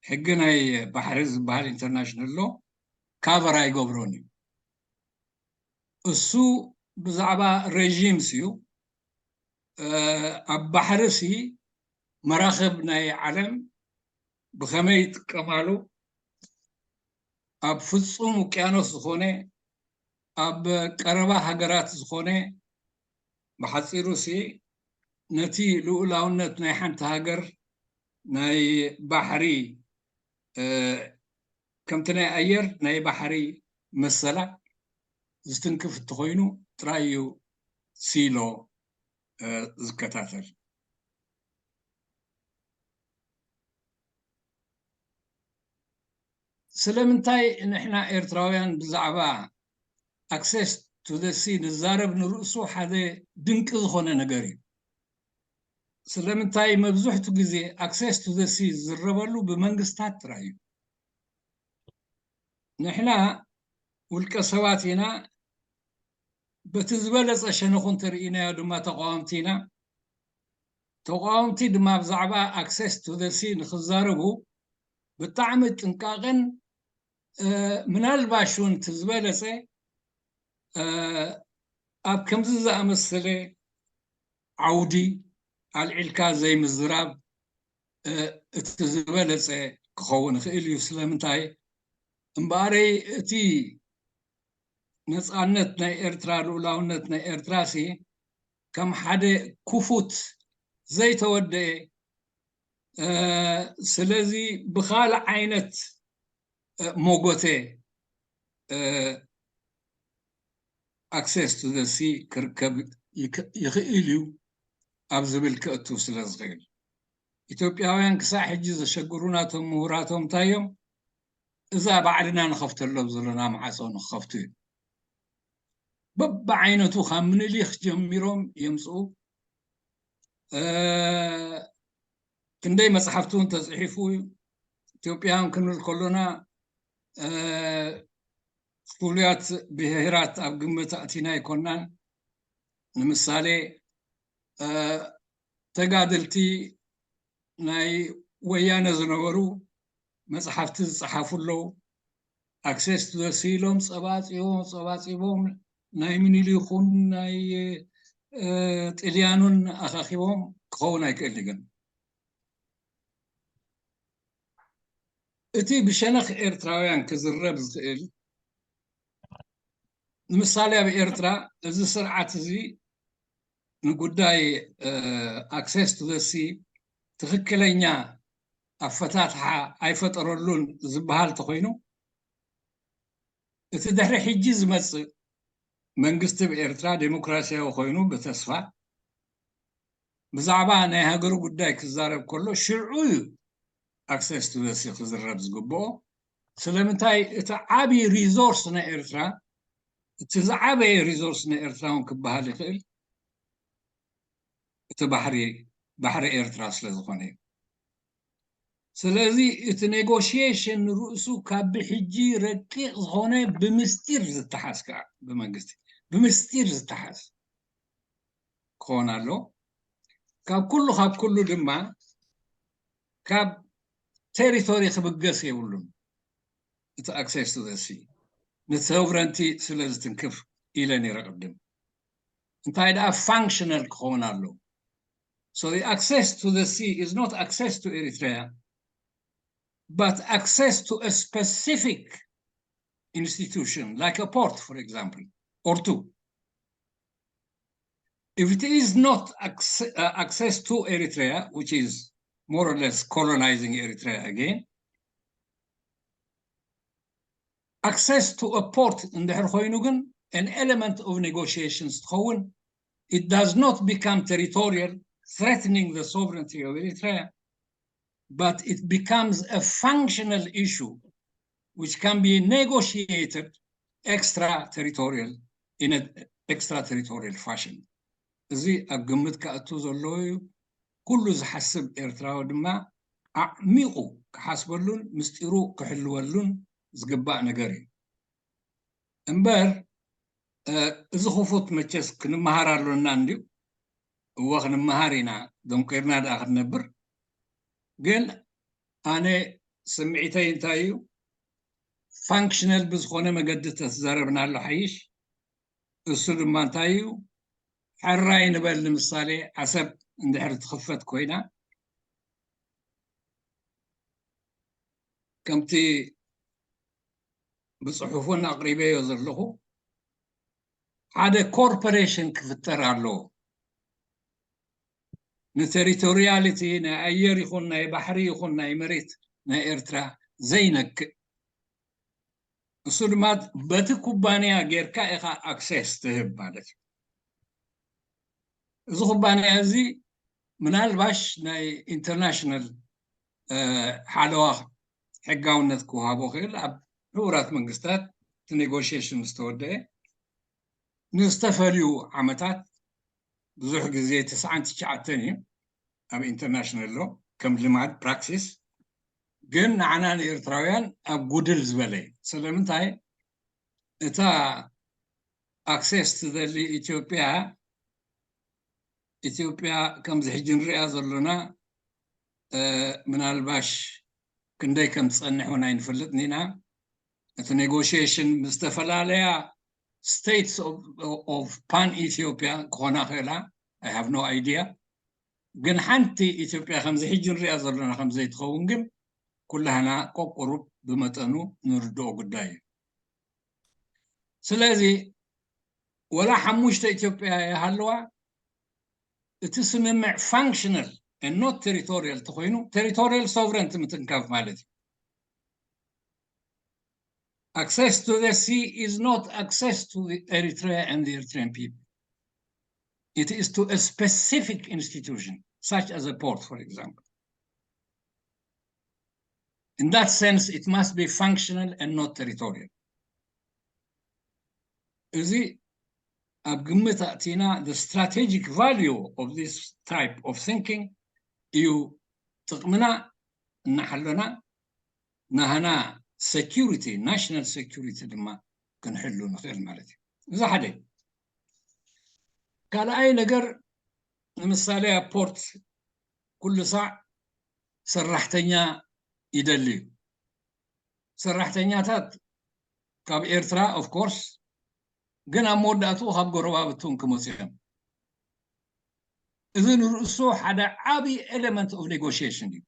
ሕጊ ናይ ባሕሪ ዝበሃል ኢንተርናሽናል ሎ ካቨር ኣይገብሮን እዩ። እሱ ብዛዕባ ሬጂምስ እዩ። ኣብ ባሕሪ ሲ መራኽብ ናይ ዓለም ብኸመይ ይጥቀማሉ፣ ኣብ ፍጹም ውቅያኖስ ዝኾነ ኣብ ቀረባ ሃገራት ዝኾነ ብሓፂሩ ሲ ነቲ ልኡላውነት ናይ ሓንቲ ሃገር ናይ ባሕሪ ከምቲ ናይ ኣየር ናይ ባሕሪ መሰላ ዝትንክፍ እንተኾይኑ ጥራይ እዩ ሲሎ ዝከታተል። ስለምንታይ ንሕና ኤርትራውያን ብዛዕባ ኣክሰስ ቱ ዘ ሲ ንዛረብ ንርእሱ ሓደ ድንቂ ዝኾነ ነገር እዩ። ስለምንታይ መብዝሕቱ ግዜ ኣክሰስ ቱ ዘ ሲ ዝዝረበሉ ብመንግስታት ጥራይ እዩ። ንሕና ውልቀ ሰባት ኢና። በቲ ዝበለጸ ሸነኹ እንተርኢናዮ ድማ ተቃወምቲ ኢና። ተቃወምቲ ድማ ብዛዕባ ኣክሰስ ቱ ዘ ሲ ንክዛረቡ ብጣዕሚ ጥንቃቅን ምናልባሽ እውን እቲ ዝበለጸ ኣብ ከምዚ ዝኣመሰለ ዓውዲ ኣልዒልካ ዘይምዝራብ እቲ ዝበለጸ ክኸውን ይኽእል እዩ። ስለምንታይ እምበኣረይ እቲ ነፃነት ናይ ኤርትራ ልኡላውነት ናይ ኤርትራ ሲ ከም ሓደ ክፉት ዘይተወደኤ ስለዚ ብኻልእ ዓይነት ሞጎተ ኣክሰስ ቱ ዘ ሲ ክርከብ ይኽእል እዩ ኣብ ዝብል ክእቱ ስለ ዝኽእል ኢትዮጵያውያን ክሳዕ ሕጂ ዘሸግሩና እቶም ምሁራቶም እንታይ እዮም እዛ ባዕልና ንኸፍተሎም ዘለና ማዕፆ ንክኸፍቱ እዩ። በብዓይነቱ ካብ ምኒልክ ጀሚሮም የምፅኡ። ክንደይ መፅሓፍቲ እውን ተፅሒፉ እዩ። ኢትዮጵያውያን ክንብል ከሎና ፍሉያት ብሄራት ኣብ ግምት ኣእቲና ኣይኮናን። ንምሳሌ ተጋደልቲ ናይ ወያነ ዝነበሩ መፅሓፍቲ ዝፀሓፉ ኣለዉ። ኣክሰስ ቱ ዘ ሲ ኢሎም ፀባፂቦም ፀባፂቦም ናይ ምኒልክ ይኹን ናይ ጥልያኑን ኣኻኺቦም ክኸውን ኣይክእል ግን እቲ ብሸነኽ ኤርትራውያን ክዝረብ ዝኽእል ንምሳሌ ኣብ ኤርትራ እዚ ስርዓት እዚ ንጉዳይ ኣክሰስ ቱ ዘ ሲ ትኽክለኛ ኣፈታትሓ ኣይፈጠረሉን ዝበሃል ተኾይኑ እቲ ድሕሪ ሕጂ ዝመፅእ መንግስቲ ብኤርትራ ዴሞክራሲያዊ ኮይኑ ብተስፋ ብዛዕባ ናይ ሃገሩ ጉዳይ ክዛረብ ከሎ ሽዑ እዩ access to the sea ክዝረብ ዝግብኦ። ስለምንታይ? እቲ ዓብዪ resource ናይ ኤርትራ፣ እቲ ዝዓበየ resource ናይ ኤርትራ እውን ክበሃል ይኽእል እቲ ባሕሪ፣ ባሕሪ ኤርትራ ስለ ዝኾነ እዩ። ስለዚ እቲ negotiation ንርእሱ ካብ ብሕጂ ረቂቕ ዝኾነ ብምስጢር ዝተሓዝ ከዓ ብመንግስቲ ብምስጢር ዝተሓዝ ክኾን ኣሎ። ካብ ኩሉ ካብ ኩሉ ድማ ካብ territory ክብገስ የብሉን። እቲ access to the sea ን sovereignty ስለ ዝትንክፍ ኢለ ነይረ ቅድም። እንታይ ደኣ functional ክኸውን ኣሎ። So the access to the sea is not access to Eritrea, but access to a specific institution, like a port, for example, or two. If it is not acce- uh, access to Eritrea, which is more or less colonizing Eritrea again, access to a port እንድሕር ኮይኑ ግን an element of negotiations ትኸውን. It does not become territorial, threatening the sovereignty of Eritrea, but it becomes a functional issue which can be negotiated extraterritorial in an extraterritorial fashion. እዚ ኣብ ግምት ክኣቱ ዘለዎ እዩ። ኩሉ ዝሓስብ ኤርትራዊ ድማ ኣዕሚቑ ክሓስበሉን ምስጢሩ ክሕልወሉን ዝግባእ ነገር እዩ። እምበር እዚ ክፉት መቸስ ክንመሃር ኣሎና እንድዩ። እወ ክንመሃር ኢና፣ ደንቂርና ደኣ ክንነብር። ግን ኣነ ስምዒተይ እንታይ እዩ? ፋንክሽናል ብዝኾነ መገዲ ተትዛረብና ኣሎ ሓይሽ። እሱ ድማ እንታይ እዩ? ሕራይ ንበል፣ ንምሳሌ ዓሰብ እንድሕር ትኽፈት ኮይና፣ ከምቲ ብጽሑፍን ኣቕሪበዮ ዘለኹ፣ ሓደ ኮርፖሬሽን ክፍጠር ኣለዎ። ንቴሪቶሪያሊቲ ናይ ኣየር ይኹን ናይ ባሕሪ ይኹን ናይ መሬት ናይ ኤርትራ ዘይነክእ፣ እሱ ድማ በቲ ኩባንያ ጌርካ ኢኻ ኣክሴስ ትህብ ማለት እዩ። እዚ ኩባንያ እዚ ምናልባሽ ናይ ኢንተርናሽናል ሓለዋ ሕጋውነት ክወሃቦ ክእል ኣብ ሕቡራት መንግስታት እቲ ኔጎሽሽን ዝተወደአ ንዝተፈልዩ ዓመታት፣ ብዙሕ ግዜ ትስዓን ትሽዓተን እዩ ኣብ ኢንተርናሽናል ሎ ከም ልማድ ፕራክሲስ። ግን ንዓና ንኤርትራውያን ኣብ ጉድል ዝበለ እዩ። ስለምንታይ? እታ ኣክሴስ ትደሊ ኢትዮጵያ፣ ኢትዮጵያ ከምዚ ሕጂ ንሪኣ ዘሎና ምናልባሽ ክንደይ ከም ትጸንሕ እውን ኣይንፈልጥን ኢና። እቲ ኔጎሽሽን ምስ ዝተፈላለያ ስቴትስ ኦፍ ፓን ኢትዮጵያ ክኾና ክእላ፣ I have no idea። ግን ሓንቲ ኢትዮጵያ ከምዚ ሕጂ ንሪኣ ዘሎና ከም ዘይትኸውን ግን ኩላህና ቆቁሩብ ብመጠኑ ንርድኦ ጉዳይ እዩ። ስለዚ ወላ ሓሙሽተ ኢትዮጵያ ይሃለዋ፣ እቲ ስምምዕ ፋንክሽናል ኖት ቴሪቶሪያል ተኮይኑ፣ ቴሪቶሪያል ሶቨረንቲ ምትንካፍ ማለት እዩ። Access to the sea is not access to the Eritrea and the Eritrean people. It is to a specific institution, such as a port, for example. In that sense, it must be functional and not territorial. እዚ ኣብ ግምት ኣእቲና the strategic value of this type of thinking እዩ። ጥቕምና እናሓለና ናህና ሴኪሪቲ፣ ናሽናል ሴኪሪቲ ድማ ክንሕሉ ንኽእል ማለት እዩ። እዚ ሓደ። ካልኣይ ነገር፣ ንምሳሌ ኣብ ፖርት ኩሉ ሳዕ ሰራሕተኛ ይደሊ እዩ። ሰራሕተኛታት ካብ ኤርትራ ኦፍ ኮርስ፣ ግን ኣብ መወዳእትኡ ካብ ጎረባብቲ እውን ክመፁ እዮም። እዚ ንርእሱ ሓደ ዓብዪ ኤሌመንት ኦፍ ኔጎሽሽን እዩ።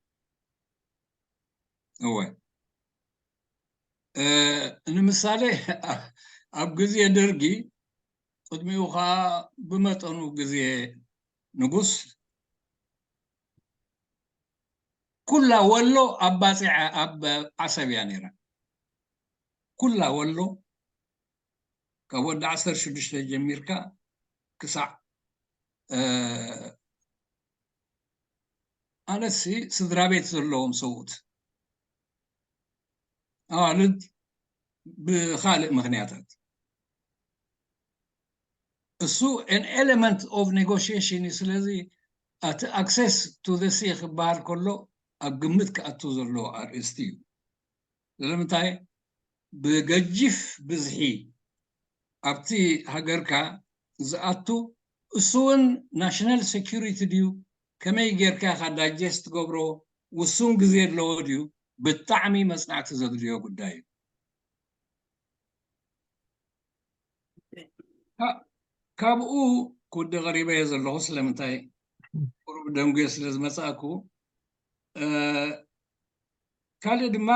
እወ፣ ንምሳሌ ኣብ ግዜ ደርጊ፣ ቅድሚኡ ከዓ ብመጠኑ ግዜ ንጉስ፣ ኩላ ወሎ ኣብ ባፅዕ ኣብ ዓሰብ እያ ነይራ። ኩላ ወሎ ካብ ወዲ ዓሰርተ ሽዱሽተ ጀሚርካ ክሳዕ ኣነሲ ስድራ ቤት ዘለዎም ሰብኡት ኣዋልድ ብኻልእ ምኽንያታት እሱ an element of negotiation እዩ። ስለዚ እቲ access to the sea ክበሃል ከሎ ኣብ ግምት ክኣቱ ዘለዎ ኣርእስቲ እዩ። ስለምንታይ ብገጂፍ ብዝሒ ኣብቲ ሃገርካ ዝኣቱ እሱ እውን national security ድዩ? ከመይ ጌርካ ኢኻ digest ትገብሮ? ውሱን ግዜ ኣለዎ ድዩ? ብጣዕሚ መጽናዕቲ ዘድልዮ ጉዳይ እዩ። ካብኡ ክውዲ ቀሪበ እየ ዘለኹ። ስለምንታይ ቁሩብ ደንጉየ ስለ ዝመጻእኩ። ካልእ ድማ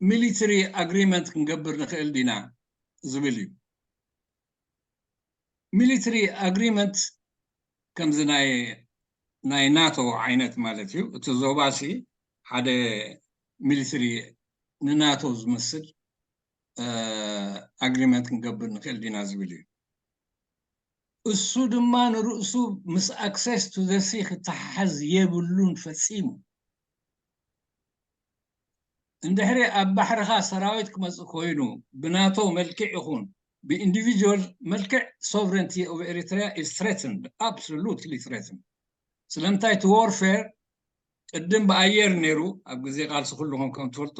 military agreement ክንገብር ንኽእል ዲና ዝብል እዩ። Military agreement ከምዚ ናይ ናይ ናቶ ዓይነት ማለት እዩ። እቲ ዞባሲ ሓደ military ንናቶ ዝመስል agreement ክንገብር ንኽእል ዲና ዝብል እዩ። እሱ ድማ ንርእሱ ምስ access to the sea ክተሓሓዝ የብሉን ፈጺሙ። እንድሕሪ ኣብ ባሕርኻ ሰራዊት ክመጽእ ኮይኑ ብናቶ መልክዕ ይኹን ብindividual መልክዕ sovereignty of Eritrea is threatened, absolutely threatened። ስለምንታይ እቲ warfare ቅድም ብኣየር ነይሩ ኣብ ግዜ ቃልሲ ኩልኹም ከም ትፈልጦ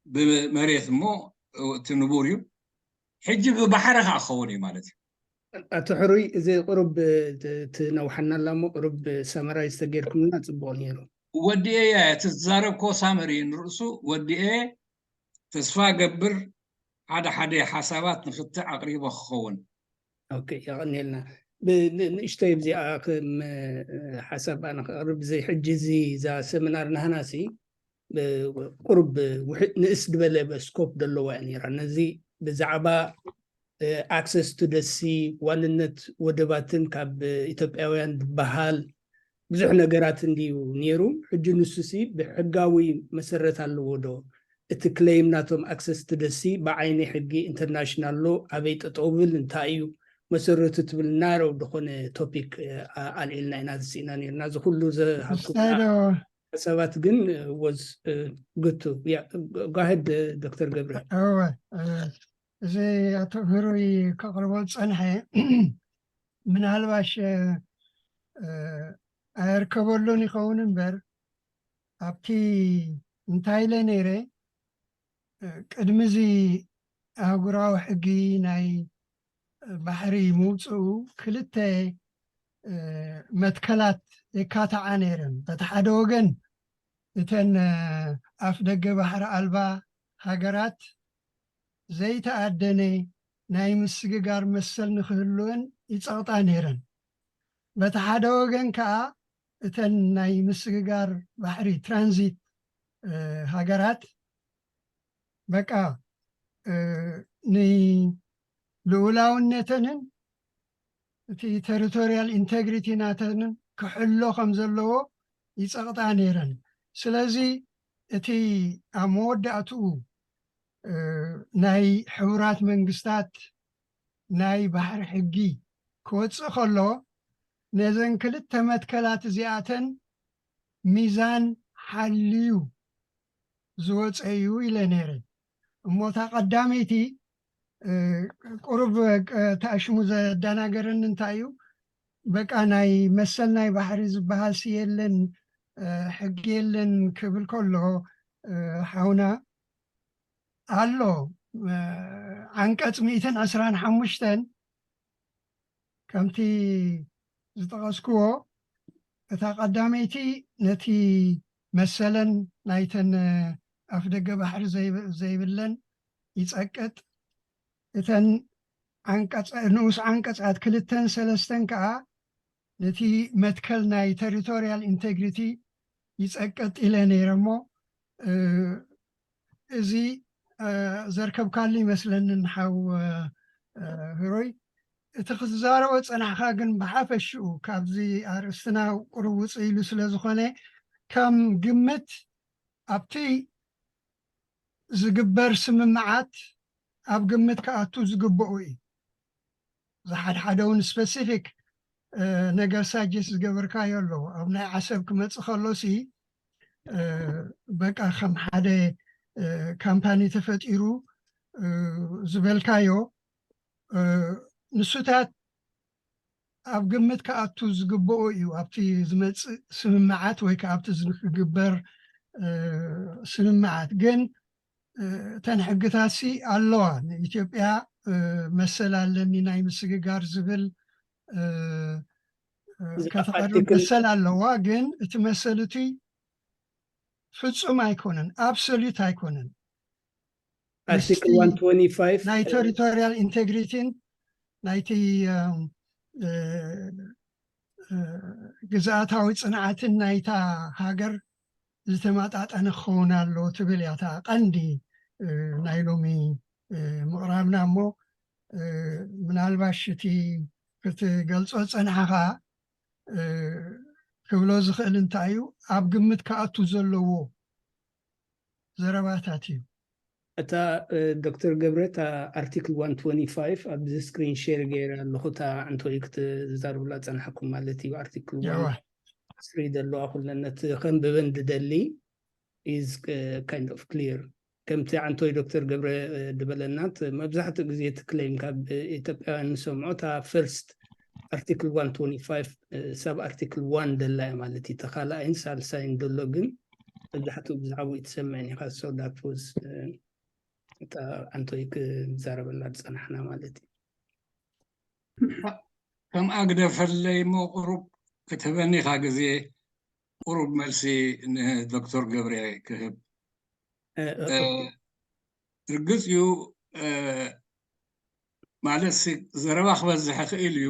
ብመሬት እሞ እቲ ንቡር እዩ። ሕጂ ብባሕሪ ከዓ ክኸውን እዩ ማለት እዩ። ኣቶ ሕሩይ እዚ ቁሩብ ትነውሓና ኣላ እሞ ቁሩብ summarize ተጌርኩምና ፅቡቅ ነይሩ። ወዲኤ እቲ ዝዛረብኮ summary ንርእሱ ወዲኤ ተስፋ ገብር ሓደ ሓደ ሓሳባት ንክትዕ ኣቅሪቦ ክኸውን። ኦኬ የቀንየልና። ንእሽተይ ብዚኣ ከም ሓሳብ ኣነ ክቅርብ እዚ ሕጂ እዚ እዛ ሰሚናር ናህናሲ ቁሩብ ንእስ ዝበለ scope ዘለዋ እያ ነይራ። ነዚ ብዛዕባ access to the sea ዋንነት ወደባትን ካብ ኢትዮጵያውያን ዝበሃል ብዙሕ ነገራት እንድዩ ነይሩ። ሕጂ ንሱሲ ብሕጋዊ መሰረት ኣለዎ ዶ? እቲ claim ናቶም access to the sea ብዓይኒ ሕጊ international law ኣበይ ጠጠው ብል እንታይ እዩ መሰረቱ ትብል narrow ዝኾነ topic ኣልዒልና ኢና ዝስኢና ነርና። እዚ ኩሉ ዝሃብኩ ሓሳባት ግን was good to go ahead ዶክተር ገብረ። እዚ ኣቶ ህሩይ ከቕርቦ ዝፀንሐ ምናልባሽ ኣየርከበሉን ይኸውን እምበር ኣብቲ እንታይ ኢለ ነይረ ቅድሚ እዚ ኣህጉራዊ ሕጊ ናይ ባሕሪ ምውፅኡ ክልተ መትከላት የካትዓ ነይረን። በቲ ሓደ ወገን እተን ኣፍ ደገ ባሕሪ ኣልባ ሃገራት ዘይተኣደነ ናይ ምስግጋር መሰል ንክህልወን ይፀቕጣ ነይረን። በቲ ሓደ ወገን ከዓ እተን ናይ ምስግጋር ባሕሪ ትራንዚት ሃገራት በቃ ንልኡላውነተንን እቲ territorial integrity ናተንን ክሕሎ ከም ዘለዎ ይፀቕጣ ነይረን። ስለዚ እቲ ኣብ መወዳእትኡ ናይ ሕቡራት መንግስታት ናይ ባሕሪ ሕጊ ክወፅእ ከሎ ነዘን ክልተ መትከላት እዚኣተን ሚዛን ሓልዩ ዝወፀ እዩ ኢለ ነይረ። እሞ እታ ቀዳመይቲ ቁሩብ ተኣሽሙ ዘደናገረኒ እንታይ እዩ በቃ ናይ መሰል ናይ ባሕሪ ዝበሃል ሲ የለን ሕጊ የለን ክብል ከሎ ሓውና ኣሎ ዓንቀፅ ሚእትን ዕስራን ሓሙሽተን ከምቲ ዝጠቐስክዎ እታ ቀዳመይቲ ነቲ መሰለን ናይተን ኣፍ ደገ ባሕሪ ዘይብለን ይፀቅጥ እተን ንኡስ ዓንቀፃት ክልተን ሰለስተን ከዓ ነቲ መትከል ናይ territorial integrity ይፀቅጥ ኢለ ነይረ እሞ እዚ ዘርከብካሉ ይመስለኒ ንሓው ህሮይ እቲ ክትዛረቦ ፀናሕካ ግን ብሓፈሽኡ ካብዚ ኣርእስትና ቁሩብ ውፅእ ኢሉ ስለ ዝኾነ ከም ግምት ኣብቲ ዝግበር ስምምዓት ኣብ ግምት ክኣቱ ዝግብኡ እዩ። ዝሓድሓደ እውን specific ነገር ሳጀስት ዝገበርካዮ ኣሎ። ኣብ ናይ ዓሰብ ክመፅእ ከሎ ሲ በቃ ከም ሓደ ካምፓኒ ተፈጢሩ ዝበልካዮ፣ ንሱታት ኣብ ግምት ክኣቱ ዝግብኦ እዩ። ኣብቲ ዝመፅእ ስምምዓት ወይ ከዓ ኣብቲ ዝክግበር ስምምዓት ግን እተን ሕግታት ሲ ኣለዋ። ንኢትዮጵያ መሰል ኣለኒ ናይ ምስግጋር ዝብል ከተቐርብ መሰል ኣለዋ። ግን እቲ መሰል እቲ ፍጹም ኣይኮነን፣ ኣብሶሉት ኣይኮነን። ኣርቲክል ናይ ቴሪቶሪያል ኢንቴግሪቲን ናይቲ ግዝኣታዊ ፅንዓትን ናይታ ሃገር ዝተመጣጠነ ክኸውን ኣሎ ትብል እያ እታ ቀንዲ ናይ ሎሚ ምቕራብና። እሞ ምናልባሽ እቲ ክትገልጾ ዝጸናሕኻ ክብሎ ዝኽእል እንታይ እዩ፣ ኣብ ግምት ክኣቱ ዘለዎ ዘረባታት እዩ። እታ ዶክተር ገብረ፣ እታ ኣርቲክል ዋን ትወንቲ ፋይቭ ኣብዚ ስክሪን ሼር ገይረ ኣለኹ። እታ ዕንቶ እዩ ክትዛርብላ ጸናሕኩም ማለት እዩ። ኣርቲክል ዋን ስሪ ዘለዋ ኩለን ነቲ ከንብበን ዝደሊ is kind of clear። ከምቲ ዓንቶይ ዶክተር ገብረ ዝበለና፣ መብዛሕትኡ ግዜ እቲ ክሌም ካብ ኢትዮጵያውያን ንሰምዖ እታ ፈርስት ኣርቲክል ዋን ትወንቲ ፋይቭ ሰብ ኣርቲክል ዋን ደላ እያ ማለት እዩ። ተካልኣይን ሳልሳይን ደሎ ግን መብዛሕትኡ ብዛዕባኡ ትሰምዕን ኢኻ። So that was እታ ዓንቶይ ክዛረበላ ዝፀናሕና ማለት እዩ። ከም ኣግደፈለይ እሞ ቁሩብ ክትህበኒ ኢኻ ግዜ፣ ቁሩብ መልሲ ንዶክተር ገብረ ክህብ። ርግፅ እዩ ማለት ዘረባ ክበዝሕ ይኽእል እዩ፣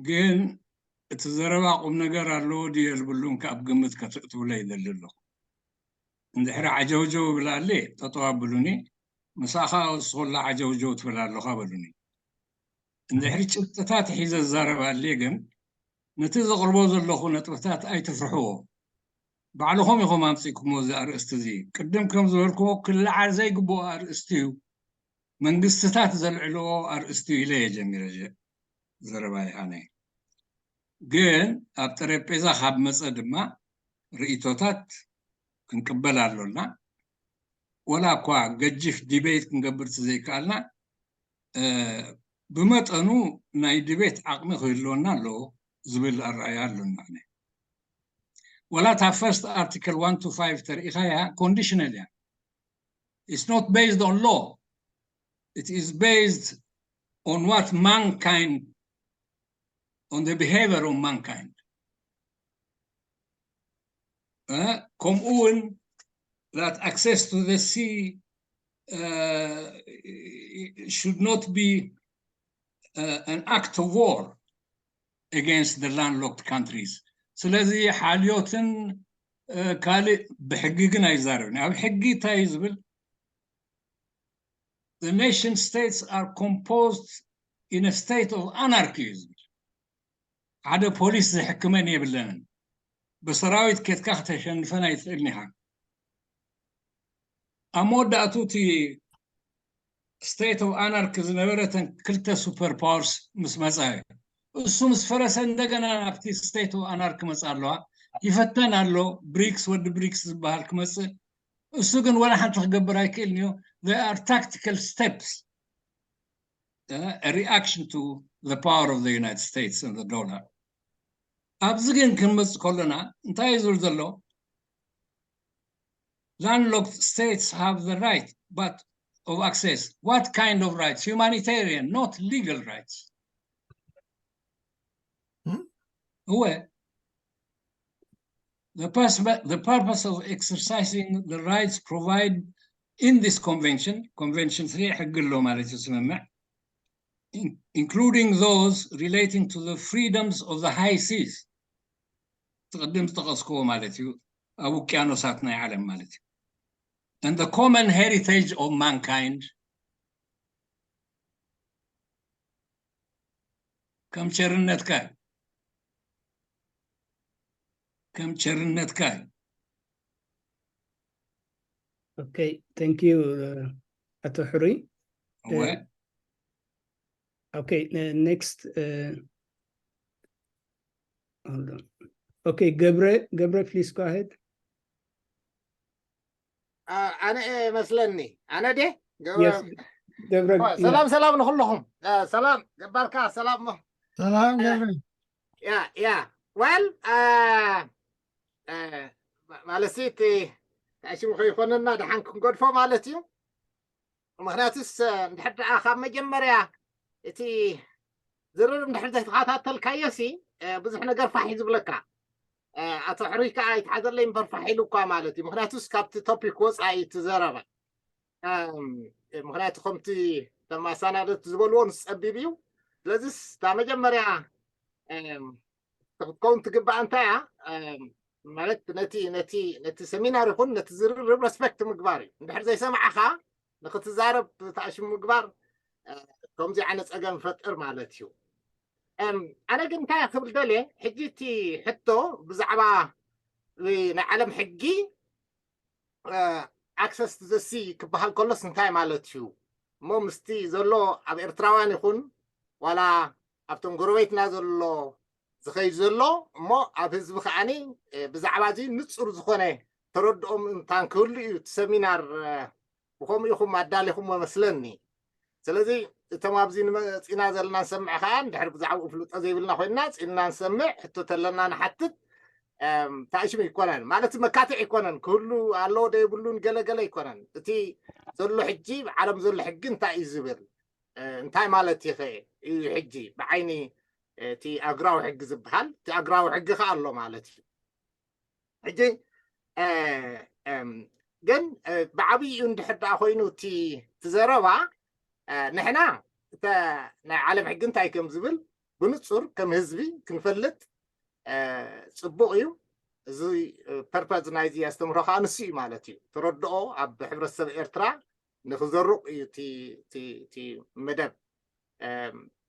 ግን እቲ ዘረባ ቁም ነገር ኣለዎ ድዩ የብሉን ካብ ግምት ከተእትውለ ይደሊ ኣለኹ። እንድሕሪ ዓጀውጀው ይብል ኣለ፣ ጠጠው ኣብሉኒ፣ ምሳኻ ወስኹላ ዓጀውጀው ትብል ኣለኻ በሉኒ። እንድሕሪ ጭብጥታት ሒዘ ዝዛረብ ኣለ፣ ግን ነቲ ዘቕርቦ ዘለኹ ነጥብታት ኣይትፍርሕዎ። ባዕልኹም ኢኹም ኣምፂእኩምዎ እዚ ኣርእስቲ እዚ። ቅድም ከም ዝበልክዎ ክለዓል ዘይግብኦ ኣርእስቲ እዩ። መንግስትታት ዘልዕልዎ ኣርእስቲ እዩ ኢለ እየ ጀሚረ ዘረባይ። ኣነ ግን ኣብ ጠረጴዛ ካብ መፀ ድማ ርእይቶታት ክንቅበል ኣሎና። ወላ እኳ ገጅፍ ዲቤት ክንገብር ዘይከኣልና ብመጠኑ ናይ ዲቤት ዓቕሚ ክህልወና ኣለዎ ዝብል ኣረኣያ ኣሎና። ወላ እታ ፈርስት ኣርቲክል ዋን ቱ ፋይቭ ተሪኢኻያ ኮንዲሽናል እያ። It's not based on law. It is based on what mankind, on the behavior of mankind. ከምኡ እውን that access to the sea should not be an act of war against the landlocked countries. ስለዚ ሓልዮትን ካልእ ብሕጊ ግን ኣይዛረብን። ኣብ ሕጊ እንታይ እዩ ዝብል? The nation states are composed in a state of anarchy እዩ ዝብል። ሓደ ፖሊስ ዝሕክመን የብለንን። ብሰራዊት ኬድካ ክተሸንፈን ኣይትኽእልን ኢኻ። ኣብ መወዳእቱ እቲ state of anarchy ዝነበረ እተን ክልተ ሱፐር ፓወርስ ምስ መፃ እዩ። እሱ ምስ ፈረሰ እንደገና ናብቲ state of anarchy መፃ ኣለዋ። ይፈተን ኣሎ። ብሪክስ፣ ወዲ ብሪክስ ዝበሃል ክመፅእ፣ እሱ ግን ወላ ሓንቲ ክገብር ኣይክእልን እዩ። They are tactical steps, a reaction to the power of the United States and the dollar. ኣብዚ ግን ክንመፅእ ከሎና እንታይ እዩ ዝብል ዘሎ? Landlocked states have the right but of access. What kind of rights? Humanitarian, not legal rights. እወ፣ the, the purpose of exercising the rights provide in this convention, convention three ሕጊ ኣሎ ማለት እዩ ስምምዕ፣ including those relating to the freedoms of the high seas፣ ትቕድም ዝጠቐስክዎ ማለት እዩ፣ ኣብ ውቅያኖሳት ናይ ዓለም ማለት እዩ፣ and the common heritage of mankind። ከም ቸርነትካ እዩ፣ ከም ቸርነትካ እዩ። Okay, thank you ኣቶ ሕሩይ። Okay, next ኦኬ፣ ገብረ፣ ገብረ፣ please go ahead. ኣነ መስለኒ ኣነ ደ ገብረ። ሰላም ሰላም ንኩልኹም። ሰላም ገባርካ ሰላም ሞ ሰላም ገብረ። ያ ያ well ማለት እቲ ሽሙ ከይኮነና ደሓን ክንገድፎ ማለት እዩ። ምክንያቱስ እንድሕር ደኣ ካብ መጀመርያ እቲ ዝርርብ እንድሕር ዘይተኸታተልካዮ ሲ ብዙሕ ነገር ፋሕ እዩ ዝብለካ። ኣቶ ሕሩይ ከዓ ይትሓዘለይ እምበር ፋሕ ኢሉ እኳ ማለት እዩ። ምክንያቱስ ካብቲ ቶፒክ ወፃኢ እቲ ዘረባ ምክንያቱ ከምቲ ተማሳናደት ዝበልዎ ንስ ፀቢብ እዩ። ስለዚስ እታ መጀመርያ ክትከውን ትግባእ እንታይ እያ ማለት ነቲ ነቲ ነቲ ሰሚናር ይኹን ነቲ ዝርርብ ረስፔክት ምግባር እዩ። እንድሕር ዘይሰማዕኻ ንክትዛረብ ተኣሽሙ ምግባር ከምዚ ዓይነት ፀገም ይፈጥር ማለት እዩ። ኣነ ግን እንታይ ክብል ደልየ ሕጂ እቲ ሕቶ ብዛዕባ ናይ ዓለም ሕጊ ኣክሰስ ዘሲ ክበሃል ከሎስ እንታይ ማለት እዩ እሞ ምስቲ ዘሎ ኣብ ኤርትራውያን ይኹን ዋላ ኣብቶም ጎረቤትና ዘሎ ዝኸይድ ዘሎ እሞ ኣብ ህዝቢ ከዓኒ ብዛዕባ እዚ ንፁር ዝኾነ ተረድኦም እንታን ክህሉ እዩ እቲ ሰሚናር። ብከምኡ ኢኹም ኣዳሊኹም መስለኒ። ስለዚ እቶም ኣብዚ ንመፂና ዘለና ንሰምዕ ከዓ እንድሕር ብዛዕባኡ ፍልጦ ዘይብልና ኮይንና ፅልና ንሰምዕ ሕቶ ተለና ንሓትት። ታእሽም ይኮነን ማለት መካትዕ ይኮነን ክህሉ ኣለዎ ዶ የብሉን ገለገለ ይኮነን። እቲ ዘሎ ሕጂ ዓለም ዘሎ ሕጊ እንታይ እዩ ዝብል እንታይ ማለት ይኸ እዩ ሕጂ ብዓይኒ እቲ ኣግራዊ ሕጊ ዝበሃል እቲ ኣግራዊ ሕጊ ከዓ ኣሎ ማለት እዩ። ሕጂ ግን ብዓብይኡ እንድሕር ደኣ ኮይኑ እቲ ዘረባ ንሕና እተ ናይ ዓለም ሕጊ እንታይ ከም ዝብል ብንፁር ከም ህዝቢ ክንፈልጥ ፅቡቅ እዩ። እዚ ፐርፐዝ ናይዚ ኣስተምህሮ ከዓ ንሱ እዩ ማለት እዩ። ተረድኦ ኣብ ሕብረተሰብ ኤርትራ ንክዘሩቅ እዩ እቲ መደብ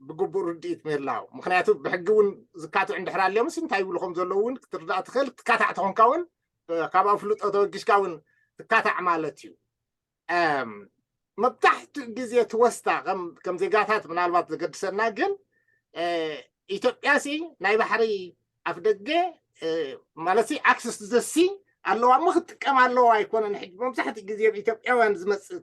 ብግቡእ ርድኢት ምህላው። ምክንያቱ ብሕጊ እውን ዝካትዑ እንድሕር ኣልዮምስ እንታይ ይብሉ ከም ዘለዉ እውን ክትርዳእ ትኽእል። ትካታዕ ተኾንካ እውን ካብኣ ፍልጦ ተወጊሽካ እውን ትካታዕ ማለት እዩ። መብዛሕትኡ ግዜ ትወስታ ከም ዜጋታት ምናልባት ዘገድሰና ግን ኢትዮጵያ ሲ ናይ ባሕሪ ኣፍ ደገ ማለት ኣክሰስ ዘሲ ኣለዋ እሞ ክትጥቀም ኣለዋ ኣይኮነን። ሕጂ መብዛሕትኡ ግዜ ኣብ ኢትዮጵያውያን ዝመፅእ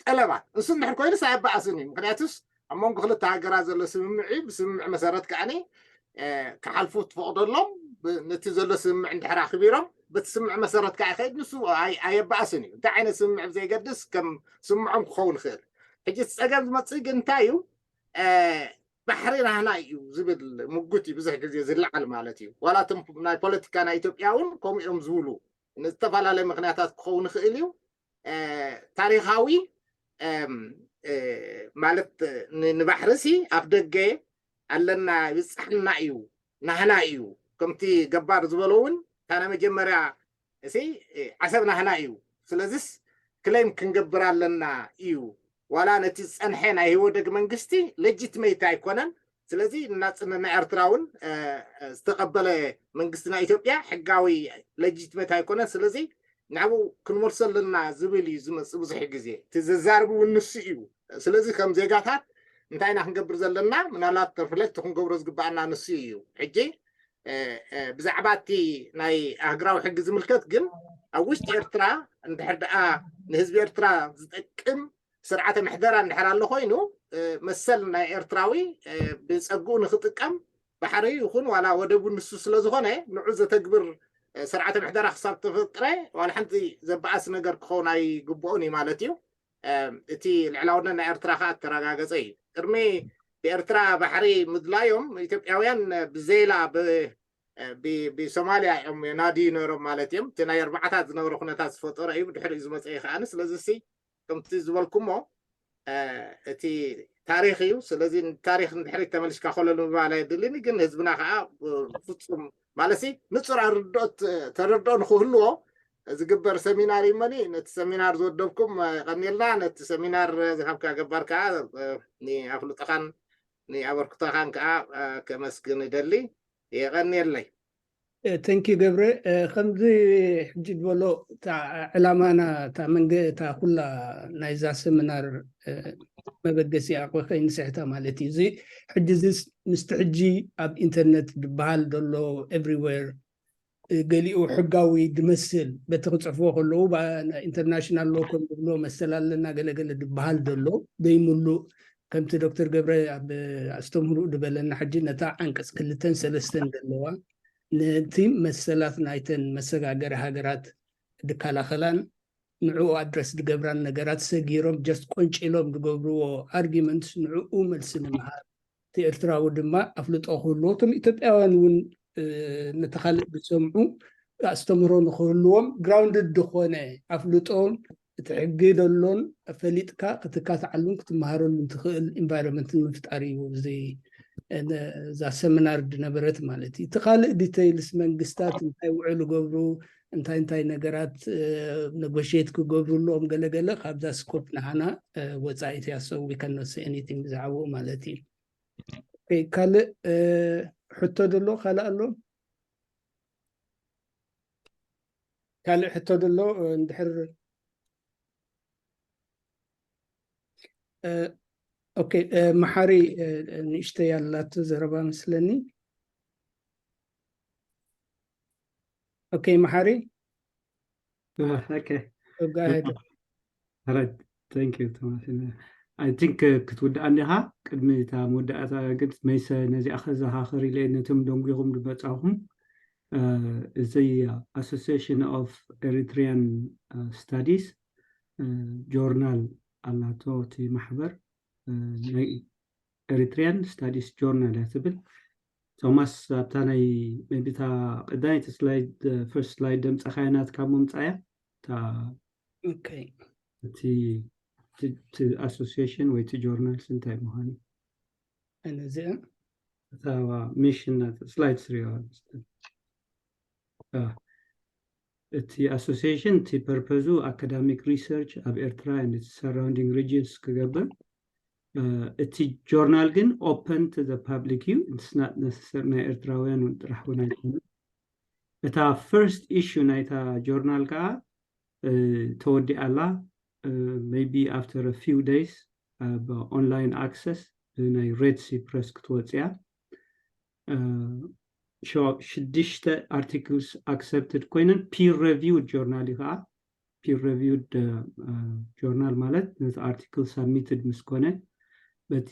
ጠለባት ንሱ እንድሕር ኮይኑስ ኣየባእስን እዩ። ምክንያቱስ ኣብ መንጎ ክልተ ሃገራት ዘሎ ስምምዕ እዩ። ብስምምዕ መሰረት ከዓኒ ክሓልፉ ትፈቕደሎም ነቲ ዘሎ ስምምዕ እንድሕር ኣኽቢሮም በቲ ስምምዕ መሰረት ከዓ ይኸይድ ንሱ ኣየባእስን እዩ። እንታይ ዓይነት ስምምዕ ብዘይገድስ ከም ስምዖም ክኸውን ይኽእል። ሕጂ እቲ ፀገም ዝመፅእ ግን እንታይ እዩ? ባሕሪ ናህና እዩ ዝብል ምጉት እዩ ብዙሕ ግዜ ዝለዓል ማለት እዩ። ዋላ እቶም ናይ ፖለቲካ ናይ ኢትዮጵያ እውን ከምኡ እዮም ዝብሉ ንዝተፈላለየ ምክንያታት ክኸውን ይኽእል እዩ። ታሪኻዊ ማለት ንባሕርሲ ኣፍ ደገ ኣለና ይብፅሓና እዩ ናህና እዩ። ከምቲ ገባር ዝበሎ እውን እታ ናይ መጀመርያ እሲ ዓሰብ ናህና እዩ። ስለዚስ ክሌም ክንገብር ኣለና እዩ። ዋላ ነቲ ዝፀንሐ ናይ ህወደግ መንግስቲ ሌጂትሜት ኣይኮነን። ስለዚ ናፅነት ናይ ኤርትራ እውን ዝተቐበለ መንግስቲ ናይ ኢትዮጵያ ሕጋዊ ሌጂትሜት ኣይኮነን። ስለዚ ናብኡ ክንመልሶ ኣለና ዝብል እዩ ዝመፅእ ብዙሕ ግዜ እቲ ዘዛርብ እውን ንሱ እዩ። ስለዚ ከም ዜጋታት እንታይ ኢና ክንገብር ዘለና ምናልባት ሪፍሌክት ክንገብሮ ዝግባኣና ንሱ እዩ። ሕጂ ብዛዕባ እቲ ናይ ኣህግራዊ ሕጊ ዝምልከት ግን ኣብ ውሽጢ ኤርትራ እንድሕር ደኣ ንህዝቢ ኤርትራ ዝጠቅም ስርዓተ ምሕደራ እንድሕር ኣሎ ኮይኑ መሰል ናይ ኤርትራዊ ብፀግኡ ንክጥቀም ባሕሪ ይኹን ዋላ ወደቡ ንሱ ስለዝኾነ ንዑ ዘተግብር ስርዓተ ምሕደራ ክሳብ ተፈጥረ ዋላ ሓንቲ ዘበኣስ ነገር ክኸውን ኣይግብኦን እዩ ማለት እዩ። እቲ ልዕላውነት ናይ ኤርትራ ከዓ እተረጋገፀ እዩ። ቅድሚ ብኤርትራ ባሕሪ ምድላዮም ኢትዮጵያውያን ብዜላ ብሶማልያ እዮም ናድዩ ነሮም ማለት እዮም። እቲ ናይ ኣርባዓታት ዝነበረ ኩነታት ዝፈጠሮ እዩ። ብድሕሪኡ ዝመፀ እዩ ከዓኒ። ስለዚ ሲ ከምቲ ዝበልኩሞ እቲ ታሪክ እዩ። ስለዚ ታሪክ ንድሕሪት ተመልሽካ ከሎ ንምባል ኣየድልን እዩ። ግን ህዝብና ከዓ ፍፁም ማለት ንፁር ኣርድኦት ተረድኦ ንክህልዎ ዝግበር ሰሚናር እዩ። መኒ ነቲ ሰሚናር ዝወደብኩም የቐንየልና። ነቲ ሰሚናር ዝሃብካ ገባር ከዓ ንኣፍልጦኻን ንኣበርክቶኻን ከዓ ከመስግን ይደሊ። የቐንየለይ። Thank you ገብረ። ከምዚ ሕጂ ዝበሎ ዕላማና እታ መንገ እታ ኩላ ናይዛ ሰሚናር መበገሲኣ ከይንስሕታ ማለት እዩ። እዚ ሕጂ እዚ ምስቲ ሕጂ ኣብ ኢንተርነት ዝበሃል ዘሎ everywhere ገሊኡ ሕጋዊ ድመስል በቲ ክፅሕፍዎ ከለዉ international law ከም ዝብሎ መሰል ኣለና ገለገለ ዝበሃል ዘሎ ዘይምሉእ ከምቲ ዶክተር ገብረ ኣብ ኣስተምህርኡ ዝበለና ሕጂ ነታ ዓንቀፅ ክልተን ሰለስተን ዘለዋ ነቲ መሰላት ናይተን መሰጋገሪ ሃገራት ዝከላኸላን ንዕኡ ኣድረስ ዝገብራን ነገራት ሰጊሮም just ቆንጪሎም ዝገብርዎ arguments ንዕኡ መልሲ ንምሃብ እቲ ኤርትራዊ ድማ ኣፍልጦ ክህልዎ እቶም ኢትዮጵያውያን እውን ነቲ ካልእ ዝሰምዑ ኣስተምህሮ ንክህልዎም grounded ዝኾነ ኣፍልጦ እቲ ሕጊ ዘሎን ፈሊጥካ ክትካትዓሉን ክትመሃረሉን ትኽእል environment ንምፍጣር እዩ እዚ እዛ ሰሚናር ዝነበረት ማለት እዩ። እቲ ካልእ details መንግስታት እንታይ ውዕል ይገብሩ እንታይ እንታይ ነገራት negotiate ክገብሩ ኣለዎም ገለገለ ካብዛ scope ንዓና ወፃኢት እያ so we cannot say anything ብዛዕባኡ ማለት እዩ። ካልእ ሕቶ ዘሎ ካልእ ኣሎ? ካልእ ሕቶ ዘሎ እንድሕር ኦኬ መሓሪ ንእሽተይ ኣላቶ ዘረባ መስለኒ። ኦኬ መሓሪ ኦራይት ታንክ ዩ ቶማስ። I think ክትውድኣ እንዲኻ ቅድሚ እታ መወዳእታ ግን መይሰ ነዚኣ ከዘኻኽር ኢለ ነቶም ደንጒኹም ዝመጻኹም እዚ Association of Eritrean Studies ጆርናል ኣላቶ እቲ ማሕበር Eritrean Studies Journal እያ ትብል። ቶማስ ኣብታ ናይ ሜቢታ ቀዳመይቲ ስላይድ ፈርስት ስላይድ ደምፀኻያ ናትካ ምምፃያ እታ ኦኬ እቲ እቲ ኣሶሲሽን ወይ እቲ ጆርናልስ እንታይ ምዃኑ እዚኣ እታ ሚሽን ናት ስላይድ ስሪዋ እቲ ኣሶሲሽን እቲ ፐርፐዙ ኣካዳሚክ ሪሰርች ኣብ ኤርትራ and its surrounding regions ክገብር እቲ ጆርናል ግን open to the public እዩ it's not necessary ናይ ኤርትራውያን እውን ጥራሕ እውን ኣይኮነ እታ first issue ናይታ ጆርናል ከዓ ተወዲኣ ኣላ maybe after a few days ብ online access ብናይ Red Sea Press ክትወፅያ ሽዱሽተ articles accepted ኮይነን peer reviewed journal እዩ ከዓ peer reviewed journal ማለት ነቲ article submitted ምስ ኮነ በቲ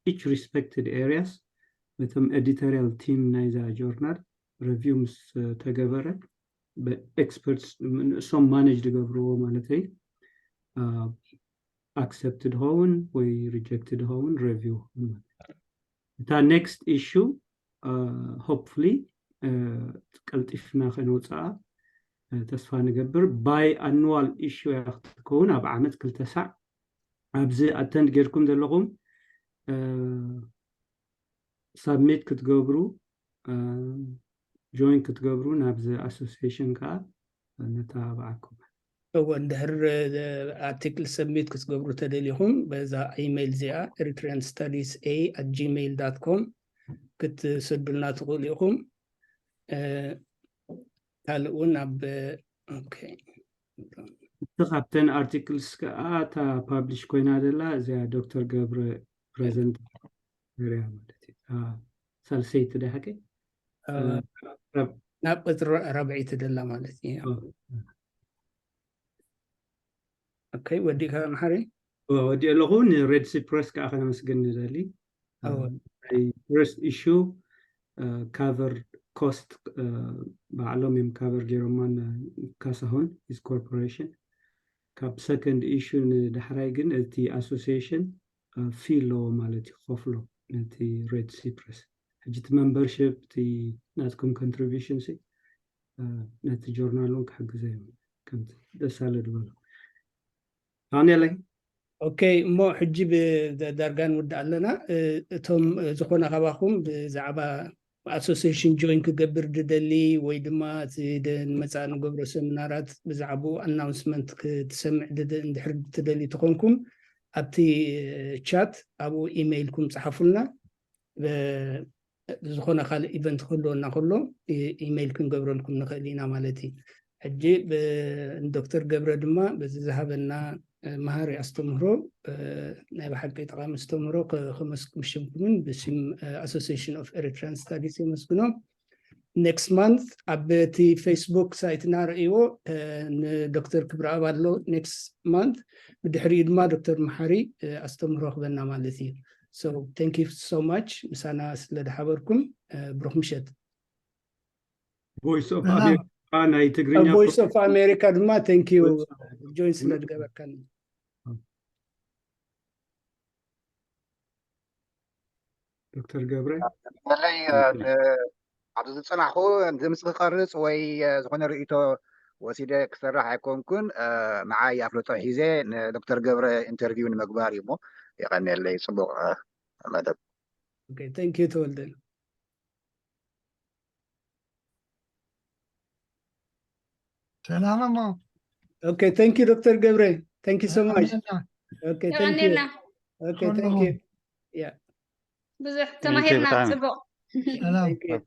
each respected areas በቶም editorial team ናይዛ journal review ምስ ተገበረ experts ንሶም manage ዝገብርዎ ማለተይ accepted ኸውን ወይ rejected ኸውን review እታ next issue hopefully ቀልጢፍና ከነውፅኣ ተስፋ ንገብር bi annual issue እያ ክትከውን ኣብ ዓመት ክልተ ሳዕ ኣብዚ attend ጌርኩም ዘለኹም submit ክትገብሩ join ክትገብሩ ናብዚ association ከዓ ነተባብዓኩም እወ እንድሕር article submit ክትገብሩ ተደሊኹም በዛ ኢሜይል እዚኣ Eritrean Studies A at gmail dot com ክትሰዱልና ትኽእሉ ኢኹም ካልእ እውን ኣብ እቲ ካብተን articles ከዓ እታ publish ኮይና ዘላ እዚኣ ዶክተር ገብረ present ሪያ ማለት እዩ ሳልሰይቲ ዳ ሓቂ ናብ ቅፅሪ ራብዒቲ ደላ ማለት እዩ okay ወዲእካ መሓሪ ወዲኦ ኣለኹ ን Red Sea Press ከዓ ከነመስግን ንደሊ ናይ first issue cover cost ባዕሎም እዮም cover ገይሮማ ካሳሁን his corporation ካብ second issue ንዳሕራይ ግን እቲ association fee ኣለዎ ማለት እዩ ክኸፍሎ ነቲ Red Sea Press ሕጂ እቲ membership እቲ ናትኩም contribution ነቲ journal እውን ክሕግዘ እዩ ከምቲ ደሳለ ዝበሎ ኣንያለይ okay እሞ ሕጂ ብዳርጋ ንውድእ ኣለና እቶም ዝኾነ ካባኹም ብዛዕባ association join ክገብር ዝደሊ ወይ ድማ እቲ ንመፃእ ንገብሮ ሰሚናራት ብዛዕባኡ announcement ክትሰምዕ እንድሕር ትደልዩ ተኾንኩም ኣብቲ chat ኣብኡ ኢሜይልኩም ፀሓፉልና ዝኾነ ካልእ ኢቨንት ክህልወና ከሎ ኢሜይል ክንገብረልኩም ንኽእል ኢና ማለት እዩ። ሕጂ ዶክተር ገብረ ድማ በዚ ዝሃበና መሃሪ ኣስተምህሮ፣ ናይ ብሓቂ ጠቃሚ ኣስተምህሮ፣ ብሽምኩምን ብሽም ኣሶሲሽን ኦፍ ኤሪትራን ስታዲስ የመስግኖ። ኔክስት ማንት ኣብ እቲ ፌስቡክ ሳይትና ርእይዎ። ንዶክተር ክብረኣብ ኣሎ ኔክስት ማንት፣ ብድሕሪኡ ድማ ዶክተር መሓሪ ኣስተምህሮ ክበና ማለት እዩ። So thank you so much ምሳና ስለ ዝሓበርኩም። ብሩኽ ምሸት። ቮይስ ኦፍ ኣሜሪካ ናይ ትግርኛ ቮይስ ኦፍ ኣሜሪካ ድማ thank you ጆይን ስለ ዝገበርካኒ። ዶክተር ገብረ በለይ ኣብዚ ዝፀናሕኩ ድምፂ ክቀርፅ ወይ ዝኾነ ርእይቶ ወሲደ ክሰርሕ ኣይኮንኩን። ንዓይ ኣፍልጦ ሒዘ ንዶክተር ገብረ ኢንተርቪው ንምግባር እዩ እሞ የቀንየለይ። ፅቡቅ መደብ። Thank you ተወልደ። ሰላም እሞ Okay, thank you ዶክተር ገብረ. Thank you so much. Okay, thank you. የቀንየልና። Okay, thank you. Yeah. ብዙሕ ተማሂርና። ብጣዕሚ። ፅቡቅ። ሰላም Thank you.